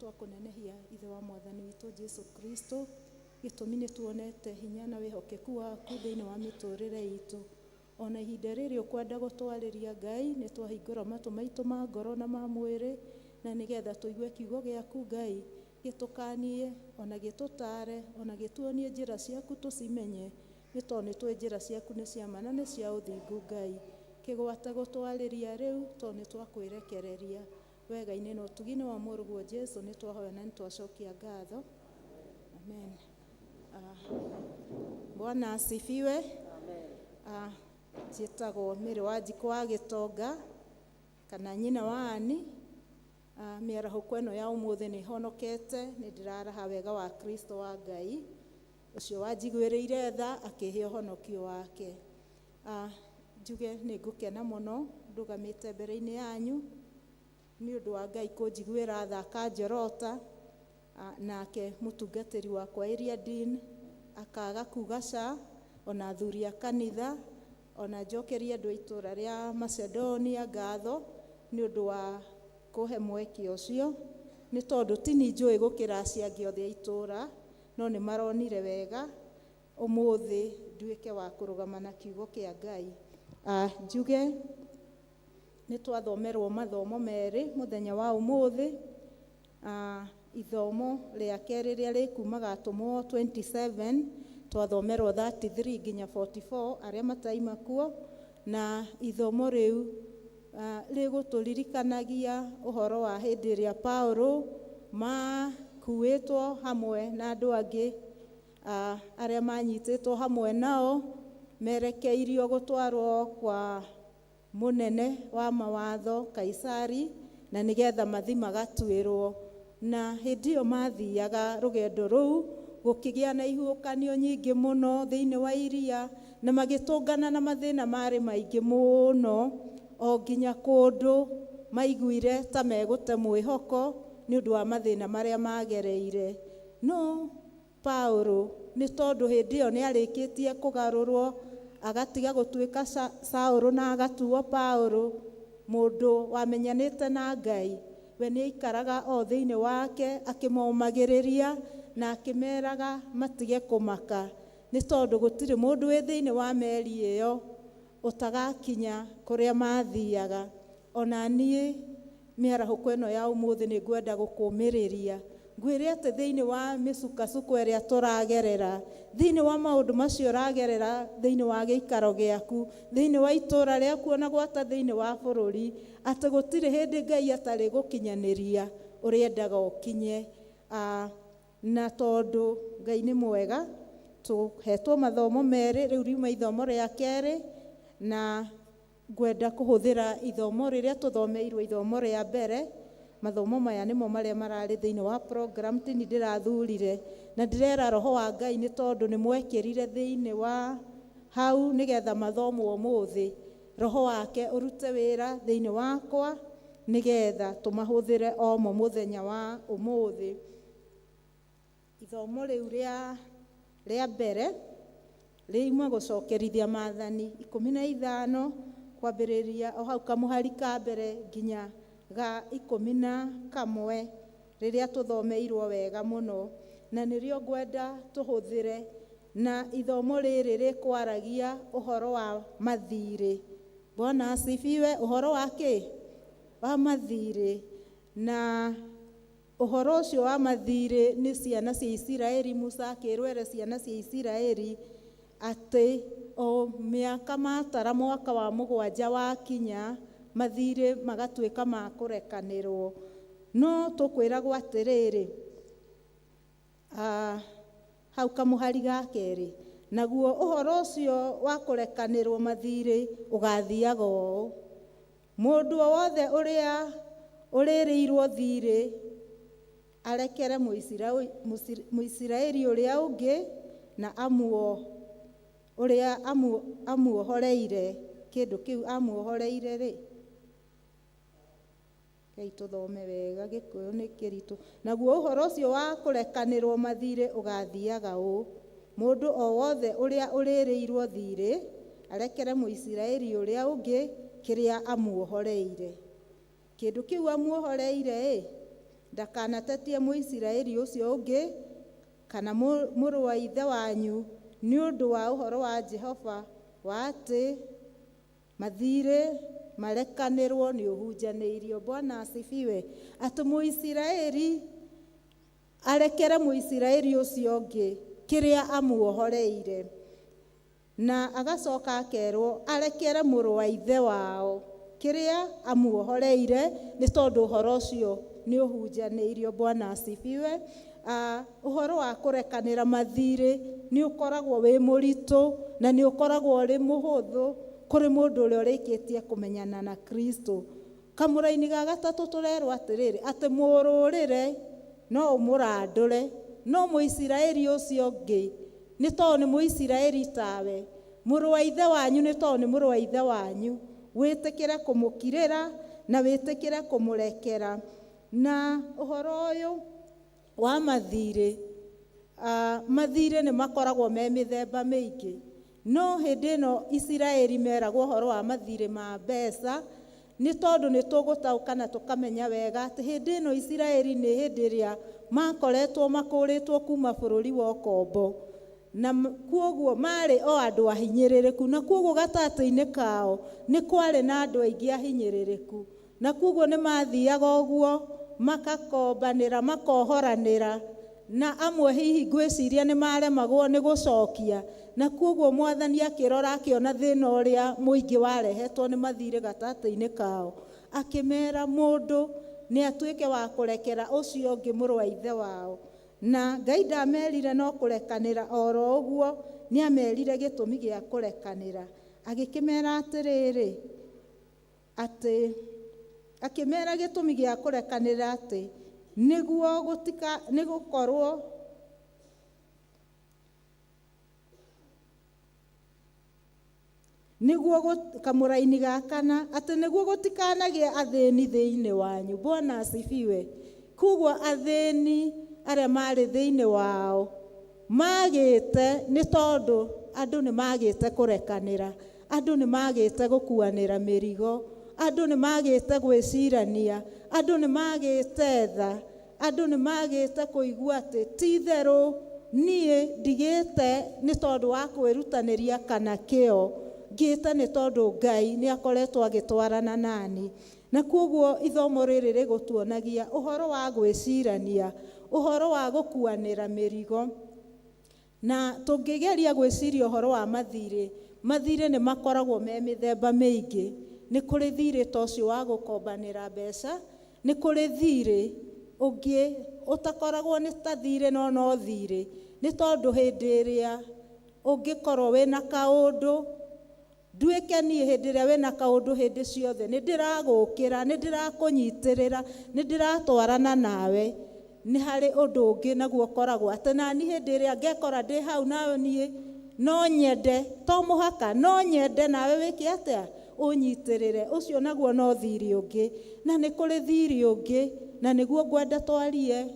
twakũnenehia ithe wa mwathani witũ Jesu Kristo. Gĩtũmi nĩ tuonete hinya na wĩhokeku waku thĩinĩ wa mĩtũrĩre itũ. Ona ihinda rĩrĩ ũkwenda gũtwarĩria Ngai, nĩ twahingũra matũ maitũ ma ngoro na ma mwĩrĩ, na nĩgetha tũigue kiugo gĩaku Ngai, gĩtũkanie, ona gĩtũtare, ona gĩtuonie njĩra ciaku tũcimenye, nĩ tondũ nĩ tũĩ njĩra ciaku nĩ cia ma na nĩ cia ũthingu Ngai. Kĩgwate gũtwarĩria rĩu, tondũ nĩ twakwĩrekereria. Wega-inĩ na ũtugi-inĩ wa mũrũguo Jesu nĩ twahoya na nĩ twacokia ngatho. Amen. Bwana asifiwe. Njĩtagwo Mary Wanjikũ wa Gĩtonga kana nyina wa Ani. Mĩarahũko ĩno ya ũmũthĩ nĩ honokete, nĩ ndĩraraha wega wa Kristo wa Ngai ũcio wanjiguĩrĩire tha akĩhe ũhonokio wake. Njuge nĩ ngũkena mũno ndũgamĩte mbere-inĩ yanyu nĩ ũndũ wa Ngai kũnjiguĩra tha akanjorota, nake mũtungatĩri wakwa Area Dean akaga kuga ca, ona athuri a kanitha, ona njokerie andũ a itũũra rĩa Macedonia ngatho nĩ ũndũ wa kũhe mweke ũcio, nĩ tondũ ti niĩ njũĩ gũkĩra acio angĩ othe a itũũra, no nĩ maronire wega ũmũthĩ nduĩke wa kũrũgama na kiugo kĩa Ngai. Njuge nĩ twathomerwo mathomo merĩ mũthenya wa ũmũthĩ. Ithomo rĩa kerĩ rĩrĩa rĩkumaga Atũmwo 27 twathomerwo 33 nginya 44 arĩa mataima kuo, na ithomo rĩu rĩgũtũririkanagia ũhoro wa hĩndĩ ĩrĩa Paulo makuĩtwo hamwe na andũ angĩ arĩa manyitĩtwo hamwe nao merekeirio gũtwarwo kwa mũnene wa mawatho Kaisari, na nĩgetha mathi magatuĩrwo. Na hĩndĩ ĩyo mathiaga rũgendo rũu gũkĩgĩa na ihuhũkanio nyingĩ mũno thĩinĩ wa iria, na magĩtũngana na mathĩna marĩ maingĩ mũno, o nginya kũndũ maiguire ta megũte mwĩhoko nĩ ũndũ wa mathĩna marĩa magereire. No Paulo nĩ tondũ hĩndĩ ĩyo nĩ arĩkĩtie kũgarũrwo agatiga gũtuĩka Saũlũ na agatuo Paulo, mũndũ wamenyanĩte na Ngai, we nĩ aikaraga o thĩinĩ wake akĩmomagĩrĩria na akĩmeraga matige kũmaka, nĩ tondũ gũtirĩ mũndũ wĩ thĩinĩ wa meri ĩyo ũtagakinya kũrĩa mathiaga. Ona niĩ mĩarahũko ĩno ya ũmũthĩ nĩ ngwenda gũkũmĩrĩria, ngwĩre atĩ thĩinĩ wa mĩcukacuko ĩrĩa tũragerera, thĩinĩ wa maũndũ macio ũragerera thĩinĩ wa gĩikaro gĩaku, thĩinĩ wa itũũra rĩaku, ona gwata thĩinĩ wa bũrũri, atĩ gũtirĩ hĩndĩ Ngai atarĩ gũkinyanĩria ũrĩa endaga ũkinye. Na tondũ Ngai nĩ mwega, tũhetwo mathomo merĩ, rĩu riuma ithomo rĩa kerĩ, na ngwenda kũhũthĩra ithomo rĩrĩa tũthomeirwo ithomo rĩa mbere. Mathomo maya nĩmo marĩa mararĩ thĩinĩ wa program, tini ndĩrathurire, na ndĩrera roho wa Ngai nĩ tondũ nĩ mwekĩrire thĩinĩ wa hau nĩgetha mathomwo ũmũthĩ, roho wake ũrute wĩra thĩinĩ wakwa nĩgetha tũmahũthĩre omo mũthenya wa ũmũthĩ. Ithomo rĩu rĩa mbere rĩima gũcokerithia maathani 15 kwambĩrĩria o hau kamũhari ka mbere nginya ga 11 rĩrĩa tũthomeirwo wega mũno, na nĩrĩo ngwenda tũhũthĩre. Na ithomo rĩrĩ rĩkwaragia ũhoro wa mathirĩ. Bwana asifiwe. Ũhoro wa kĩ? Wa mathirĩ. Na ũhoro ũcio wa mathirĩ nĩ ciana cia Isiraeli. Musa akĩrwo ere ciana cia Isiraeli atĩ o mĩaka matara mwaka wa 7 wakinya, mathirĩ magatuĩka ma kũrekanĩrwo. No tũkwĩragwo atĩrĩrĩ, hau kamũhari ga kerĩ, naguo ũhoro ũcio wa kũrekanĩrwo mathirĩ ũgathiaga ũũ: mũndũ o wothe ũrĩa ũrĩrĩirwo thirĩ arekere Mũisiraeli ũrĩa ũngĩ na ũrĩa amuohoreire kĩndũ kĩu amuohoreire rĩ. Reke tũthome wega, Gĩkũyũ nĩ kĩritũ. Naguo ũhoro ũcio wa kũrekanĩrwo mathirĩ ũgathiaga ũũ: mũndũ o wothe ũrĩa ũrĩrĩirwo thirĩ arekere Mũisiraeli ũrĩa ũngĩ kĩrĩa amuohoreire. Kĩndũ kĩu amuohoreire ĩ, Ndakanatetie Mũisiraeli ũcio ũngĩ kana mũrũ wa ithe wanyu nĩ ũndũ wa ũhoro wa Jehova wa atĩ mathirĩ marekanĩrwo nĩ ũhunjanĩirio. Bwana asifiwe. Atĩ Mũisiraeli arekere Mũisiraeli ũcio ũngĩ kĩrĩa amuohoreire, na agacoka akerwo arekere mũrũ wa ithe wao kĩrĩa amuohoreire nĩ tondũ ũhoro ũcio nĩ ũhunjanĩirio. Bwana asifiwe. Ũhoro wa kũrekanĩra mathirĩ nĩ ũkoragwo wĩ mũritũ na nĩ ũkoragwo ũrĩ mũhũthũ kũrĩ mũndũ ũrĩa ũrĩkĩtie kũmenyana na Kristo. Kamũraini ga gatatũ tũrerwo atĩrĩrĩ, atĩ mũrũrĩre no ũmũrandũre, no Mũisiraeli ũcio ũngĩ nĩ tondũ nĩ Mũisiraeli tawe, mũrũ wa ithe wanyu nĩ tondũ nĩ mũrũ wa ithe wanyu, wĩtĩkĩre kũmũkirĩra na wĩtĩkĩre kũmũrekera. Na ũhoro ũyũ wa mathirĩ, mathirĩ nĩ makoragwo me mĩthemba mĩingĩ, no hĩndĩ ĩno Isiraeli meragwo ũhoro wa mathirĩ ma mbeca nĩ tondũ nĩ tũgũtaũka na tũkamenya wega atĩ hĩndĩ ĩno Isiraeli nĩ hĩndĩ ĩrĩa makoretwo makũrĩtwo kuma bũrũri wa ũkombo, na kuoguo marĩ o andũ ahinyĩrĩrĩku, na kuoguo gatagatĩ-inĩ kao nĩ kwarĩ na andũ aingĩ ahinyĩrĩrĩku, na kuoguo nĩ mathiaga ũguo makakombanĩra makohoranĩra, na amwe hihi ngwĩciria nĩ maremagwo nĩ gũcokia, na kuoguo Mwathani akĩrora akĩona thĩna ũrĩa mũingĩ warehetwo nĩ mathirĩ gatagatĩ-inĩ kao, akĩmera mũndũ nĩ atuĩke wa kũrekera ũcio ũngĩ mũrũ wa ithe wao. Na Ngai ndamerire no kũrekanĩra oro ũguo, nĩ amerire gĩtũmi gĩa kũrekanĩra. Agĩkĩmera atĩrĩrĩ, atĩ akĩmera gĩtũmi gĩa kũrekanĩra atĩ nĩguo gũtika nĩ gũkorwo nĩguo kamũraini ga kana atĩ nĩguo gũtikanagĩe athĩni thĩinĩ wanyu. Bwana asifiwe. Koguo athĩni arĩa marĩ thĩinĩ wao magĩte nĩ tondũ andũ nĩ magĩte kũrekanĩra, andũ nĩ magĩte gũkuanĩra mĩrigo, andũ nĩ magĩte gwĩcirania, andũ nĩ magĩte tha, andũ nĩ magĩte kũigua atĩ ti itherũ niĩ ndigĩte nĩ tondũ wa kwĩrutanĩria kana kĩo, ngĩte nĩ tondũ Ngai nĩ akoretwo agĩtwarana nani. Na kuoguo ithomo rĩrĩ rĩgũtuonagia ũhoro wa gwĩcirania, ũhoro wa gũkuanĩra mĩrigo. Na tũngĩgeria gwĩciria ũhoro wa mathirĩ, mathirĩ nĩ makoragwo me mĩthemba mĩingĩ. Nĩ kũrĩ thirĩ ta ũcio wa gũkombanĩra mbeca, nĩ kũrĩ thirĩ ũngĩ ũtakoragwo nĩ ta thirĩ no no thirĩ, nĩ tondũ hĩndĩ ĩrĩa ũngĩkorwo wĩna kaũndũ, nduĩke niĩ hĩndĩ ĩrĩa wĩna kaũndũ hĩndĩ ciothe nĩ ndĩragũkĩra, nĩ ndĩrakũnyitĩrĩra, nĩ ndĩratwarana nawe, nĩ harĩ ũndũ ũngĩ naguo ũkoragwo atĩ nani hĩndĩ ĩrĩa ngekora ndĩ hau nawe niĩ no nyende, to mũhaka no nyende nawe wĩke atĩa, ũnyitĩrĩre, ũcio naguo no thirĩ ũngĩ. Na nĩ kũrĩ thirĩ ũngĩ na nĩguo ngwenda twarie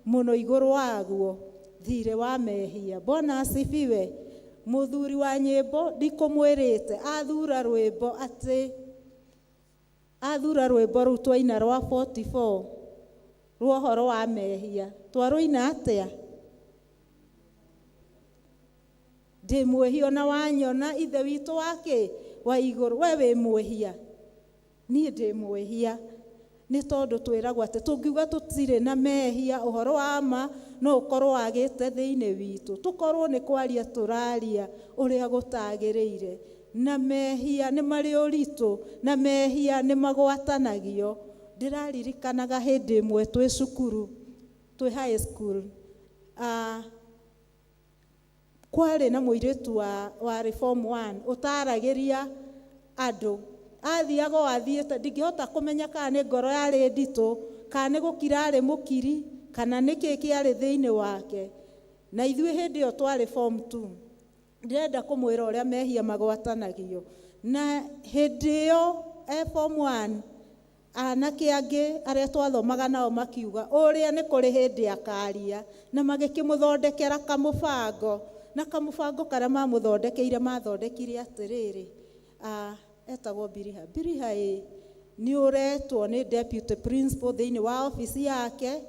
mũno igũrũ waguo, thirĩ wa mehia. Bwana asifiwe. Mũthuri wa nyĩmbo ndikũmwĩrĩte athura rwĩmbo atĩ athura rwĩmbo rũu twaina rwa 44 rwa ũhoro wa mehia, twarũina atĩa? Ndĩ mwĩhia ona wanyona ithe witũ wake wa igũrũ, we wĩ mwĩhia, niĩ ndĩ mwĩhia. Nĩ tondũ twĩragwo atĩ tũngiuga tũtirĩ na mehia, ũhoro wa ma no ũkorwo wagĩte thĩinĩ witũ, tũkorwo nĩ kwaria tũraria ũrĩa gũtagĩrĩire. Na mehia nĩ marĩ ũritũ, na mehia nĩ magwatanagio. Ndĩraririkanaga hĩndĩ ĩmwe twĩ cukuru, twĩ high school, kwarĩ na mũirĩtu wa Reform 1 ũtaragĩria andũ, athiaga o athiĩte, ndingĩhota kũmenya kana nĩ ngoro yarĩ nditũ, kana nĩ gũkira arĩ mũkiri, kana nĩ kĩĩ kĩarĩ thĩinĩ wake. Na ithuĩ hĩndĩ ĩyo twarĩ form 2. Ndĩrenda kũmwĩra ũrĩa mehia magwatanagio. Na hĩndĩ ĩyo e form 1 anake angĩ arĩa twathomaga nao makiuga ũrĩa nĩ kũrĩ hĩndĩ akaria, na magĩkĩmũthondekera kamũbango, na kamũbango karĩa mamũthondekeire mathondekire atĩrĩrĩ, etagwo Biriha. Biriha ĩ, Nĩ ũretwo nĩ deputy principal thĩinĩ wa ofici yake.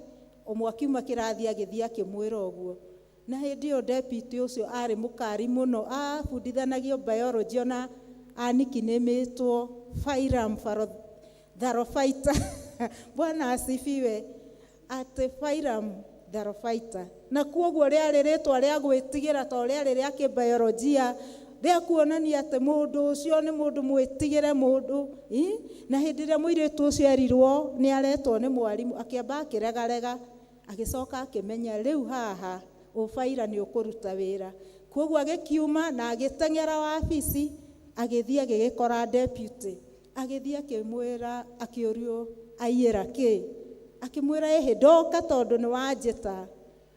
Ũmwe akiuma kĩrathi agĩthiĩ akĩmwĩra ũguo. Na hĩndĩ ĩyo deputy ũcio arĩ mũkari mũno, abundithanagio biology ona anikinĩmĩtwo phylum Tharophyta. Bwana asifiwe. Atĩ phylum Tharophyta. Na kuoguo rĩarĩ rĩtwa rĩa gwĩtigĩra tondũ rĩarĩ rĩa kĩbiolojia rĩa kuonania atĩ mũndũ ũcio nĩ mũndũ mwĩtigĩre mũndũ. Na hĩndĩ ĩrĩa mũirĩtu ũcio erirwo nĩ aretwo nĩ mwarimũ, akĩamba akĩregarega, agĩcoka akĩmenya rĩu haha ũbaira nĩ ũkũruta wĩra. Koguo agĩkiuma na agĩteng'era wabici, agĩthiĩ agĩgĩkora deputy, agĩthiĩ akĩmwĩra, akĩũrio aiyĩra kĩ, akĩmwĩra ĩhĩ ndoka tondũ nĩ wanjĩta.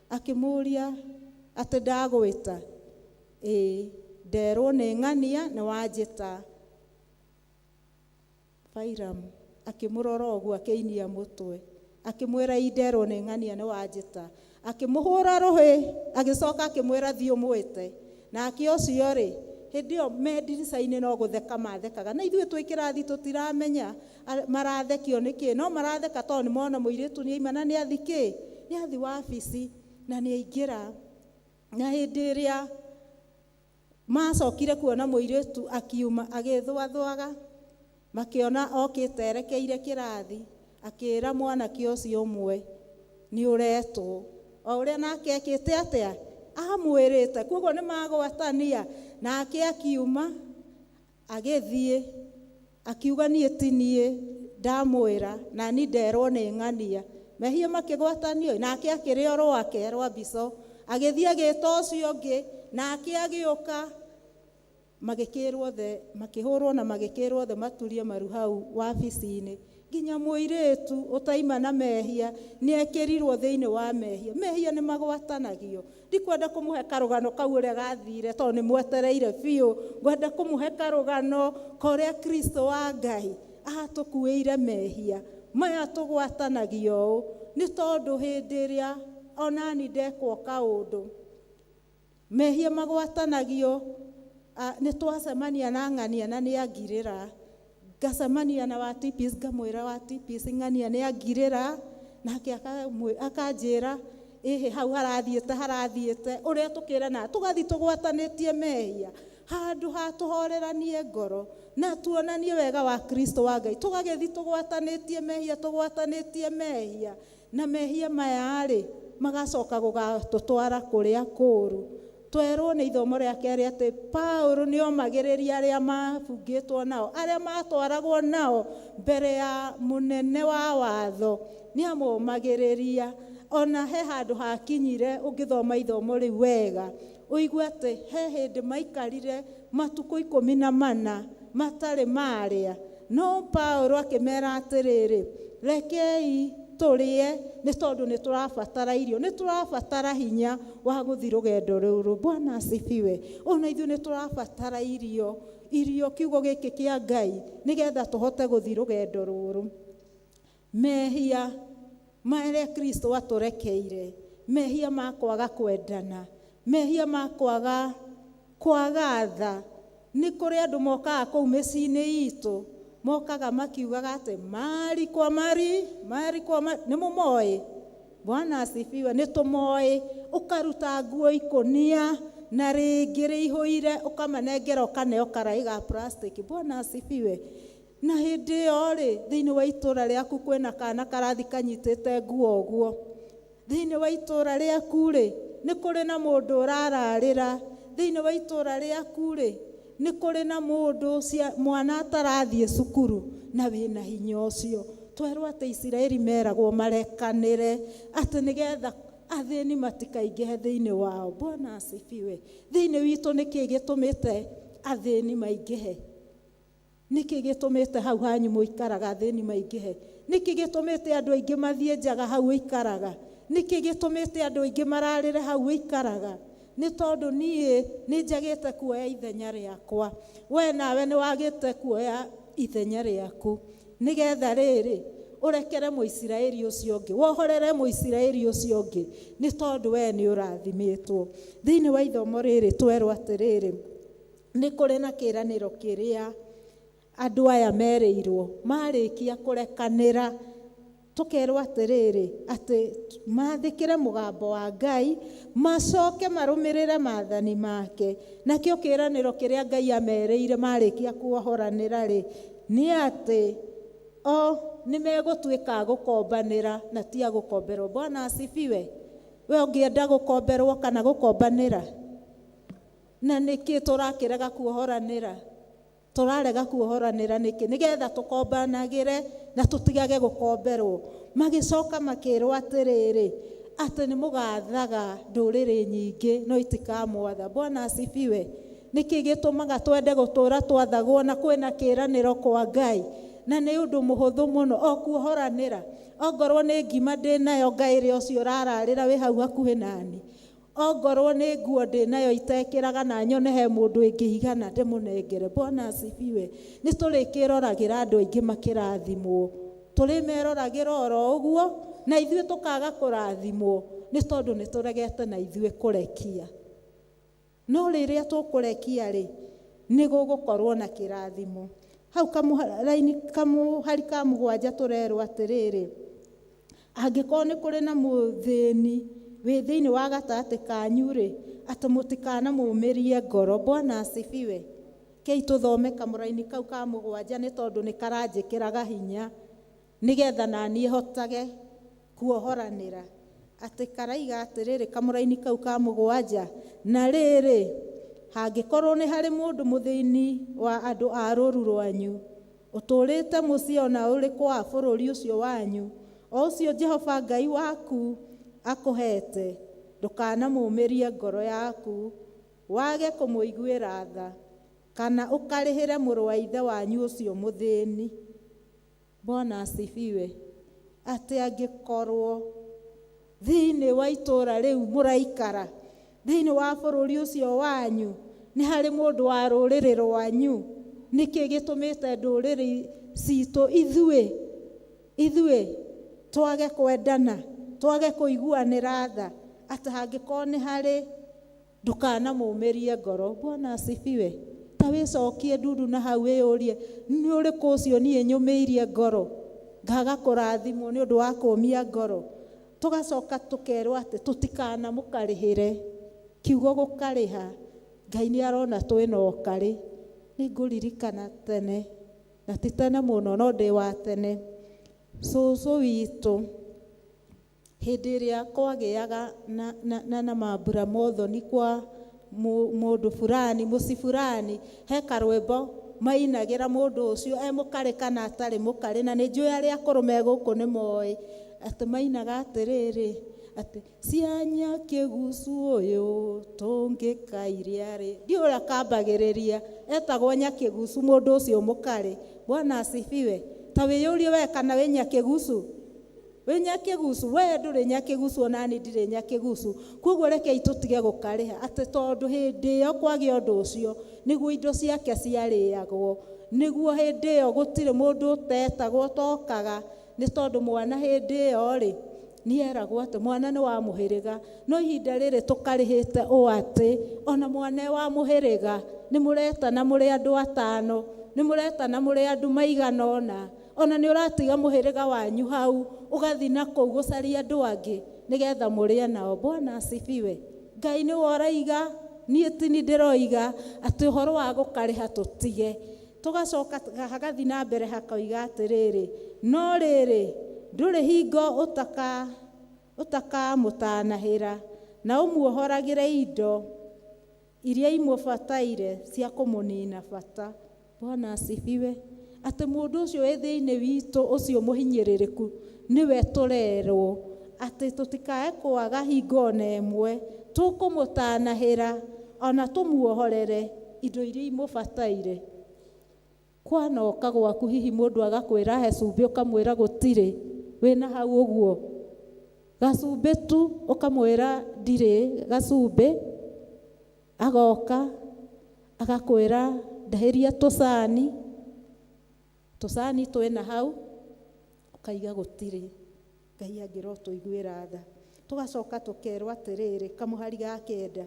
Akĩmũria atĩ ndagwĩta, ĩĩ nderwo nĩ ng'ania nĩ wanjĩta. Bairam akĩmũrora ũguo akĩinia mũtwe, akĩmwĩra inderwo nĩ ng'ania nĩ wanjĩta. Akĩmũhũra rũhĩ, agĩcoka akĩmwĩra thiĩ ũmwĩte. Nake ũcio rĩ, hĩndĩ ĩyo me ndirica-inĩ no gũtheka mathekaga, na ithuĩ twĩ kĩrathi tũtiramenya marathekio nĩkĩ, no maratheka tondũ nĩ mona mũirĩtu nĩ aima na nĩ athi kĩ, nĩ athi wabici na nĩ aingĩra. Na hĩndĩ ĩrĩa macokire kuona mũirĩtu akiuma agĩthũathũaga, makĩona okĩte erekeire kĩrathi, akĩra mwanake ũcio ũmwe nĩ ũretwo. O ũrĩa nake ekĩte atĩa, amwĩrĩte. Koguo nĩ magwatania. Nake akiuma agĩthiĩ akiuga niĩ ti niĩ ndamwĩra, na ni nderwo nĩ ng'ania. Mehia makĩgwatanio, nake akĩrĩa rwake rwa mbico, agĩthiĩ agĩta ũcio ũngĩ, nake agĩũka, magĩkĩrwo othe, makĩhũrwo na magĩkĩrwo othe maturie maru hau wabici-inĩ. Nginya mũirĩtu ũtaima na mehia nĩ ekĩrirwo thĩinĩ wa mehia. Mehia nĩ magwatanagio. Ndikwenda kũmũhe karũgano kau ũrĩa gathire tondũ nĩ mwetereire biũ. Ngwenda kũmũhe karũgano ka ũrĩa Kristo wa Ngai atũkuĩire mehia maya tũgwatanagio ũũ, nĩ tondũ hĩndĩ ĩrĩa onani ndekwo kaũndũ, mehia magwatanagio. Nĩ twacemania na ng'ania na nĩ angirĩra, ngacemania na wa TPS, ngamwĩra wa TPS ng'ania nĩ angirĩra, nake akanjĩra ĩhĩ hau harathiĩte harathiĩte, ũrĩa tũkĩrana tũgathiĩ tũgwatanĩtie mehia handũ ha tũhoreranie ngoro na tuonanie wega wa Kristo wa Ngai, tũgagĩthiĩ tũgwatanĩtie mehia, tũgwatanĩtie mehia, na mehia maya rĩ magacoka gũgatũtwara kũrĩa kũũru. Twerwo nĩ ithomo rĩa kerĩ atĩ Paulo nĩ omagĩrĩria arĩa mabungĩtwo nao, arĩa matwaragwo nao mbere ya mũnene wa watho, nĩ amomagĩrĩria. Ona he handũ hakinyire ũngĩthoma ithomo rĩu wega, ũigue atĩ he hĩndĩ maikarire matukũ 14 matarĩ marĩa. No Paulo akĩmera atĩrĩrĩ, rekei tũrĩe nĩ tondũ nĩ tũrabatara irio, nĩ tũrabatara hinya wa gũthiĩ rũgendo rũrũ. Bwana asifiwe. Ona ithuĩ nĩ tũrabatara irio, irio kiugo gĩkĩ kĩa Ngai, nĩgetha tũhote gũthiĩ rũgendo rũrũ. Mehia marĩa Kristo atũrekeire, mehia ma kwaga kwendana, mehia ma kwaga tha. Nĩ kũrĩ andũ mokaga kũu mĩciĩ-inĩ itũ, mokaga makiugaga atĩ mari kwa mari, mari kwa mari. Nĩ mũmoĩ? Bwana asifiwe. Nĩ tũmoĩ. Ũkaruta nguo ikũnia na rĩngĩ rĩihũire, ũkamanengera ũkaneo karaĩ ga plastic. Bwana asifiwe. Na hĩndĩ ĩyo rĩ, thĩinĩ wa itũũra rĩaku kwĩna kana karathi kanyitĩte nguo ũguo. Thĩinĩ wa itũũra rĩaku rĩ, nĩ kũrĩ na mũndũ ũrararĩra. Thĩinĩ wa itũũra rĩaku rĩ, nĩ kũrĩ na mũndũ mwana atarathiĩ cukuru na wĩna hinya ũcio. Twerwo atĩ Isiraeli meragwo marekanĩre atĩ nĩgetha athĩni matikaingĩhe thĩinĩ wao. Bwana asifiwe. Thĩinĩ witũ nĩkĩ gĩtũmĩte athĩni maingĩhe? Nĩkĩ gĩtũmĩte hau hanyu mũikaraga athĩni maingĩhe? Nĩkĩ gĩtũmĩte andũ aingĩ mathiĩ njaga hau ũikaraga? Nĩkĩ gĩtũmĩte andũ aingĩ mararĩre hau ũikaraga? Nĩ tondũ niĩ nĩ njagĩte kuoya ithenya rĩakwa, we nawe nĩ wagĩte kuoya ithenya rĩaku, nĩgetha rĩrĩ ũrekere Mũisiraeli ũcio ũngĩ, wohorere Mũisiraeli ũcio ũngĩ, nĩ tondũ we nĩ ũrathimĩtwo. Thĩinĩ wa ithomo rĩrĩ twerwo atĩrĩrĩ, nĩ kũrĩ na kĩĩranĩro kĩrĩa Andũ aya merĩirwo marĩkia kũrekanĩra, tũkerwo atĩrĩrĩ, atĩ mathĩkĩre mũgambo wa Ngai, macoke marũmĩrĩre maathani make. Nakĩo kĩĩranĩro kĩrĩa Ngai amerĩire marĩkia kuohoranĩra rĩ, nĩ atĩ o nĩ megũtuĩka a gũkombanĩra na ti a gũkomberwo. Bwana asifiwe. We ũngĩenda gũkomberwo kana gũkombanĩra? Na nĩkĩ tũrakĩrega kuohoranĩra? Tũrarega kuohoranĩra nĩkĩ? Nĩgetha tũkombanagĩre na tũtigage gũkomberwo. Magĩcoka makĩrwo atĩrĩrĩ, atĩ nĩ mũgathaga ndũrĩrĩ nyingĩ no itikamwatha. Bwana asifiwe. Nĩkĩ gĩtũmaga twende gũtũra twathagwo na kwĩna kĩĩranĩro kwa Ngai? Na nĩ ũndũ mũhũthũ mũno o kuohoranĩra. Ongorwo nĩ ngima ndĩnayo ngaĩre ũcio ũrararĩra wĩ hau hakuhĩ nani. Ongorwo nĩ nguo ndĩnayo itekĩraga na nyone he mũndũ ĩngĩigana ndĩmũnengere. Bwana asifiwe. Nĩ tũrĩkĩroragĩra andũ aingĩ makĩrathimwo, tũrĩmeroragĩra oro ũguo na ithuĩ tũkaga kũrathimwo nĩ tondũ nĩ tũregete na ithuĩ kũrekia. No rĩrĩa tũkũrekia rĩ, nĩ gũgũkorwo na kĩrathimo. Hau kamũhari ka mũgwanja tũrerwo atĩrĩrĩ, angĩkorwo nĩ kũrĩ na mũthĩni wĩ thĩinĩ wa gatagatĩ kanyu rĩ, atĩ mũtikanamũmĩrie ngoro. Bwana asifiwe. Kei tũthome kamũraini kau ka mũgwanja nĩ tondũ nĩ karanjĩkĩraga hinya nĩgetha naniĩ hotage kuohoranĩra. Atĩ karaiga atĩrĩrĩ, kamũraini kau ka mũgwanja, na rĩrĩ, hangĩkorwo nĩ harĩ mũndũ mũthĩni wa andũ a rũru rwanyu ũtũũrĩte mũciĩ ona ũrĩkũ wa bũrũri ũcio wanyu, o ũcio Jehova Ngai waku akũhete, ndũkanamũmĩrie ngoro yaku wage kũmũiguĩra tha, kana ũkarĩhĩre mũrũ wa ithe wanyu ũcio mũthĩni. Bwana asifiwe. Atĩ angĩkorwo thĩinĩ wa itũũra rĩu mũraikara, thĩinĩ wa bũrũri ũcio wanyu, nĩ harĩ mũndũ wa rũrĩrĩ rwanyu, nĩkĩ gĩtũmĩte ndũrĩrĩ citũ ithuĩ twage kwendana, twage kũiguanĩra tha? Atĩ hangĩkorwo nĩ harĩ, ndũkanamũmĩrie ngoro. Bwana asifiwe. Ta wĩcokie ndundu na hau wĩyũrie, nĩ ũrĩkũ ũcio niĩ nyũmĩirie ngoro ngaga kũrathimwo nĩ ũndũ wa kũũmia ngoro? Tũgacoka tũkerwo atĩ tũtikanamũkarĩhĩre. Kiugo gũkarĩha, Ngai nĩ arona twĩna ũkarĩ. Nĩ ngũririkana tene, na ti tene mũno, no ndĩ wa tene, cũcũ witũ hĩndĩ ĩrĩa kwagĩaga na mambura mothoni kwa mũndũ fulani, mũciĩ fulani, he karwĩmbo mainagĩra mũndũ ũcio e mũkarĩ kana atarĩ mũkarĩ, na nĩ njũĩ arĩa akũrũ me gũkũ nĩ moĩ, atĩ mainaga atĩrĩrĩ, atĩ cianya kĩgucu ũyũ tũngĩkairia rĩ. Ndiũĩ ũrĩa kambagĩrĩria, etagwo nyakĩgucu mũndũ ũcio mũkarĩ. Bwana asifiwe. Ta wĩyũrie we kana wĩ nyakĩgucu. Wĩ nyakĩgucu, we ndũrĩ nyakĩgucu, onani ndirĩ nyakĩgucu. Koguo rekei tũtige gũkarĩha, atĩ tondũ hĩndĩ ĩyo kwagĩa ũndũ ũcio nĩguo indo ciake ciarĩagwo, nĩguo hĩndĩ ĩyo gũtirĩ mũndũ ũtetagwo ũtokaga, nĩ tondũ mwana hĩndĩ ĩyo rĩ nĩeragwo atĩ mwana nĩ wa mũhĩrĩga. No ihinda rĩrĩ tũkarĩhĩte ũũ atĩ ona mwana wa mũhĩrĩga nĩ mũretana mũrĩ andũ atano, nĩ mũretana mũrĩ andũ maigana ũna, ona nĩ ũratiga mũhĩrĩga wanyu hau ũgathiĩ na kũu gũcaria andũ angĩ nĩgetha mũrĩe nao. Bwana asifiwe. Ngai nĩwe ũraiga, niĩ ti niĩ ndĩroiga atĩ ũhoro wa gũkarĩha tũtige. Tũgacoka hagathiĩ na mbere hakoiga atĩrĩrĩ, no rĩrĩ, ndũrĩ hingo ũtakamũtanahĩra na ũmuohoragĩre indo iria imũbataire cia kũmũnina bata. Bwana asifiwe. Atĩ mũndũ ũcio wĩ thĩinĩ witũ ũcio mũhinyĩrĩrĩku nĩwe tũrerwo atĩ tũtikae kwaga hingo ona ĩmwe, tũkũmũtanahĩra ona tũmuohorere indo iria imũbataire. Kwanoka gwaku hihi mũndũ agakwĩra he cumbĩ, ũkamwĩra gũtirĩ, wĩna hau ũguo gacumbĩ tu, ũkamwĩra ndirĩ gacumbĩ, agoka agakwĩra ndahĩria tũcani, tũcani twĩna hau, ũkaiga gũtirĩ. Ngai angĩrotũiguĩra tha. Tũgacoka tũkerwo atĩrĩrĩ, kamũhari ga kenda,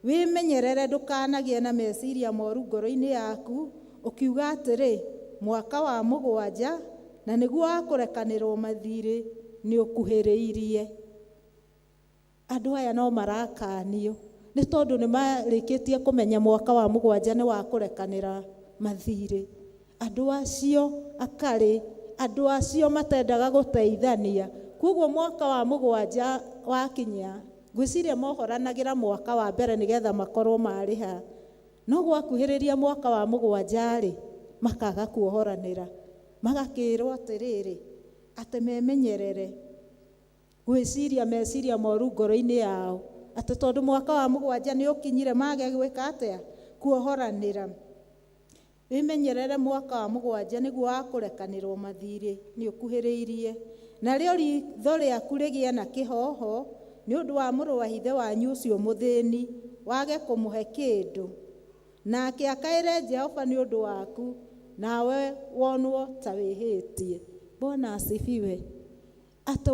wĩmenyerere ndũkanagĩe na meciria moru ngoro-inĩ yaku, ũkiuga atĩrĩ, Mwaka wa mũgwanja, na nĩguo wa kũrekanĩrwo mathirĩ, nĩ ũkuhĩrĩirie. Andũ aya no marakanio nĩ tondũ nĩ marĩkĩtie kũmenya mwaka wa mũgwanja nĩ wa kũrekanĩra mathirĩ. Andũ acio akarĩ, andũ acio matendaga gũteithania. Koguo mwaka wa mũgwanja wakinya, ngwĩciria mohoranagĩra mwaka wa mbere nĩgetha makorwo marĩha. No gwakuhĩrĩria mwaka wa mũgwanja rĩ, makaga kuohoranĩra. Magakĩrwo atĩrĩrĩ, atĩ memenyerere gwĩciria meciria moru ngoro-inĩ yao, atĩ tondũ mwaka wa mũgwanja nĩ ũkinyire mage gwĩka atĩa? Kuohoranĩra. Wĩmenyerere mwaka wa mũgwanja nĩguo wa kũrekanĩrwo mathirĩ nĩ ũkuhĩrĩirie. Narĩo ritho rĩaku rĩgĩe na kĩhoho nĩ ũndũ wa mũrũ wa ithe wanyu ũcio mũthĩni, wage kũmũhe kĩndũ. Nake akaĩre Jehova nĩ ũndũ waku, nawe wonwo ta wĩhĩtie. Bwana asifiwe. Atĩ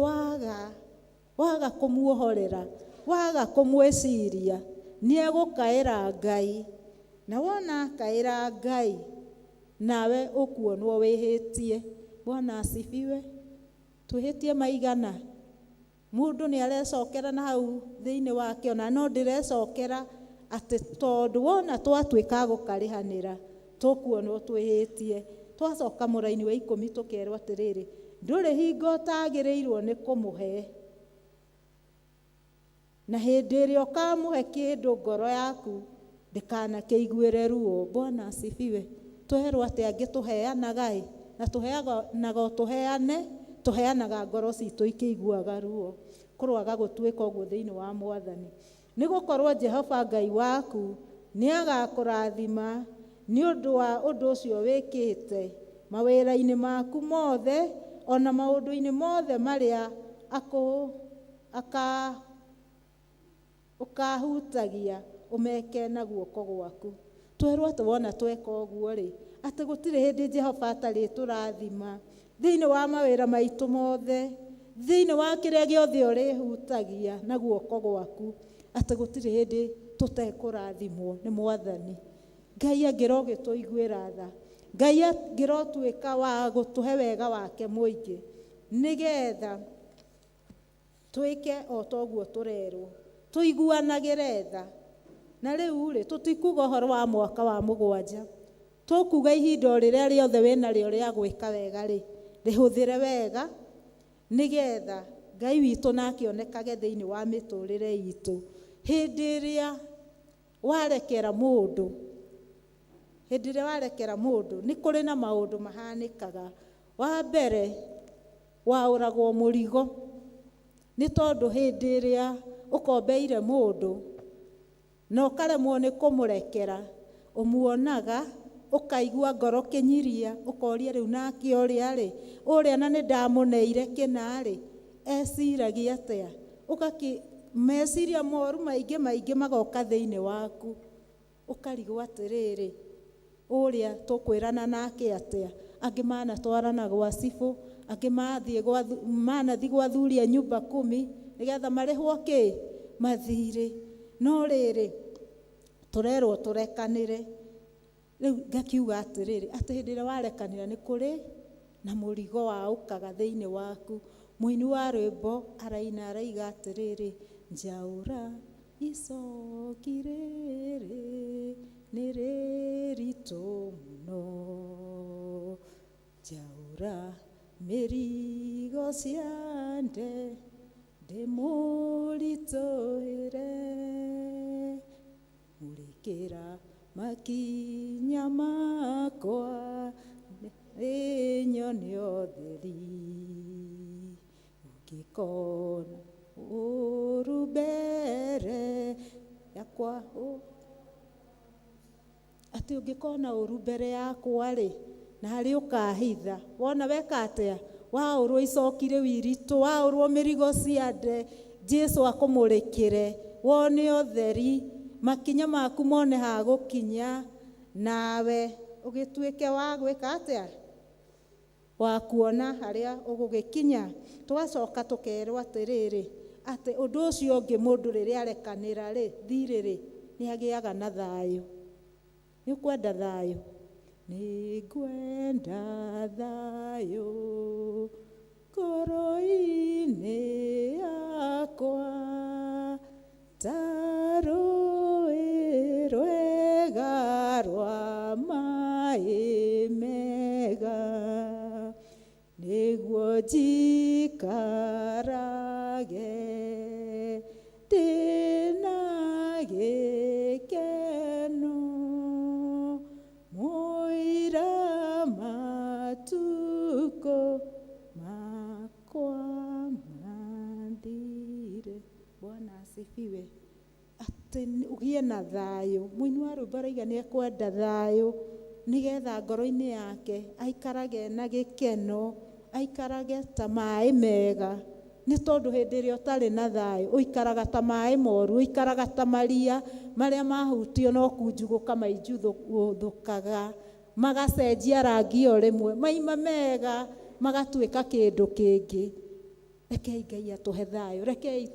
waga kũmuohorera, waga kũmwĩciria, nĩ egũkaĩra Ngai. Na wona akaĩra Ngai, nawe ũkuonwo wĩhĩtie. Bwana asifiwe. Twĩhĩtie maigana. Mũndũ nĩ arecokera na hau thĩinĩ wake, ona no ndĩrecokera atĩ tondũ wona twatuĩka gũkarĩhanĩra, tũkuonwo twĩhĩtie. Twacoka mũraini wa 10 tũkerwo atĩrĩrĩ, ndũrĩ hingo ũtagĩrĩirwo nĩ kũmũhe. Na hĩndĩ ĩrĩa ũkamũhe kĩndũ ngoro yaku ndĩkanakĩiguĩre ruo. Bwana asifiwe. Twerwo atĩ angĩ tũheanaga ĩ, na tũheanaga o tũheane, tũheanaga ngoro citũ ikĩiguaga ruo. Kũroaga gũtuĩka ũguo thĩinĩ wa Mwathani. Nĩ gũkorwo Jehova Ngai waku nĩ agakũrathima nĩ ũndũ wa ũndũ ũcio wĩkĩte mawĩra-inĩ maku mothe, ona maũndũ-inĩ mothe marĩa ũkahutagia ũmeke na guoko gwaku. Twerwo atĩ wona tweka ũguo rĩ, atĩ gũtirĩ hĩndĩ Jehova atarĩtũrathima thĩinĩ wa mawĩra maitũ mothe, thĩinĩ wa kĩrĩa gĩothe ũrĩhutagia na guoko gwaku, atĩ gũtirĩ hĩndĩ tũtekũrathimwo nĩ Mwathani. Ngai angĩrogĩtũiguĩra tha, Ngai angĩrotuĩka wa gũtũhe wega wake mũingĩ, nĩgetha twĩke o ta ũguo tũrerwo, tũiguanagĩre tha. Na rĩu rĩ, tũtikuga ũhoro wa mwaka wa mũgwanja, tũkuga ihinda o rĩrĩa rĩothe wĩnarĩo rĩa gwĩka wega rĩ, rĩhũthĩre wega, nĩgetha Ngai witũ nake onekage thĩinĩ wa mĩtũrĩre itũ. Hĩndĩ ĩrĩa warekera mũndũ, hĩndĩ ĩrĩa warekera mũndũ, nĩ kũrĩ na maũndũ mahanĩkaga. Wa mbere, waũragwo mũrigo, nĩ tondũ hĩndĩ ĩrĩa ũkombeire mũndũ na ũkaremwo nĩ kũmũrekera, ũmuonaga ũkaigua ngoro kĩnyiria, ũkoria rĩu nake ũrĩa rĩ, ũrĩa na nĩ ndamũneire kĩna rĩ, eciragia atĩa? Ũgakĩ meciria moru maingĩ maingĩ magoka thĩinĩ waku, ũkarigwo atĩrĩrĩ, ũrĩa tũkwĩrana nake atĩa? Angĩ manatwarana gwa cibũ, angĩ manathiĩ gwa athuri a nyumba kumi nĩgetha marĩhwo kĩ? Mathirĩ. No rĩrĩ, tũrerwo tũrekanĩre. Rĩu ngakiuga atĩrĩrĩ, atĩ hĩndĩ ĩrĩa warekanĩra nĩ kũrĩ na mũrigo waũkaga thĩinĩ waku. Mũini wa rwĩmbo araina araiga atĩrĩrĩ, njaũra icoki rĩrĩ nĩ rĩritũ mũno, njaũra mĩrigo ciande ndĩmũritũhĩre, mũrĩkĩra makinya makwa ĩnyone ũtheri, ũngĩkona ũũru mbere yakwa, atĩ ũngĩkona ũũru mbere yakwa rĩ, na harĩ ũkahitha, wona weka atĩa? Waũrwo icoki rĩu iritũ, waũrwo mĩrigo ciande, Jesu akũmũrĩkĩre, wone ũtheri, makinya maku mone ha gũkinya, nawe ũgĩtuĩke wa gwĩka atĩa? Wa kuona harĩa ũgũgĩkinya. Tũgacoka tũkerwo atĩrĩrĩ, atĩ ũndũ ũcio ũngĩ mũndũ rĩrĩa arekanĩra rĩ, thirĩ rĩ, nĩ agĩaga na thayũ. Nĩ ũkwenda thayũ? Nĩngwenda thayũ ngoro-inĩ yakwa ta rũĩ rwega rwa maĩ mega nĩguo njikarage ndĩna gĩkeno mũira matukũ makwa mathire. Bwana asifiwe. Atĩ ũgĩe na thayũ. Mũini wa rwĩmbo arauga nĩ ekwenda thayũ nĩgetha ngoro-inĩ yake aikarage na gĩkeno, aikarage ta maĩ mega. Nĩ tondũ hĩndĩ ĩrĩa ũtarĩ na thayũ ũikaraga ta maĩ moru, ũikaraga ta maria marĩa mahutio no kunjugũka mainjuthũkaga, magacenjia rangi o rĩmwe, maima mega magatuĩka kĩndũ kĩngĩ. Rekei Ngai atũhe thayũ, rekei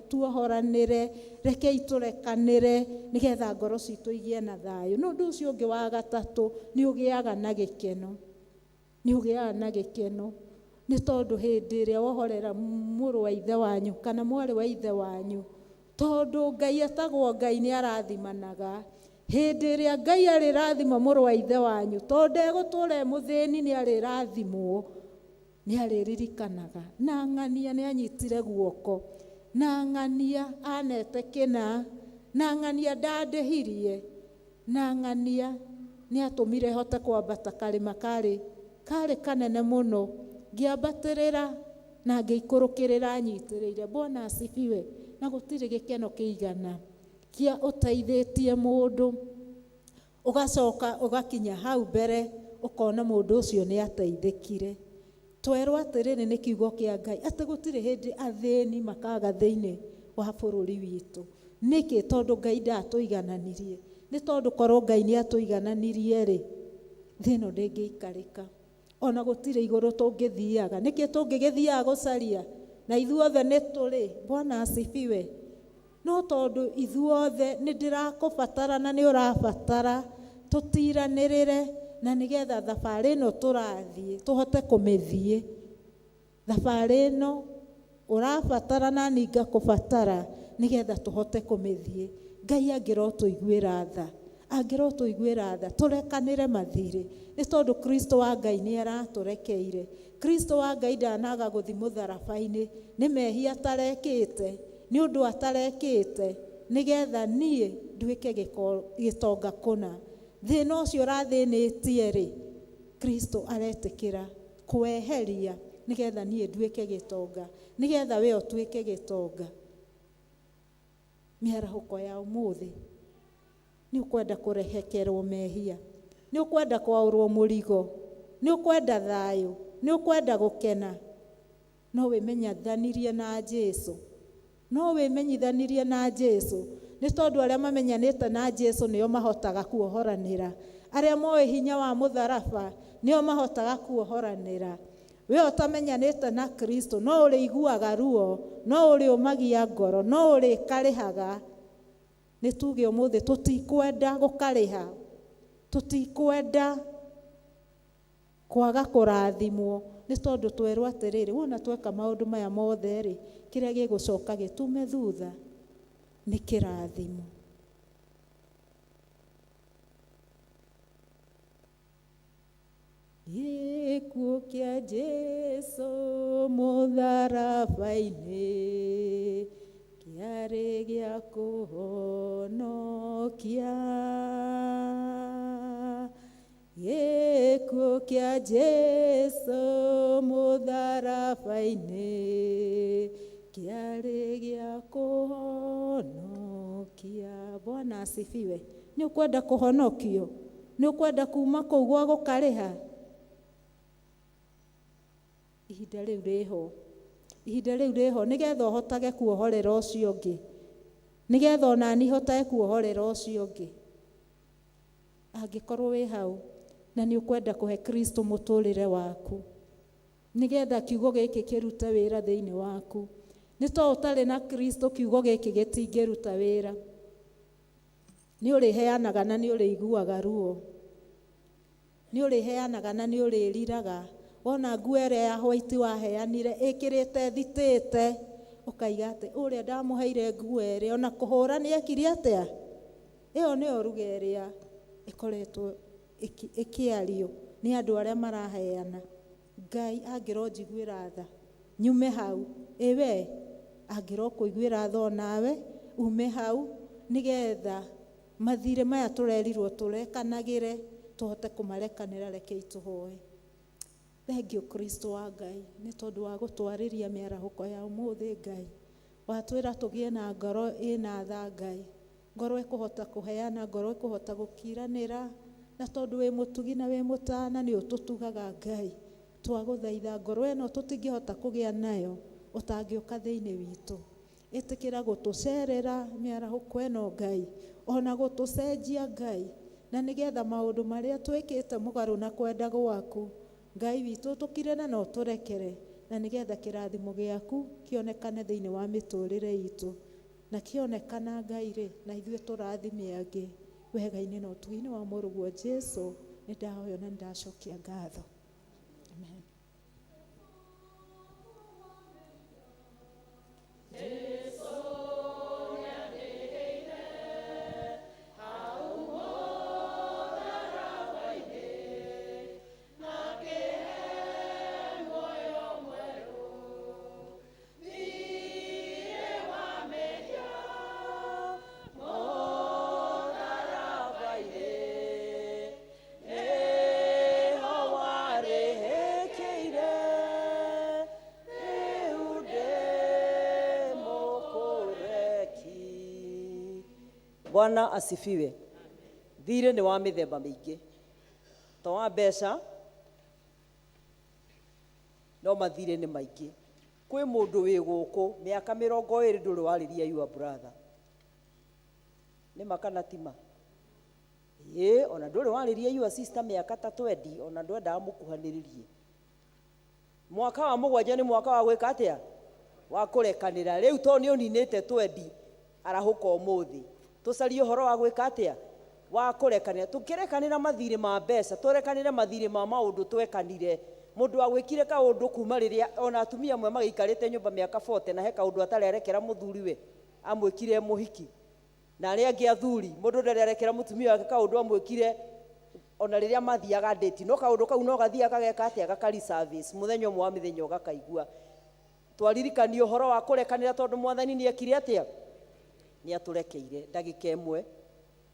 tuohoranĩre, rekei tũrekanĩre nĩgetha ngoro citũ igĩe na thayũ. Na ũndũ ũcio ũngĩ wa gatatũ, nĩ ũgĩaga na gĩkeno. Nĩ ũgĩaga na gĩkeno nĩ tondũ hĩndĩ ĩrĩa wohorera mũrũ wa ithe wanyu kana mwarĩ wa ithe wanyu, tondũ Ngai etagwo Ngai nĩ arathimanaga. Hĩndĩ ĩrĩa Ngai arĩrathima mũrũ wa ithe wanyu, tondũ ndegũtũra e mũthĩni, nĩ arĩrathimwo, nĩ arĩririkanaga. Na ng'ania nĩ anyitire guoko, na ng'ania anete kĩna, na ng'ania ndandĩhirie, na ng'ania nĩ atũmire hote kwambata karĩma karĩ kanene mũno, ngĩambatĩrĩra na ngĩikũrũkĩrĩra nyitĩrĩire. Bwana asifiwe. Na gũtirĩ gĩkeno kĩigana kĩa ũteithĩtie mũndũ ũgacoka ũgakinya hau mbere ũkona mũndũ ũcio nĩ ateithĩkire. Twerwo atĩrĩrĩ nĩ kiugo kĩa Ngai atĩ gũtirĩ hĩndĩ athĩni makaga thĩinĩ wa bũrũri witũ. Nĩkĩ? Tondũ Ngai ndatũigananirie. Nĩ tondũ korwo Ngai nĩ atũigananirie rĩ, thĩ ĩno ndĩngĩikarĩka. Ona gũtirĩ igũrũ tũngĩthiaga. Nĩkĩ tũngĩgĩthiaga gũcaria? Na ithuothe nĩ tũrĩ. Bwana asifiwe. No tondũ ithuothe nĩ ndĩrakũbatara na nĩ ũrabatara, tũtiranĩrĩre na nĩgetha thabarĩ ĩno tũrathiĩ tũhote kũmĩthiĩ. Thabarĩ ĩno ũrabatara na niĩ ngakũbatara nĩgetha tũhote kũmĩthiĩ. Ngai angĩrotũiguĩra tha, angĩrotũiguĩra tha, tũrekanĩre mathirĩ, nĩ tondũ Kristo wa Ngai nĩ aratũrekeire. Kristo wa Ngai ndanaga gũthiĩ mũtharaba-inĩ nĩ mehia atarekĩte, nĩ ũndũ atarekĩte, nĩgetha niĩ nduĩke gĩtonga kũna. Thĩna ũcio ũrathĩnĩtie rĩ, Kristo aretĩkĩra kweheria nĩgetha niĩ nduĩke gĩtonga, nĩgetha we ũtuĩke gĩtonga. Mĩarahũko ya ũmũthĩ nĩ ũkwenda kũrehekerwo mehia, nĩ ũkwenda kwaũrwo mũrigo, nĩ ũkwenda thayũ, nĩ ũkwenda gũkena. No wĩmenyithanirie na Jesũ, no wĩmenyithanirie na Jesũ, nĩ tondũ arĩa mamenyanĩte na Jesũ nĩo mahotaga kuohoranĩra. Arĩa moĩ hinya wa mũtharaba nĩo mahotaga kuohoranĩra. We ũtamenyanĩte na Kristo no ũrĩiguaga ruo, no ũrĩũmagia ngoro, no ũrĩkarĩhaga. Nĩ tuge ũmũthĩ tũtikwenda gũkarĩha, tũtikwenda kwaga kũrathimwo, nĩ tondũ twerwo atĩrĩrĩ, wona tweka maũndũ maya mothe rĩ, kĩrĩa gĩgũcoka gĩtume thutha nĩ kĩrathimo. Gĩkuũ kĩa Jesũ mũtharaba-inĩ kĩarĩ gĩa kũhonokia. Gĩkuũ kĩa Jesũ mũtharaba-inĩ kĩarĩ gĩa kũhonokia. Bwana asifiwe. Nĩ ũkwenda kũhonokio? Nĩ ũkwenda kuma kũu gwa gũkarĩha? Ihinda rĩu rĩho, ihinda rĩu rĩho, nĩgetha ũhotage kuohorera ũcio ũngĩ, nĩgetha onani hotage kuohorera ũcio ũngĩ. Angĩkorwo wĩ hau na nĩ ũkwenda kũhe Kristo mũtũrĩre waku, nĩgetha kiugo gĩkĩ kĩrute wĩra thĩinĩ waku. Nĩ tondũ ũtarĩ na Kristo kiugo gĩkĩ gĩtingĩruta wĩra. Nĩ ũrĩheanaga na nĩ ũrĩiguaga ruo. Nĩ ũrĩheanaga na nĩ ũrĩriraga. Wona nguo ĩrĩa ya white waheanire ĩkĩrĩte thitĩte, ũkaiga atĩ ũrĩa ndamũheire nguo ĩrĩa ona kũhũra nĩ ekire atĩa. Ĩyo nĩyo ruga ĩrĩa ĩkoretwo ĩkĩario nĩ andũ arĩa maraheana. Ngai angĩronjiguĩra tha nyume hau, ĩ we angĩrokũiguĩra tha onawe ume hau, nĩgetha mathirĩ maya tũrerirwo tũrekanagĩre tũhote kũmarekanĩra. Rekei tũhoe. Thengiũ Kristo wa Ngai nĩ tondũ wa gũtwarĩria mĩarahũko ya ũmũthĩ. Ngai watwĩra tũgĩe na ngoro ĩna tha, Ngai, ngoro ĩkũhota kũheana, ngoro ĩkũhota gũkiranĩra, na tondũ wĩ mũtugi na wĩ mũtana nĩ ũtũtugaga. Ngai, twagũthaitha, ngoro ĩno tũtingĩhota kũgĩa nayo ũtangĩũka thĩinĩ witũ. Ĩtĩkĩra gũtũcerera mĩarahũko ĩno, Ngai, ona gũtũcenjia, Ngai, na nĩgetha maũndũ marĩa twĩkĩte mũgarũ na kwenda gwaku, Ngai witũ, tũkire na no tũrekere, na nĩgetha kĩrathimo gĩaku kĩonekane thĩinĩ wa mĩtũrĩre itũ, na kĩonekana, Ngai rĩ, na ithuĩ tũrathime angĩ wega-inĩ na ũtugi-inĩ wa mũrũguo Jesu. Nĩ ndahoya na nĩ ndacokia ngatho. Amen. Bwana asifiwe. Thirĩ nĩ wa mĩthemba mĩingĩ, to wa mbeca, no mathirĩ nĩ maingĩ. Kwĩ mũndũ wĩ gũkũ mĩaka 20 ndũrĩ warĩria your brother, nĩ ma kana ti ma? Ĩĩ, ona ndũrĩ warĩria your sister mĩaka ta 20, ona ndwendaga mũkuhanĩrĩrie. Mwaka wa mũgwanja nĩ mwaka wa gwĩka atĩa? Wa kũrekanĩra. Rĩu tondũ nĩ ũninĩte 20, arahũka ũmũthĩ tũcarie ũhoro wa gwĩka atĩa? Wa kũrekanĩra. Tũkĩrekanĩra mathirĩ ma mbeca, tũrekanĩre mathirĩ ma maũndũ twekanire. Mũndũ agwĩkire kaũndũ kuma rĩrĩa ona atumia amwe magĩikarĩte nyũmba mĩaka 40 na he kaũndũ atarĩ arekera mũthuriwe amwĩkire mũhiki, na arĩa angĩ athuri, mũndũ ndarĩ arekera mũtumia wake kaũndũ amwĩkire ona rĩrĩa mathiaga ndĩti, no kaũndũ kau no gathiaga kageka atĩa? Gakari service mũthenya ũmwe wa mĩthenya ũgakaigua. Twaririkania ũhoro wa kũrekanĩra tondũ mwathani nĩ ekire atĩa? Nĩ atũrekeire. Ndagĩka ĩmwe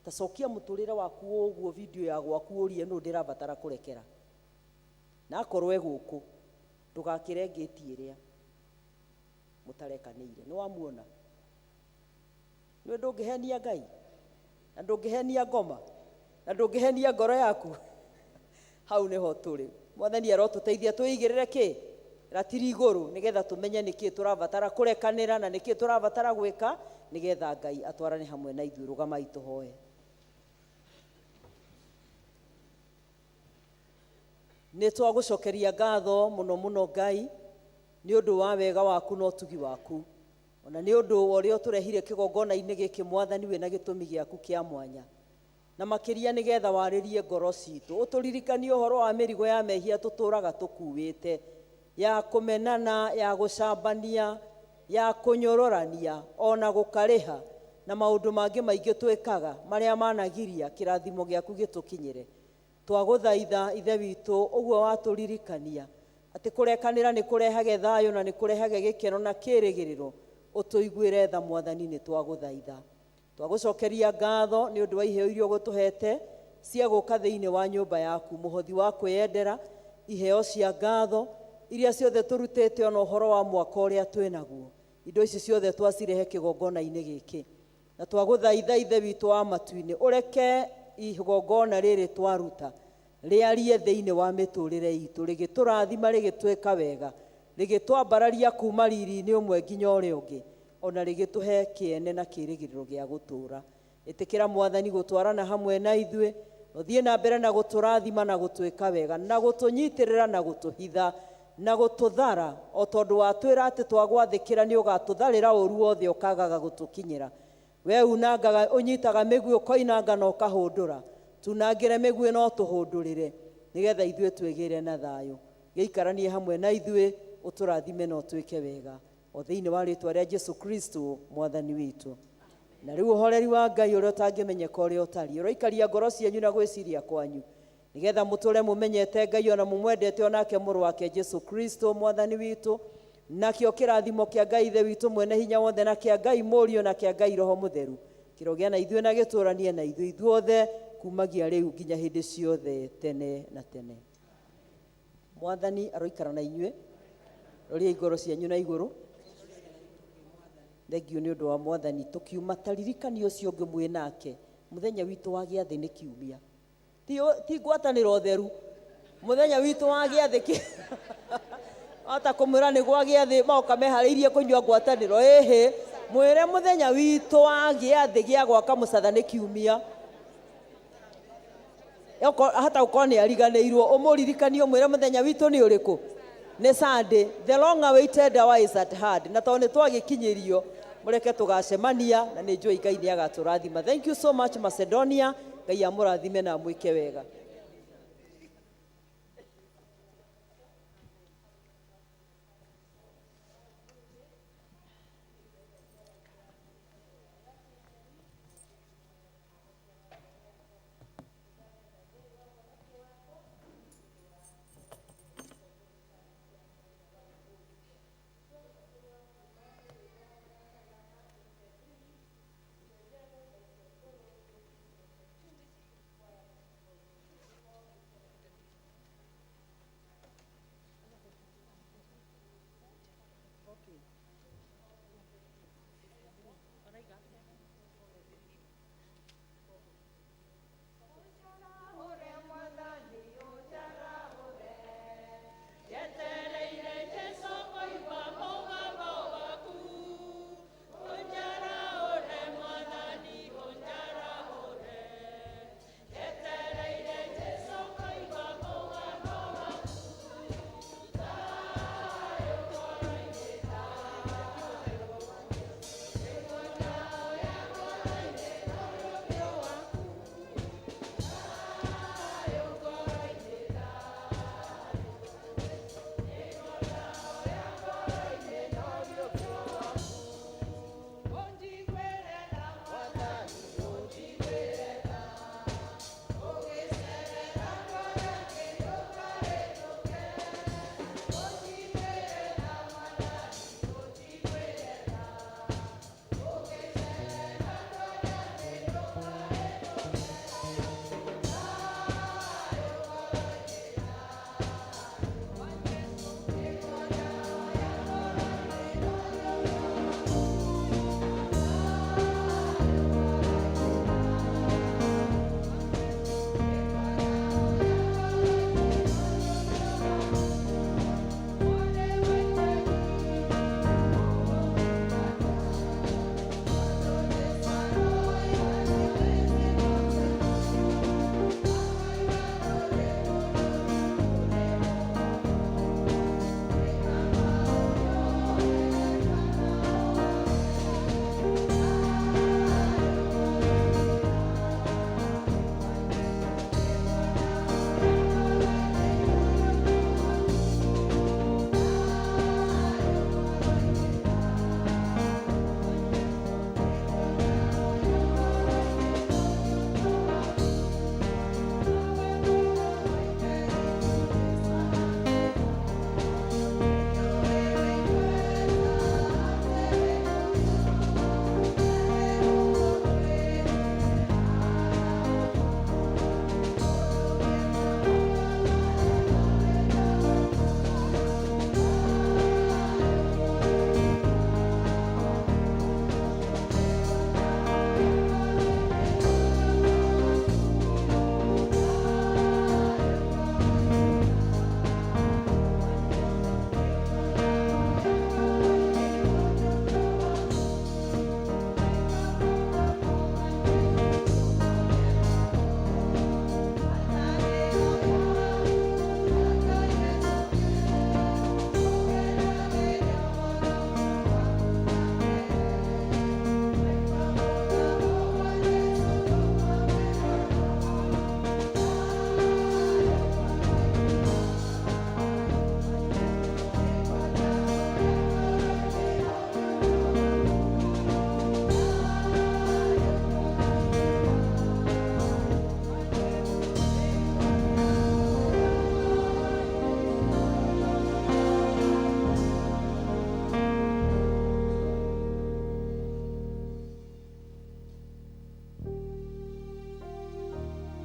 ta cokia mũtũrĩre waku ũguo, video ya gwaku, ũrie nũ ndĩrabatara kũrekera, na akorwo e gũkũ ndũgakĩre ngĩti ĩrĩa mũtarekanĩire. Nĩ wamuona nĩwe, ndũngĩhenia Ngai na ndũngĩhenia ngoma na ndũngĩhenia ngoro yaku. Hau nĩho tũrĩ. Mwathani arotũteithia twĩigĩrĩre kĩ ratiri igũrũ, nĩgetha tũmenye nĩkĩ tũrabatara kũrekanĩra na nĩkĩ tũrabatara gwĩka, nĩgetha Ngai atwarane hamwe na ithuĩ. Rũgamai tũhoe. Nĩ twagũcokeria ngatho mũno mũno, Ngai, nĩ ũndũ wa wega waku na ũtugi waku, ona nĩ ũndũ wa ũrĩa ũtũrehire kĩgongona-inĩ gĩkĩ, Mwathani, wĩna gĩtũmi gĩaku kĩa mwanya, na makĩria nĩgetha warĩrie ngoro citũ, ũtũririkanie ũhoro wa mĩrigo ya mehia tũtũraga tũkuĩte, ya kũmenana, ya gũcambania, ya kũnyũrũrania, ona gũkarĩha na maũndũ mangĩ maingĩ twĩkaga marĩa managiria kĩrathimo gĩaku gĩtũkinyĩre. Twagũthaitha, Ithe witũ, ũguo watũririkania atĩ kũrekanĩra nĩ kũrehage thayũ na nĩ kũrehage gĩkeno na kĩrĩgĩrĩro, ũtũiguĩre tha, Mwathani, nĩ twagũthaitha. Twagũcokeria ngatho nĩ ũndũ wa iheo iria ũgũtũhete cia gũka thĩinĩ wa nyũmba yaku, mũhothi wa kwĩyendera, iheo cia ngatho iria ciothe tũrutĩte, ona ũhoro wa mwaka ũrĩa twĩ naguo. Indo ici ciothe twacirehe kĩgongona-inĩ gĩkĩ, na twagũthaitha, Ithe witũ wa matu-inĩ, ũreke igongona rĩrĩ twaruta rĩarie thĩinĩ wa mĩtũrĩre itũ, rĩgĩtũrathima, rĩgĩtwĩka wega, rĩgĩtwambararia kuma riri-inĩ ũmwe nginya ũrĩa ũngĩ, ona rĩgĩtũhe kĩene na kĩrĩgĩrĩro gĩa gũtũũra. Ĩtĩkĩra, Mwathani, gũtwarana hamwe na ithuĩ, ũthiĩ na mbere na gũtũrathima na gũtwĩka wega na gũtũnyitĩrĩra na gũtũhitha na gũtũthara, o tondũ watwĩra atĩ twagwathĩkĩra nĩ ũgatũtharĩra ũru wothe ũkagaga gũtũkinyĩra. We unangaga, ũnyitaga mĩguĩ ũkoinanga na ũkahũndũra. Tunangĩre mĩguĩ no tũhũndũrĩre. Nĩgetha ithuĩ twĩgĩre na thayũ. Gĩikaranie hamwe na ithuĩ, ũtũrathime na ũtwĩke wega. O thĩinĩ wa rĩtwa rĩa Jesu Kristo mwathani witũ. Na rĩu ũhoreri wa Ngai ũrĩa ũtangĩmenyeka ũrĩa ũtariĩ, ũroikaria ngoro cianyu na gwĩciria kwanyu, nĩgetha mũtũre mũmenyete Ngai ona mũmwendete onake mũrũ wake Jesu Kristo mwathani witũ. Nakĩo kĩrathimo kĩa Ngai Ithe witũ mwene hinya wothe na kĩa Ngai Mũriũ na kĩa Ngai Roho Mũtheru kĩrogĩa na ithuĩ na gĩtũranie na ithuĩ ithuothe kumagia rĩu nginya hĩndĩ ciothe tene na tene. Mwathani aroikara na inyuĩ, roriai ngoro cianyu na igũrũ. Thengio nĩ ũndũ wa mwathani. Tũkiuma taririkani ũcio ũngĩ mwĩ nake, mũthenya witũ wa gĩathĩ nĩ kiumia, ti ngwatanĩro theru, mũthenya witũ wa gĩathĩ ki ata kũmwĩra nĩ gwa gĩathĩ moka meharĩirie kũnyua ngwatanĩro, ĩhĩ mwĩre mũthenya witũ wa gĩathĩ gĩa gwaka mũcatha nĩ kiumia. Hata gũkorwo nĩ ariganĩirwo, ũmũririkanie ũmwĩre mũthenya witũ nĩ ũrĩkũ, nĩ Sunday. The long awaited hour is at hand, na tondũ nĩ twagĩkinyĩrio, mũreke tũgacemania na nĩ njũĩ Ngai nĩ agatũrathima. Thank you so much, Macedonia. Ngai amũrathime na amwĩke wega.